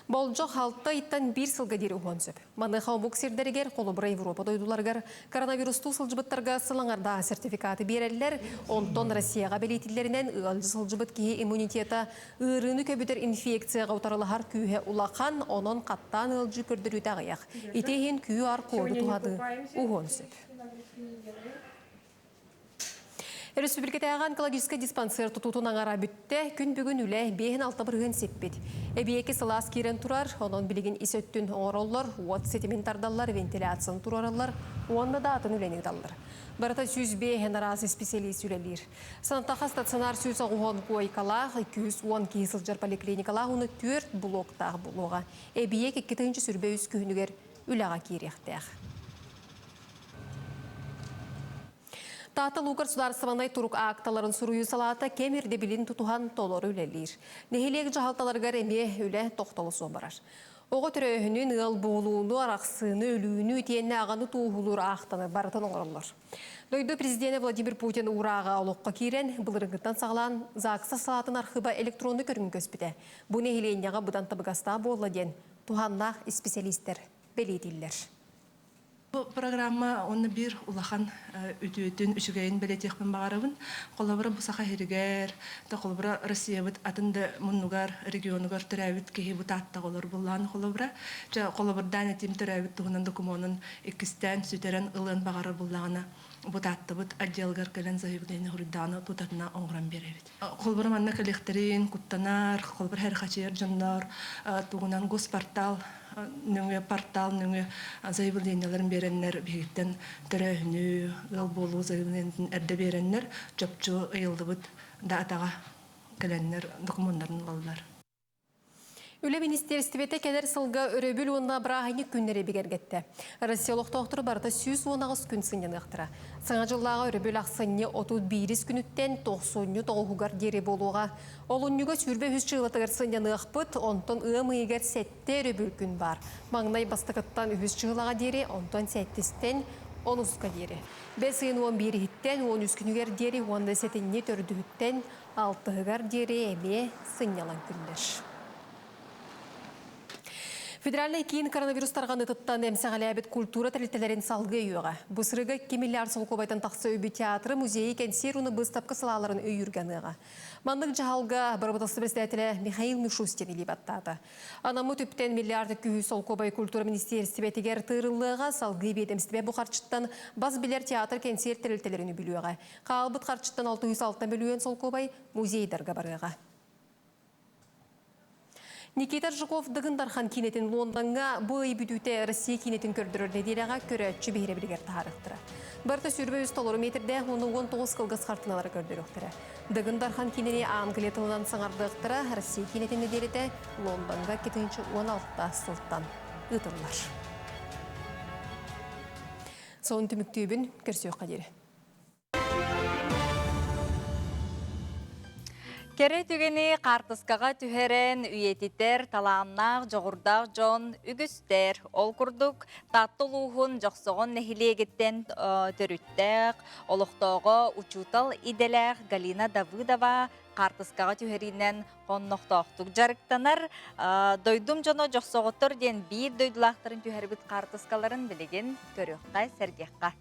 S3: Болдьох алта ыйтан биир сылга диэри уһуон сөп. Маныаха омук сирдэригэр, холобура Европа дойдуларыгар коронавирустуу сылдьыбыттарга сыл аҥардаах сертификаты биэрэллэр. Онтон Россияҕа бэлиэтиллэринэн ыалдьа сылдьыбыт киһи иммунитета ыарыыны көбүтэр инфекцияҕа утарылаһар күүһэ улахан, онон хаттаан ыалдьыы көрдөрүүтэ аҕыйах. Ити иһин QR-коду туһаныы уһуон сөп. Өрөспүүбүлүкэтээҕи онкологическай диспансер тутуутун аҥара бүттэ. Күн бүгүн үлэ 5-6% сиппит. Эбиэки сылаас киирэн турар, онон билигин ис өттүн оҥороллор, уот ситимин тардаллар, вентиляцияны туруораллар уонна да атын үлэни ыыталлар. Барыта 105 араас исписэлиис үлэлиир. Санатаха стационар 190 куойкалаах, 210 киһи сылдьар поликлиникалаах уонна 4 блоктаах буолуоҕа. Эбийиэк 2023 күһүнүгэр үлэҕэ киириэхтээх. Таатта Луукар судаарыстыбаннай турук аакталарын суруйуу салаата кэм ирдэбилин тутуһан толору үлэлиир. Нэһилиэк дьаһалталарыгар эмиэ үлэ тохтоло суох барар. Оҕо төрөөһүнүн, ыал буолууну, арахсыыны, өлүүнү итиэннэ аҕаны туоһулуур аахтаны барытын оҥороллор. Дойду президенэ Владимир Путин уурааҕа олоххо киирэн, былырыҥҥыттан саҕалаан ЗАГСа салаатын архыыба электроннай көрүҥҥэ көспүтэ. Бу нэһилиэнньэҕэ быдан табыгастаах буолла диэн туһааннаах исписэлиистэр бэлиэтииллэр.
S11: Бу программа уонна биир улахан үтүөтүн, үчүгэйин бэлиэтиэхпин баҕарабын. Холобура, бу Саха сиригэр, да холобура, Россиябыт атын да муннугар, регионугар төрөөбүт киһи бу Тааттаҕа олор буллаан холобура. Чэ, холобурдаан этим төрөөбүт туһунан докумуонун иккистээн сүтэрэн ылыан баҕарар буллаҕына, бу Тааттабыт отделыгар кэлэн заявление суруйдаҕына тутатына оҥорон биэрэбит. Холобура, манна кэлиэхтэрин, куттанар, холобура, хэрхачыйар дьоннор тугунан госпортал нөҥүө портал нөҥүө заявлениеларын биэрэннэр биһигиттэн төрөөһүнү, ыал буолуу заявлениетын эрдэ биэрэннэр чопчу ыйыллыбыт даатаҕа кэлэннэр докумуоннарын ылаллар.
S3: Үлэ министиэристибэтэ кэлэр сылга өрөбүл уонна бырааһынньык күннэри бигэргэттэ. Россия олохтоохторо барыта 118 күн сынньаныахтара. Саҥа дьыллааҕы өрөбүл ахсынньы 31 күнүттэн 99-угар диэри буолуоҕа. Олунньуга 23 чыылатыгар сынньаныахпыт, онтон ыам ыйыгар сэттэ өрөбүл күн баар. Маҥнай бастакыттан үһүс чыылаҕа диэри, онтон сэттистэн онуска диэри. Бэс ыйын 11-иһиттэн 13 күнүгэр диэри уонна сэтинньи төрдүһүттэн алтыһыгар диэри эмиэ сынньалаҥ күннэр. Федеральнай киин коронавирус тарҕаныытыттан эмсэҕэлээбит культура тэрилтэлэрин салгыы өйүөҕэ. Бу сырыыга 2 миллиард солкуобайтан тахса үбү театры, музейы, кэнсиэр уонна быыстапка салааларын өйүүргэ аныаҕа. Маннык дьаһалга бырабыыталыстыба председателэ Михаил Мишустин илии баттаата. Анаммыт үптэн миллиард күүһү солкуобай культура министиэристибэтигэр тыырыллыаҕа, салгыы биэдэмистибэ бу харчыттан бас билэр театр кэнсиэр тэрилтэлэрин үбүлүөҕэ. Хаалбыт харчыттан 606 мөлүйүөн солкуобай музейдарга барыаҕа. Никита Жуков Дыгын Дархан киинэтин Лондоҥҥа бу ый бүтүүтэ Россия киинэтин көрдөрөр нэдиэлэҕэ көрөөччү биһирэбилигэр таһаарыахтара. Барыта 23 толору метрдээх уонна 19 кылгас хартыыналары көрдөрүөхтэрэ. Дыгын Дархан киинэни Англия тылынан саҥардыахтара, Россия киинэтин нэдиэлэтэ Лондоҥҥа 2016 сылтан ыытыллар. Сонун түмүктүүбүн көрсүөххэ диэри.
S2: Кэрэ түгэни хаартыскаҕа түһэрэн үйэтитэр талааннаах, дьоҕурдаах дьон үгүстэр. Ол курдук, Таатта улууһун Дьохсоҕон нэһилиэгиттэн төрүттээх, олохтооҕо учуутал идэлээх Галина Давыдова хаартыскаҕа түһэриинэн хоннохтоохтук дьарыктанар. Дойдум дьоно Дьохсоҕоттор диэн биир дойдулаахтарын түһэрбит хаартыскаларын билигин көрүөххэ, сэргиэххэ.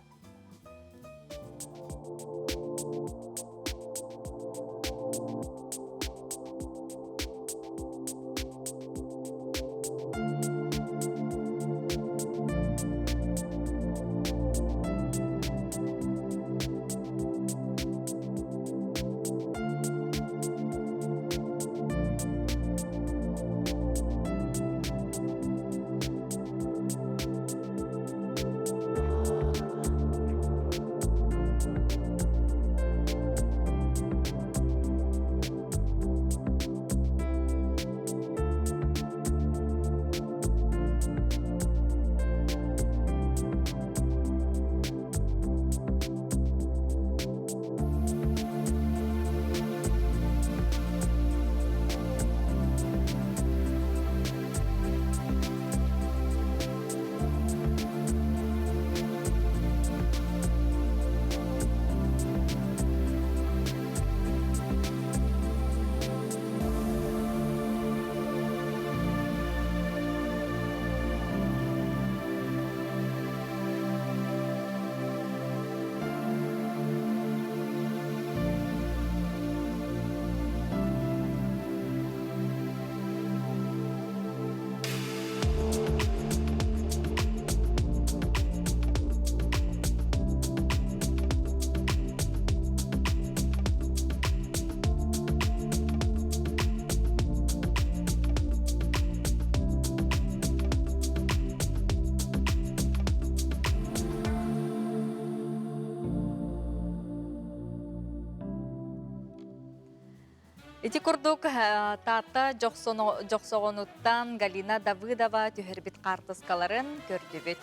S2: Ити курдук Таатта Дьохсоҕонуттан Галина Давыдова түһэрбит хаартыскаларын көрдүбүт.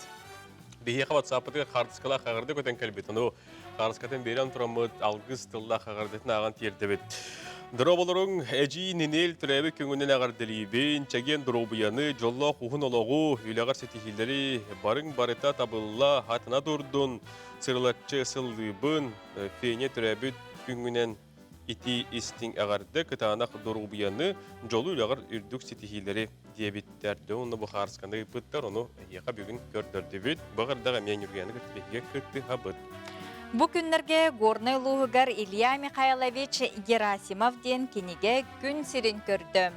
S1: Биһиэхэ WhatsApp-ытыгар хаартыскалаах хаҕырда көтөн кэлбит. Ону хаартыскатын биэрэн тураммыт алгыс тыллаах хаҕырдытын ааҕан тиэрдэбит. Дорооболоруҥ, эдьиий Нинель төрөөбүт күҥүнэн эҕэрдэлиибин, чэгиэн доруобуйаны, дьоллоох уһун олоҕу, үлэҕэр ситиһиилэри, барыҥ барыта табылла, хатана турдун, сырылаччы сыллыыбын, Феня төрөөбүт күҥҥүнэн итии истиҥ эҕэрдэ, кытаанах доруобуйаны, дьолу үлэҕэр үрдүк ситиһиилэри диэбиттэр. Дьэ уонна бу хаарысканы ыыппыттар, ону эһиэхэ бүгүн көрдөрдүбүт. Баҕардаҕа эмиэ Ньургуйаны кытта биһиги кыттыһабыт.
S2: Бу күннэргэ Горнай улууһугар Илья Михайлович Герасимов диэн кинигэ күн сирин көрдө.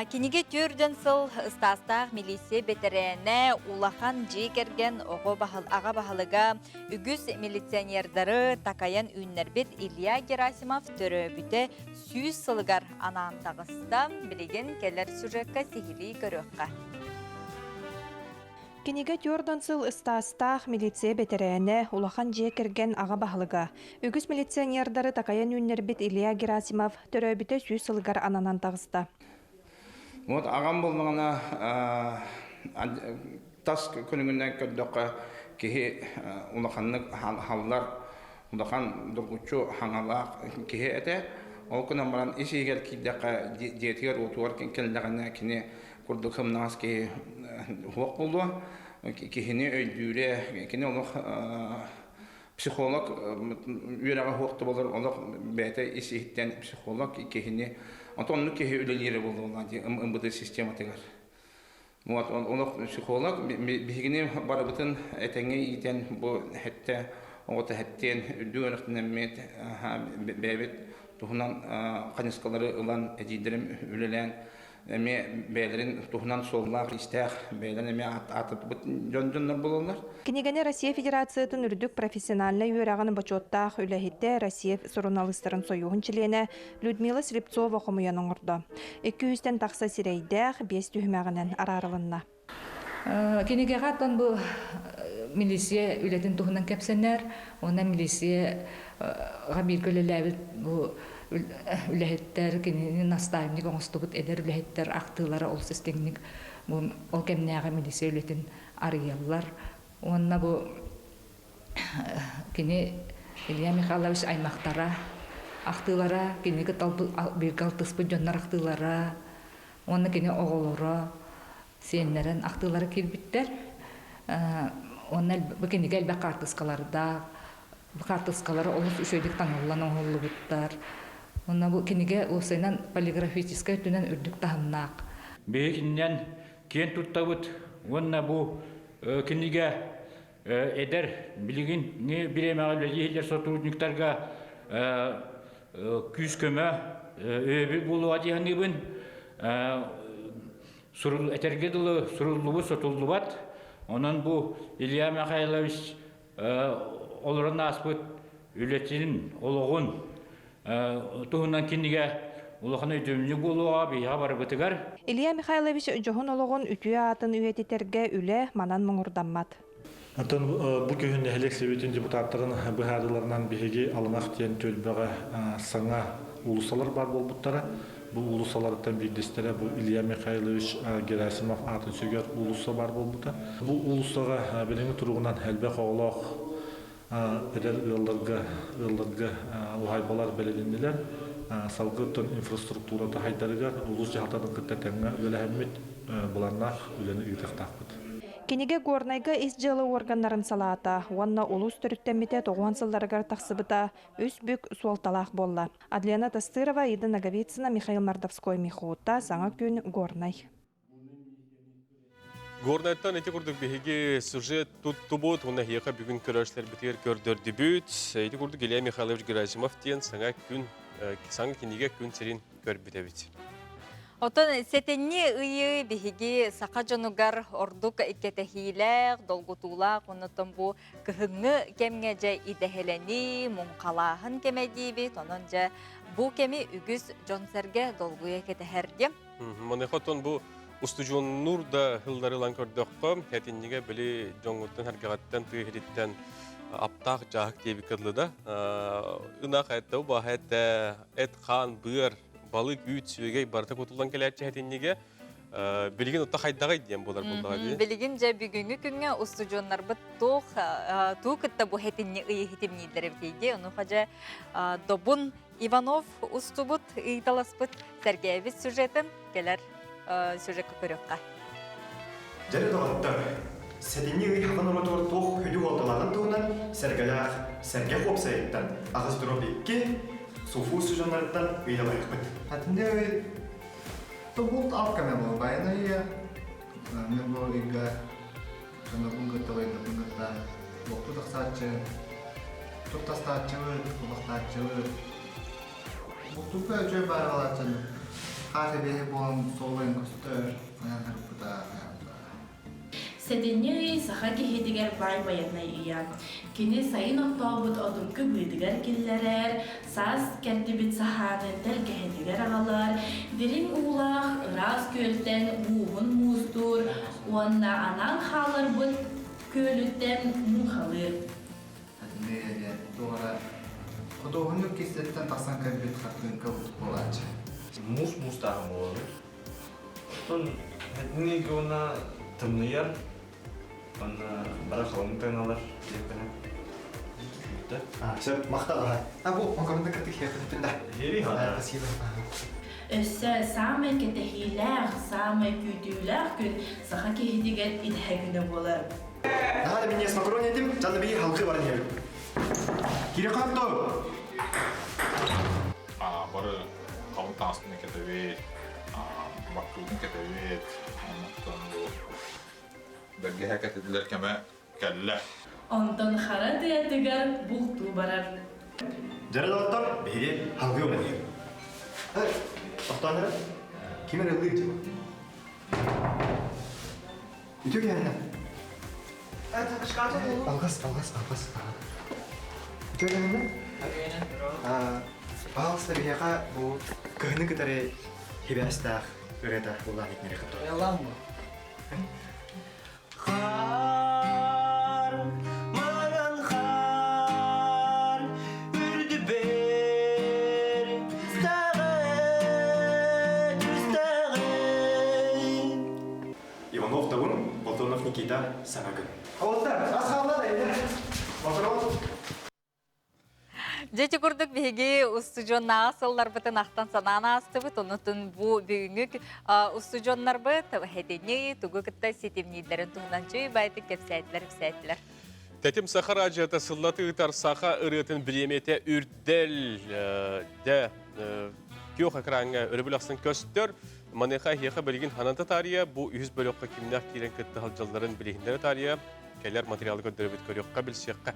S2: Кинигэ түөрдөн сыл ыстаастаах милиция бэтэрээнэ, улахан дьиэ кэргэн оҕо аҕа баһылыга Үгүс милиционердары такайан үүннэрбит Илья Герасимов төрөөбүтэ 100 сылыгар анаан таҕыста. Билигин кэлэр сюжекка сиһилии көрүөххэ.
S9: Кинигэ түөрдөн сыл ыстаастаах милиция бэтэрээнэ, улахан дьиэ кэргэн аҕа баһылыга. Үгүс милиционердары такайан үүннэрбит Илья Герасимов төрөөбүтэ 100 сылыгар ананан таҕыста.
S12: Вот аҕам буоллаҕына тас көрүҥүнэн көрдөххө киһи улаханнык халлар улахан дургуччу хаҥалаах киһи этэ. Ол гынан баран ис иһигэр киирдэххэ дьиэтигэр уотугар кэллэҕинэ кини курдук сымнаҕас киһи суох буолуо. Киһини өйдүүрэ, кини олох психолог үөрэҕэ суох да буолар олох бэйэтэ ис иһиттэн психолог киһини онтон оннук киһи үлэлиирэ буолуо дии МВД систематыгар. Вот олох психолог биһигини барыбытын этэҥҥэ иитэн бу хэттэ оҕото хэттиэн үрдүк үөрэхтэнэммит бэйэбит туһунан хайысхалары ылан эдьиийдэрим үлэлээн эмиэ бэйэлэрин туһунан суоллаах-иистээх бэйэлэрин эмиэ аатырбыт дьон дьоннор буолаллар.
S9: Кинигэни Россия Федерациятын үрдүк профессиональнай үөрэҕин бочуоттаах үлэһитэ, Россия суруналыыстарын сойууһун чилиэнэ Людмила Слепцова хомуйан оҥордо. 200-тэн тахса сирэйдээх, биэс түһүмэҕинэн араарылынна.
S13: Кинигэҕэ оттон бу милиция үлэтин туһунан кэпсэнэр уонна милицияҕа бииргэ үлэлээбит бу үлэһиттэр, кинини наставник оҥостубут эдэр үлэһиттэр ахтыылара олус истиҥник бу ол кэмнээҕи милиция үлэтин арыйаллар. Уонна бу кини Илья Михайлович аймахтара ахтыылара, кинини кытта бииргэ алтыспыт дьоннор ахтыылара уонна кини оҕолоро сиэннэрин ахтыылара киирбиттэр. Уонна бу кинигэ элбэх хаартыскалардаах. Бу хаартыскалара олус үчүгэйдик таҥыллан оҥоһуллубуттар. Уонна бу кинигэ уопсайынан полиграфическай өттүнэн үрдүк таһымнаах.
S14: Биһиги кининэн киэн туттабыт уонна бу кинигэ эдэр билигин бириэмэҕэ үлэлии иһиллэр сотрудниктарга күүс-көмө өйөбүл буолуоҕа дии саныыбын. Этэргэ дылы суруллубут сотуллубат. Онон бу Илья Михайлович олорон ааспыт үлэтин, олоҕун туһунан кинигэ улахан өйдөбүнньүк буолуоҕа биһиэхэ барыбытыгар.
S9: Илья Михайлович дьоһун олоҕун үтүө аатын үйэтитэргэ үлэ манан муҥурдаммат.
S15: Оттон бу күһүн нэһилиэк сэбиэтин депутаттарын быһаарыыларынан биһиги Алымах диэн түөлбэҕэ саҥа уулуссалар баар буолбуттара. Бу уулуссаларыттан биирдэстэрэ бу Илья Михайлович Герасимов аатын сүгэр уулусса баар буолбута. Бу уулуссаҕа билиҥҥи туругунан элбэх оҕолоох эдэр ыалларга ыалларга уһаайбалар бэлилиннилэр. Салгыы оттон инфраструктурата хайдарыгар улуус дьаһалтатын кытта тэҥҥэ үлэлэһэммит былааннаах үлэни ыытыахтаахпыт.
S9: Кинигэ Горнайга ис дьыала уорганнарын салаата уонна улуус төрүттэммитэ тоҕуон сылларыгар тахсыбыта үс бүк суолталаах буолла. Адлена Тастырова, Ида Ноговицына, Михаил Мордовской, Михута, Саҥа күн, Горнай.
S1: Горнайтан ити курдук биһиги сюжет туттубут, уонна эһиэхэ бүгүн көрөөччүлэрбитигэр көрдөрдүбүт. Ити курдук Илья Михайлович Герасимов диэн саҥа күн, саҥа кинигэ күн сирин көрбүт эбит.
S2: Оттон сэтинньи ыйы биһиги саха дьонугар ордук кэтэһиилээх, долгутуулаах, оннуттан бу кыһыҥҥы кэмҥэ дьэ идэһэлэнии, муҥхалааһын кэмэ диибит. Онон дьэ бу кэми үгүс дьон-сэргэ долгуйа кэтэһэр диэн.
S1: Маныаха оттон бу устудьуоннуур да сыллары ылан көрдөххө, сэтинньигэ били дьоҥҥуттан, сэргэҕиттэн, тыа иһириттэн аптаах дьааһык диэбиккэ дылы да, ынах этэ, убаһа этэ, эт-хаан, быар, балык, үүт, сүөгэй барыта кутуллан кэлээччи сэтинньигэ билигин отто хайдаҕый диэн буолар буоллаҕа дии.
S2: Билигин дьэ бүгүҥҥү күҥҥэ устудьуоннарбыт туох туу кытта бу сэтинньи ыйы хитимнииллэр эбитий дии. Онуоха дьэ Добун Иванов устубут, ыйыталаспыт, сэргээбит сюжетын кэлэр сюжекка көрүөххэ.
S16: Дьэ доҕоттор, сэтинньи ый хахан оротугар туох хүдү уолталааҕын туһунан сэргэлээх сэргэх уопсайыттан 8-2 СУФУ устудьуоннарыттан ыйыталаһыахпыт.
S25: Сэтинньи ый тобулт ал кэмэ буолбайын ыйа. Мен бу ыйга дьоннорбун кытта убайдарбын кытта лопту тахсааччы, туртастааччыбыт, кубахтааччыбыт. Бултуурга үчүгэй баар буолааччы хаас эбиэһи буолан суолайын көстөр, айан харыппыта,
S26: Сэтинньи ый саха киһитигэр баай байанай ыйа. Кини сайын оттообут отун кыбыытыгар киллэрэр, саас кэрдибит саһаанын тэлгэһэтигэр аҕалар, дириҥ уулаах ыраас күөлтэн мууһун муустуур уонна анаан хаалларбыт күөлүттэн муҥхалыыр.
S25: Диэн туох эрэ худуоһунньук киистэттэн тахсан кэлбит хартыыҥка буолааччы.
S27: Муус муустааҕын буолабыт. Оттон этниги уонна тымныйар уонна бары халыҥ таҥалар диэхпинэ.
S16: Сөп, махтал.
S25: А бу макаронды кытык хиэхтэн да. Спасибо.
S26: Өссө саамай кэтэһиилээх, саамай күүтүүлээх күн саха киһитигэр идэһэ күнэ буолар.
S16: Наһаа да минньиэс макарон этим, дьанна биһи халгы баран иһэбит. Кири хатто!
S28: Бары халыҥ таҥаспын кэтэбит.
S17: Баккыбытын кэтэбит. Онтон бу бэргэһэ кэтиллэр кэмэ кэллэ.
S26: Онтон хара тыатыгар бултуу барар.
S16: Дьара доҕоттор, биһиги халгыы үлэлиир. Тохтоон эрэ. Ким эрэ ыллыыр дьима. Үтүө киһиннэ. Алгас, алгас, алгас. Үтүө киһиннэ. Пожалуйста, биһиэхэ бу кыһыны кытары хибээстээх ырыата улаан итиннэри кытта.
S18: Хаар, маҥан хаар, үрдүбэр түстэҕэ, түстэҕэ.
S16: Иванов Табун, Платонов Никита, саҥа күн. Олта, ас хаалла да, Вопрос.
S2: Дьэ ити курдук биһиги устудьуоннааҕы сылларбытын ахтан санаан аастыбыт. Онутун бу бүгүҥҥү устудьуоннарбыт хэтини тугу кытта ситимнииллэрин туһунан чүй байтык кэпсээтилэр ипсээтилэр.
S1: Тэтим Саха радиота сыллата ыытар саха ырыатын бириэмийэтэ үрдэл дэ күөх экраҥҥа өрөбүл ахсын көстөр. Маныаха эһиэхэ билигин ханата таарыйа бу үһүс бөлөххө кимнээх киирэн кытта сылдьалларын билиһиннэрэ таарыйа кэлэр материалы көрдөрөбүт көрүөххэ билсиэххэ.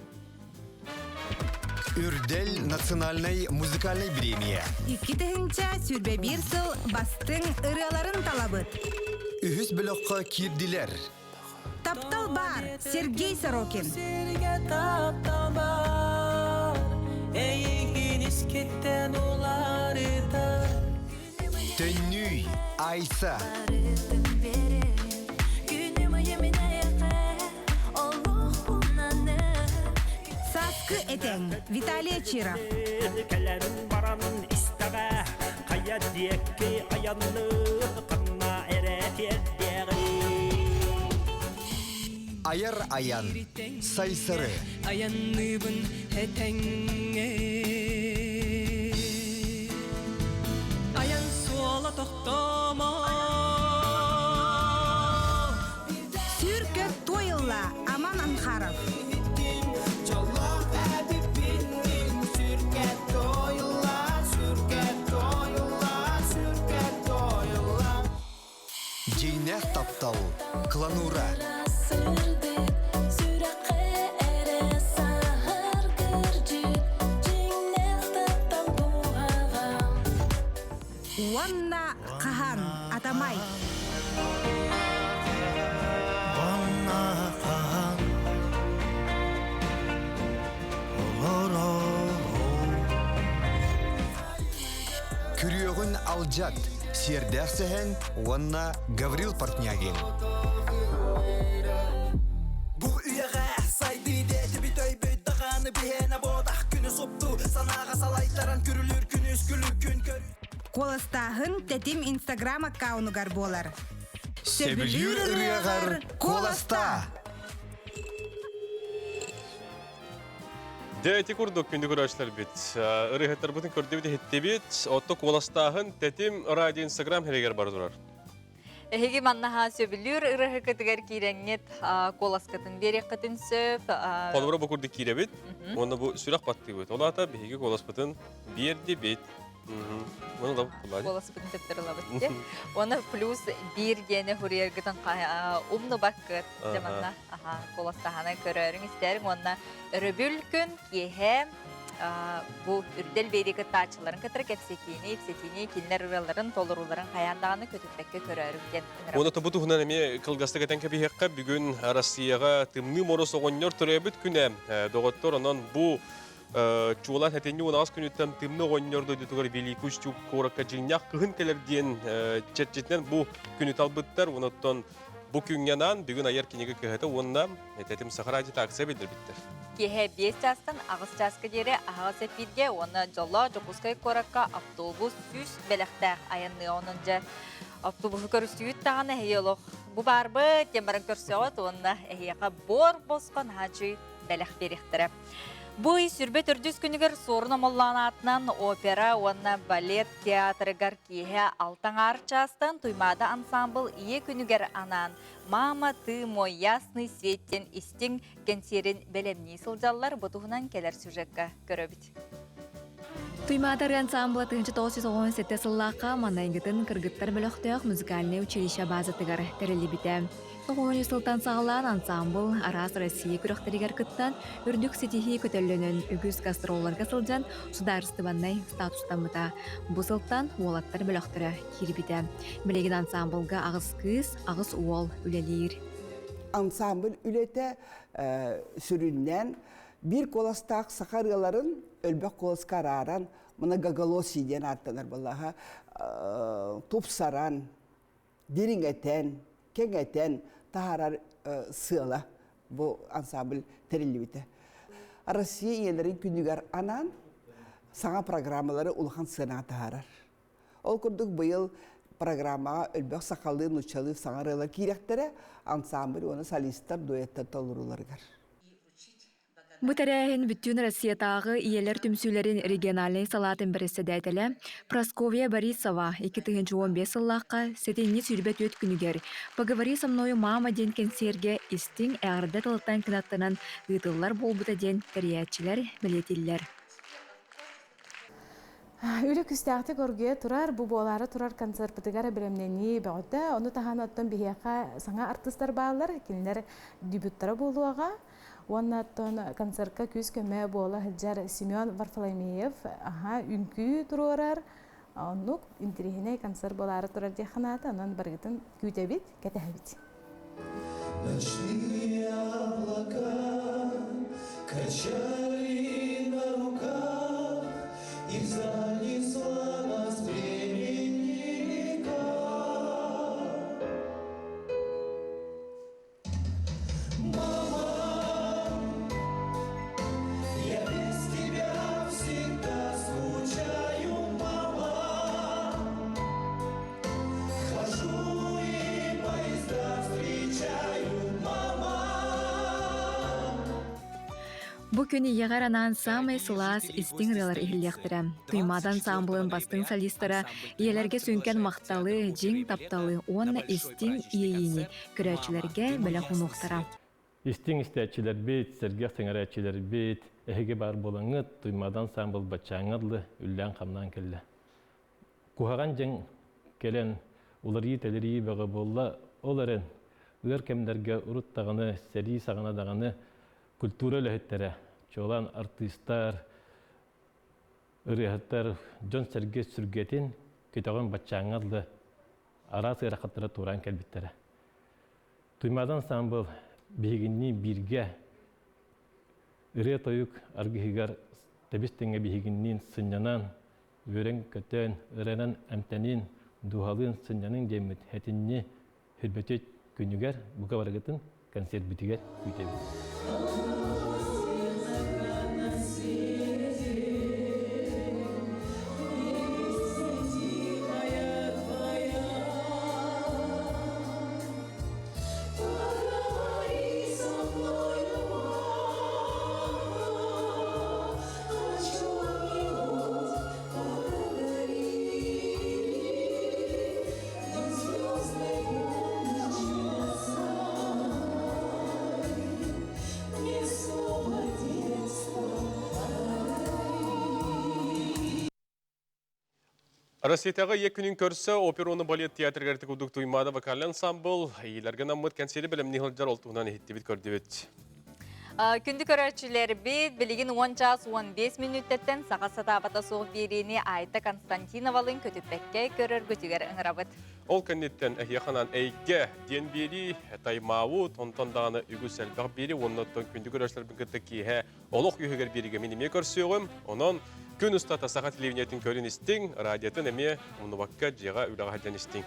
S19: Үрдэл национальнай музыкальнай бириэмийэ.
S20: 2021 сыл бастыҥ ырыаларын талабыт.
S19: Үһүс бөлөххө киирдилэр.
S20: Таптал баар Сергей Сорокин.
S18: Таптал баар, эйигин искиттэн уларытар.
S19: Төннүй, Айса.
S20: Сааскы этэҥ Виталий Чиров.
S18: Кэлэн баран истэҕэ, хайа диэки айанны ханна эрэ тиэрдиэҕи.
S19: Айар айан, сайсары.
S18: Айанныыбын этэҥҥэ. Айан суола тохтоомо.
S20: Сүр-көт туойылла Аман Анхаров.
S19: Дьиҥнээх таптал, Кланура.
S20: Уонна хаһан Атамай.
S18: Уонна хаһан
S19: Күрүөҕүн алдьат, сиэрдээх сэһэн уонна Гаврил Портнягин.
S18: Бу үйэҕэ сайдыы диэтибит өйбүт даҕаны биһиэнэ буотах күнү супту санааҕа салайтаран күрүлүүр күнүс күлүк күн көрүү
S20: Куоластааһын Тэтим Инстаграм аккаунугар буолар.
S19: Сөбүлүүр ырыаҕар куоластаа!
S1: Дьэ, ити курдук күндү көрөөччүлэрбит, ырыаһыттарбытын көрдүбүт, иһиттибит. Отто куоластааһын Тэтим радио Инстаграм сиригэр бара турар.
S2: Эһиги маннаһа сөбүлүүр ырыаһыкытыгар киирэҥҥит куоласкытын биэриэххитин сөп.
S1: Холобура бу курдук киирэбит, уонна бу сүрэх баттыыбыт. Ол аата биһиги куоласпытын биэрдибит. Оны да
S2: Куоласпытын төптөр ылабыт дии. Уонна плюс биир диэни хуруйаргытын умнубаккыт. Дьэ манна куоластаһаны көрөөрүҥ истээриҥ уонна өрөбүл күн киэһэ бу үрдэл биэрии кыттааччыларын кытары кэпсэтиини, ипсэтиини, кинилэр ырыаларын, толорууларын хайаан даҕаны көтүппэккэ көрөөрүҥ диэн ыҥырабыт.
S1: Уонна бу туһунан эмиэ кылгастык этэн кэбиһиэххэ, бүгүн Россияҕа Тымныы Моруос оҕонньор төрөөбүт күнэ. Доҕоттор, онон бу чуолаан сэтинньи уон аҕыс күнүттэн Тымныы оҕонньор дойдутугар Великий Устюг куоракка дьиҥнээх кыһын кэлэр диэн чэрчитинэн бу күнү талбыттар. Онон бу күҥҥэ анаан бүгүн айар кинигэ кыһата уонна Тэтим Саха радиота акция биллэрбиттэр.
S2: Киэһэ 5 чаастан 8 чааска диэри аһаҕас эфиргэ уонна дьоллоох Дьокуускай куоракка автобус 100 бэлэхтээх айанныа. Онон дьэ автобуһу көрүстүгүт даҕаны эһиги олох бу баарбыт диэн баран көрсөҕүт уонна эһиэхэ буор босхо наһаа бэлэх биэриэхтэрэ. Бу ый сүрбэ төрдүс күнүгэр Суорун Омоллоон аатынан опера уонна балет театрыгар киэһэ алта аҥаар чаастан Туймаада ансаамбыл Ийэ күнүгэр анаан «Мама, ты мой ясный свет» диэн истиҥ кэнсиэрин бэлэмнии сылдьаллар. Бу туһунан кэлэр сюжекка көрөбүт.
S4: Туймаада ырыа ансаамбыла 1997 сыллаахха манайгытын кыргыттар бөлөхтөөх музыкальнай училище базатыгар тэриллибитэ. Тоҕуһунньу сылтан саҕалаан ансаамбыл араас Россия күрэхтэригэр кыттан, үрдүк ситиһии көтөллөнөн үгүс гастролларга сылдьан судаарыстыбаннай статустаммыта. Бу сылтан уолаттар бөлөхтөрө киирбитэ. Билигин ансаамбылга аҕыс кыыс, аҕыс уол үлэлиир.
S5: Ансаамбыл үлэтэ сүрүннээн биир куоластаах саха ырыаларын өлбөх куоласка арааран, многоголосие диэн ааттанар буоллаха, тупсаран, дириҥэтэн, кэҥэтэн таһаарар сыала бу ансамбль тэриллибитэ. Россия ийэлэрин күнүгэр анаан саҥа программалары улахан сыанаҕа таһаарар. Ол курдук быйыл программаҕа өлбөх сахалыы, нууччалыы саҥа ырыалар киирэхтэрэ ансамбль уонна солистар дуэттар толорууларыгар.
S4: Бу тэрээһин бүттүүн Россиятааҕы ийэлэр түмсүүлэрин региональнай салаатын бэрэссэдээтэлэ Прасковья Борисова 2015 сыллаахха сэтинньи 24 күнүгэр «Поговори со мною, мама» диэн кэнсиэргэ истиҥ эҕэрдэ тылыттан кынаттанан ыытыллар буолбута диэн тэрийээччилэр бэлиэтииллэр.
S6: Үлэ күүстээхтик оргуйа турар, бу буолаары турар концерпытыгар бэлэмнэнии бөҕөтө. Ону таһынан оттон биһиэхэ саҥа артыыстар бааллар, кинилэр дебюттара буолуоҕа. Уонна оттон концертка күүс-көмө буола сылдьар Семен Варфоломеев аха үҥкүү туруорар. Оннук интириэһинэй концерт буолаары турар диэххэ наада. Онон барыгытын күүтэбит, кэтэһэбит.
S21: Ночные облака качали на руках И занесла нас времени река. Мама, я без тебя всегда скучаю, мама. Хожу и поезда встречаю, мама.
S4: Бу күн ийэҕэр анаан саамай сылаас, истиҥ ырыалар иһиллиэхтэрэ. Туймаада ансаамбылын бастыҥ солистара ийэлэргэ сүҥкэн махталы, дьиҥ тапталы уонна истиҥ иэйиини көрөөччүлэргэ бэлэх уунуохтара.
S22: Истиҥ истээччилэрбит, сэргэх сэҥэрээччилэрбит, эһиги баар буолаҥҥыт, Туймаада ансаамбыл баччааҥҥа дылы үллээн-хамнаан кэллэ. Куһаҕан дьаҥ кэлэн уларыйыы-тэлэрийии бөҕө буолла. Ол эрэн, ыар кэмнэргэ урут даҕаны, сэрии саҕана даҕаны культура үлэһиттэрэ, чуолаан артыыстар, ырыаһыттар дьон-сэргэ сүргэтин көтөҕөн баччааҥҥа дылы араас ыарахаттара туораан кэлбиттэрэ. Туймаада ансаамбыл биһигинниин бииргэ ырыа-тойук аргыһыгар тэбис-тэҥҥэ биһигинниин сынньанан, үөрэн-көтөн, ырыанан эмтэнин, дууһалыын сынньаныҥ диэммит этинни Хүрбөтүт күнүгэр бука барыгытын концертбитигэр күүтэбит.
S1: Россиятааҕы Ийэ күнүн көрсө операны балет театрыгар курдук Туймаада вокальный ансамбл иилэргэ наммыт кэнсиэри бэлэмнии сылдьар ол туһунан иһиттибит көрдүбүт.
S2: Күндү көрөөччүлэрбит, билигин 10 чаас 15 мүнүүттэттэн саха сатаабата суох биэриини Айта Константиновалыын көтүппэккэ көрөргүтүгэр ыҥырабыт.
S1: Ол кэнниттэн эһиэханан эйгэ диэн биэрии, таймаабыт, онтон даҕаны үгүс элбэх биэрии уонна оттон күндү көрөөччүлэрбин кытта киэһэ олох үһүгэр биэриигэ мин эмиэ көрсүөҕүм. Онон күн устата саха телевидениетин көрүн истиҥ, радиотын эмиэ умнубакка дьиэҕэ үлэҕэ сылдьан истиҥ.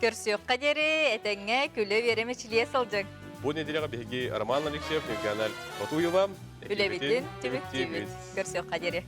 S2: Көрсүөххэ диэри этэҥҥэ күлэ-үөрэ мичилийэ сылдьыҥ.
S1: Бу нэдиэлэҕэ биһиги Роман Алексеев, Ньургуяна Ботуева
S2: Үлэбитин түмүктүүбүт. Көрсүөххэ диэри.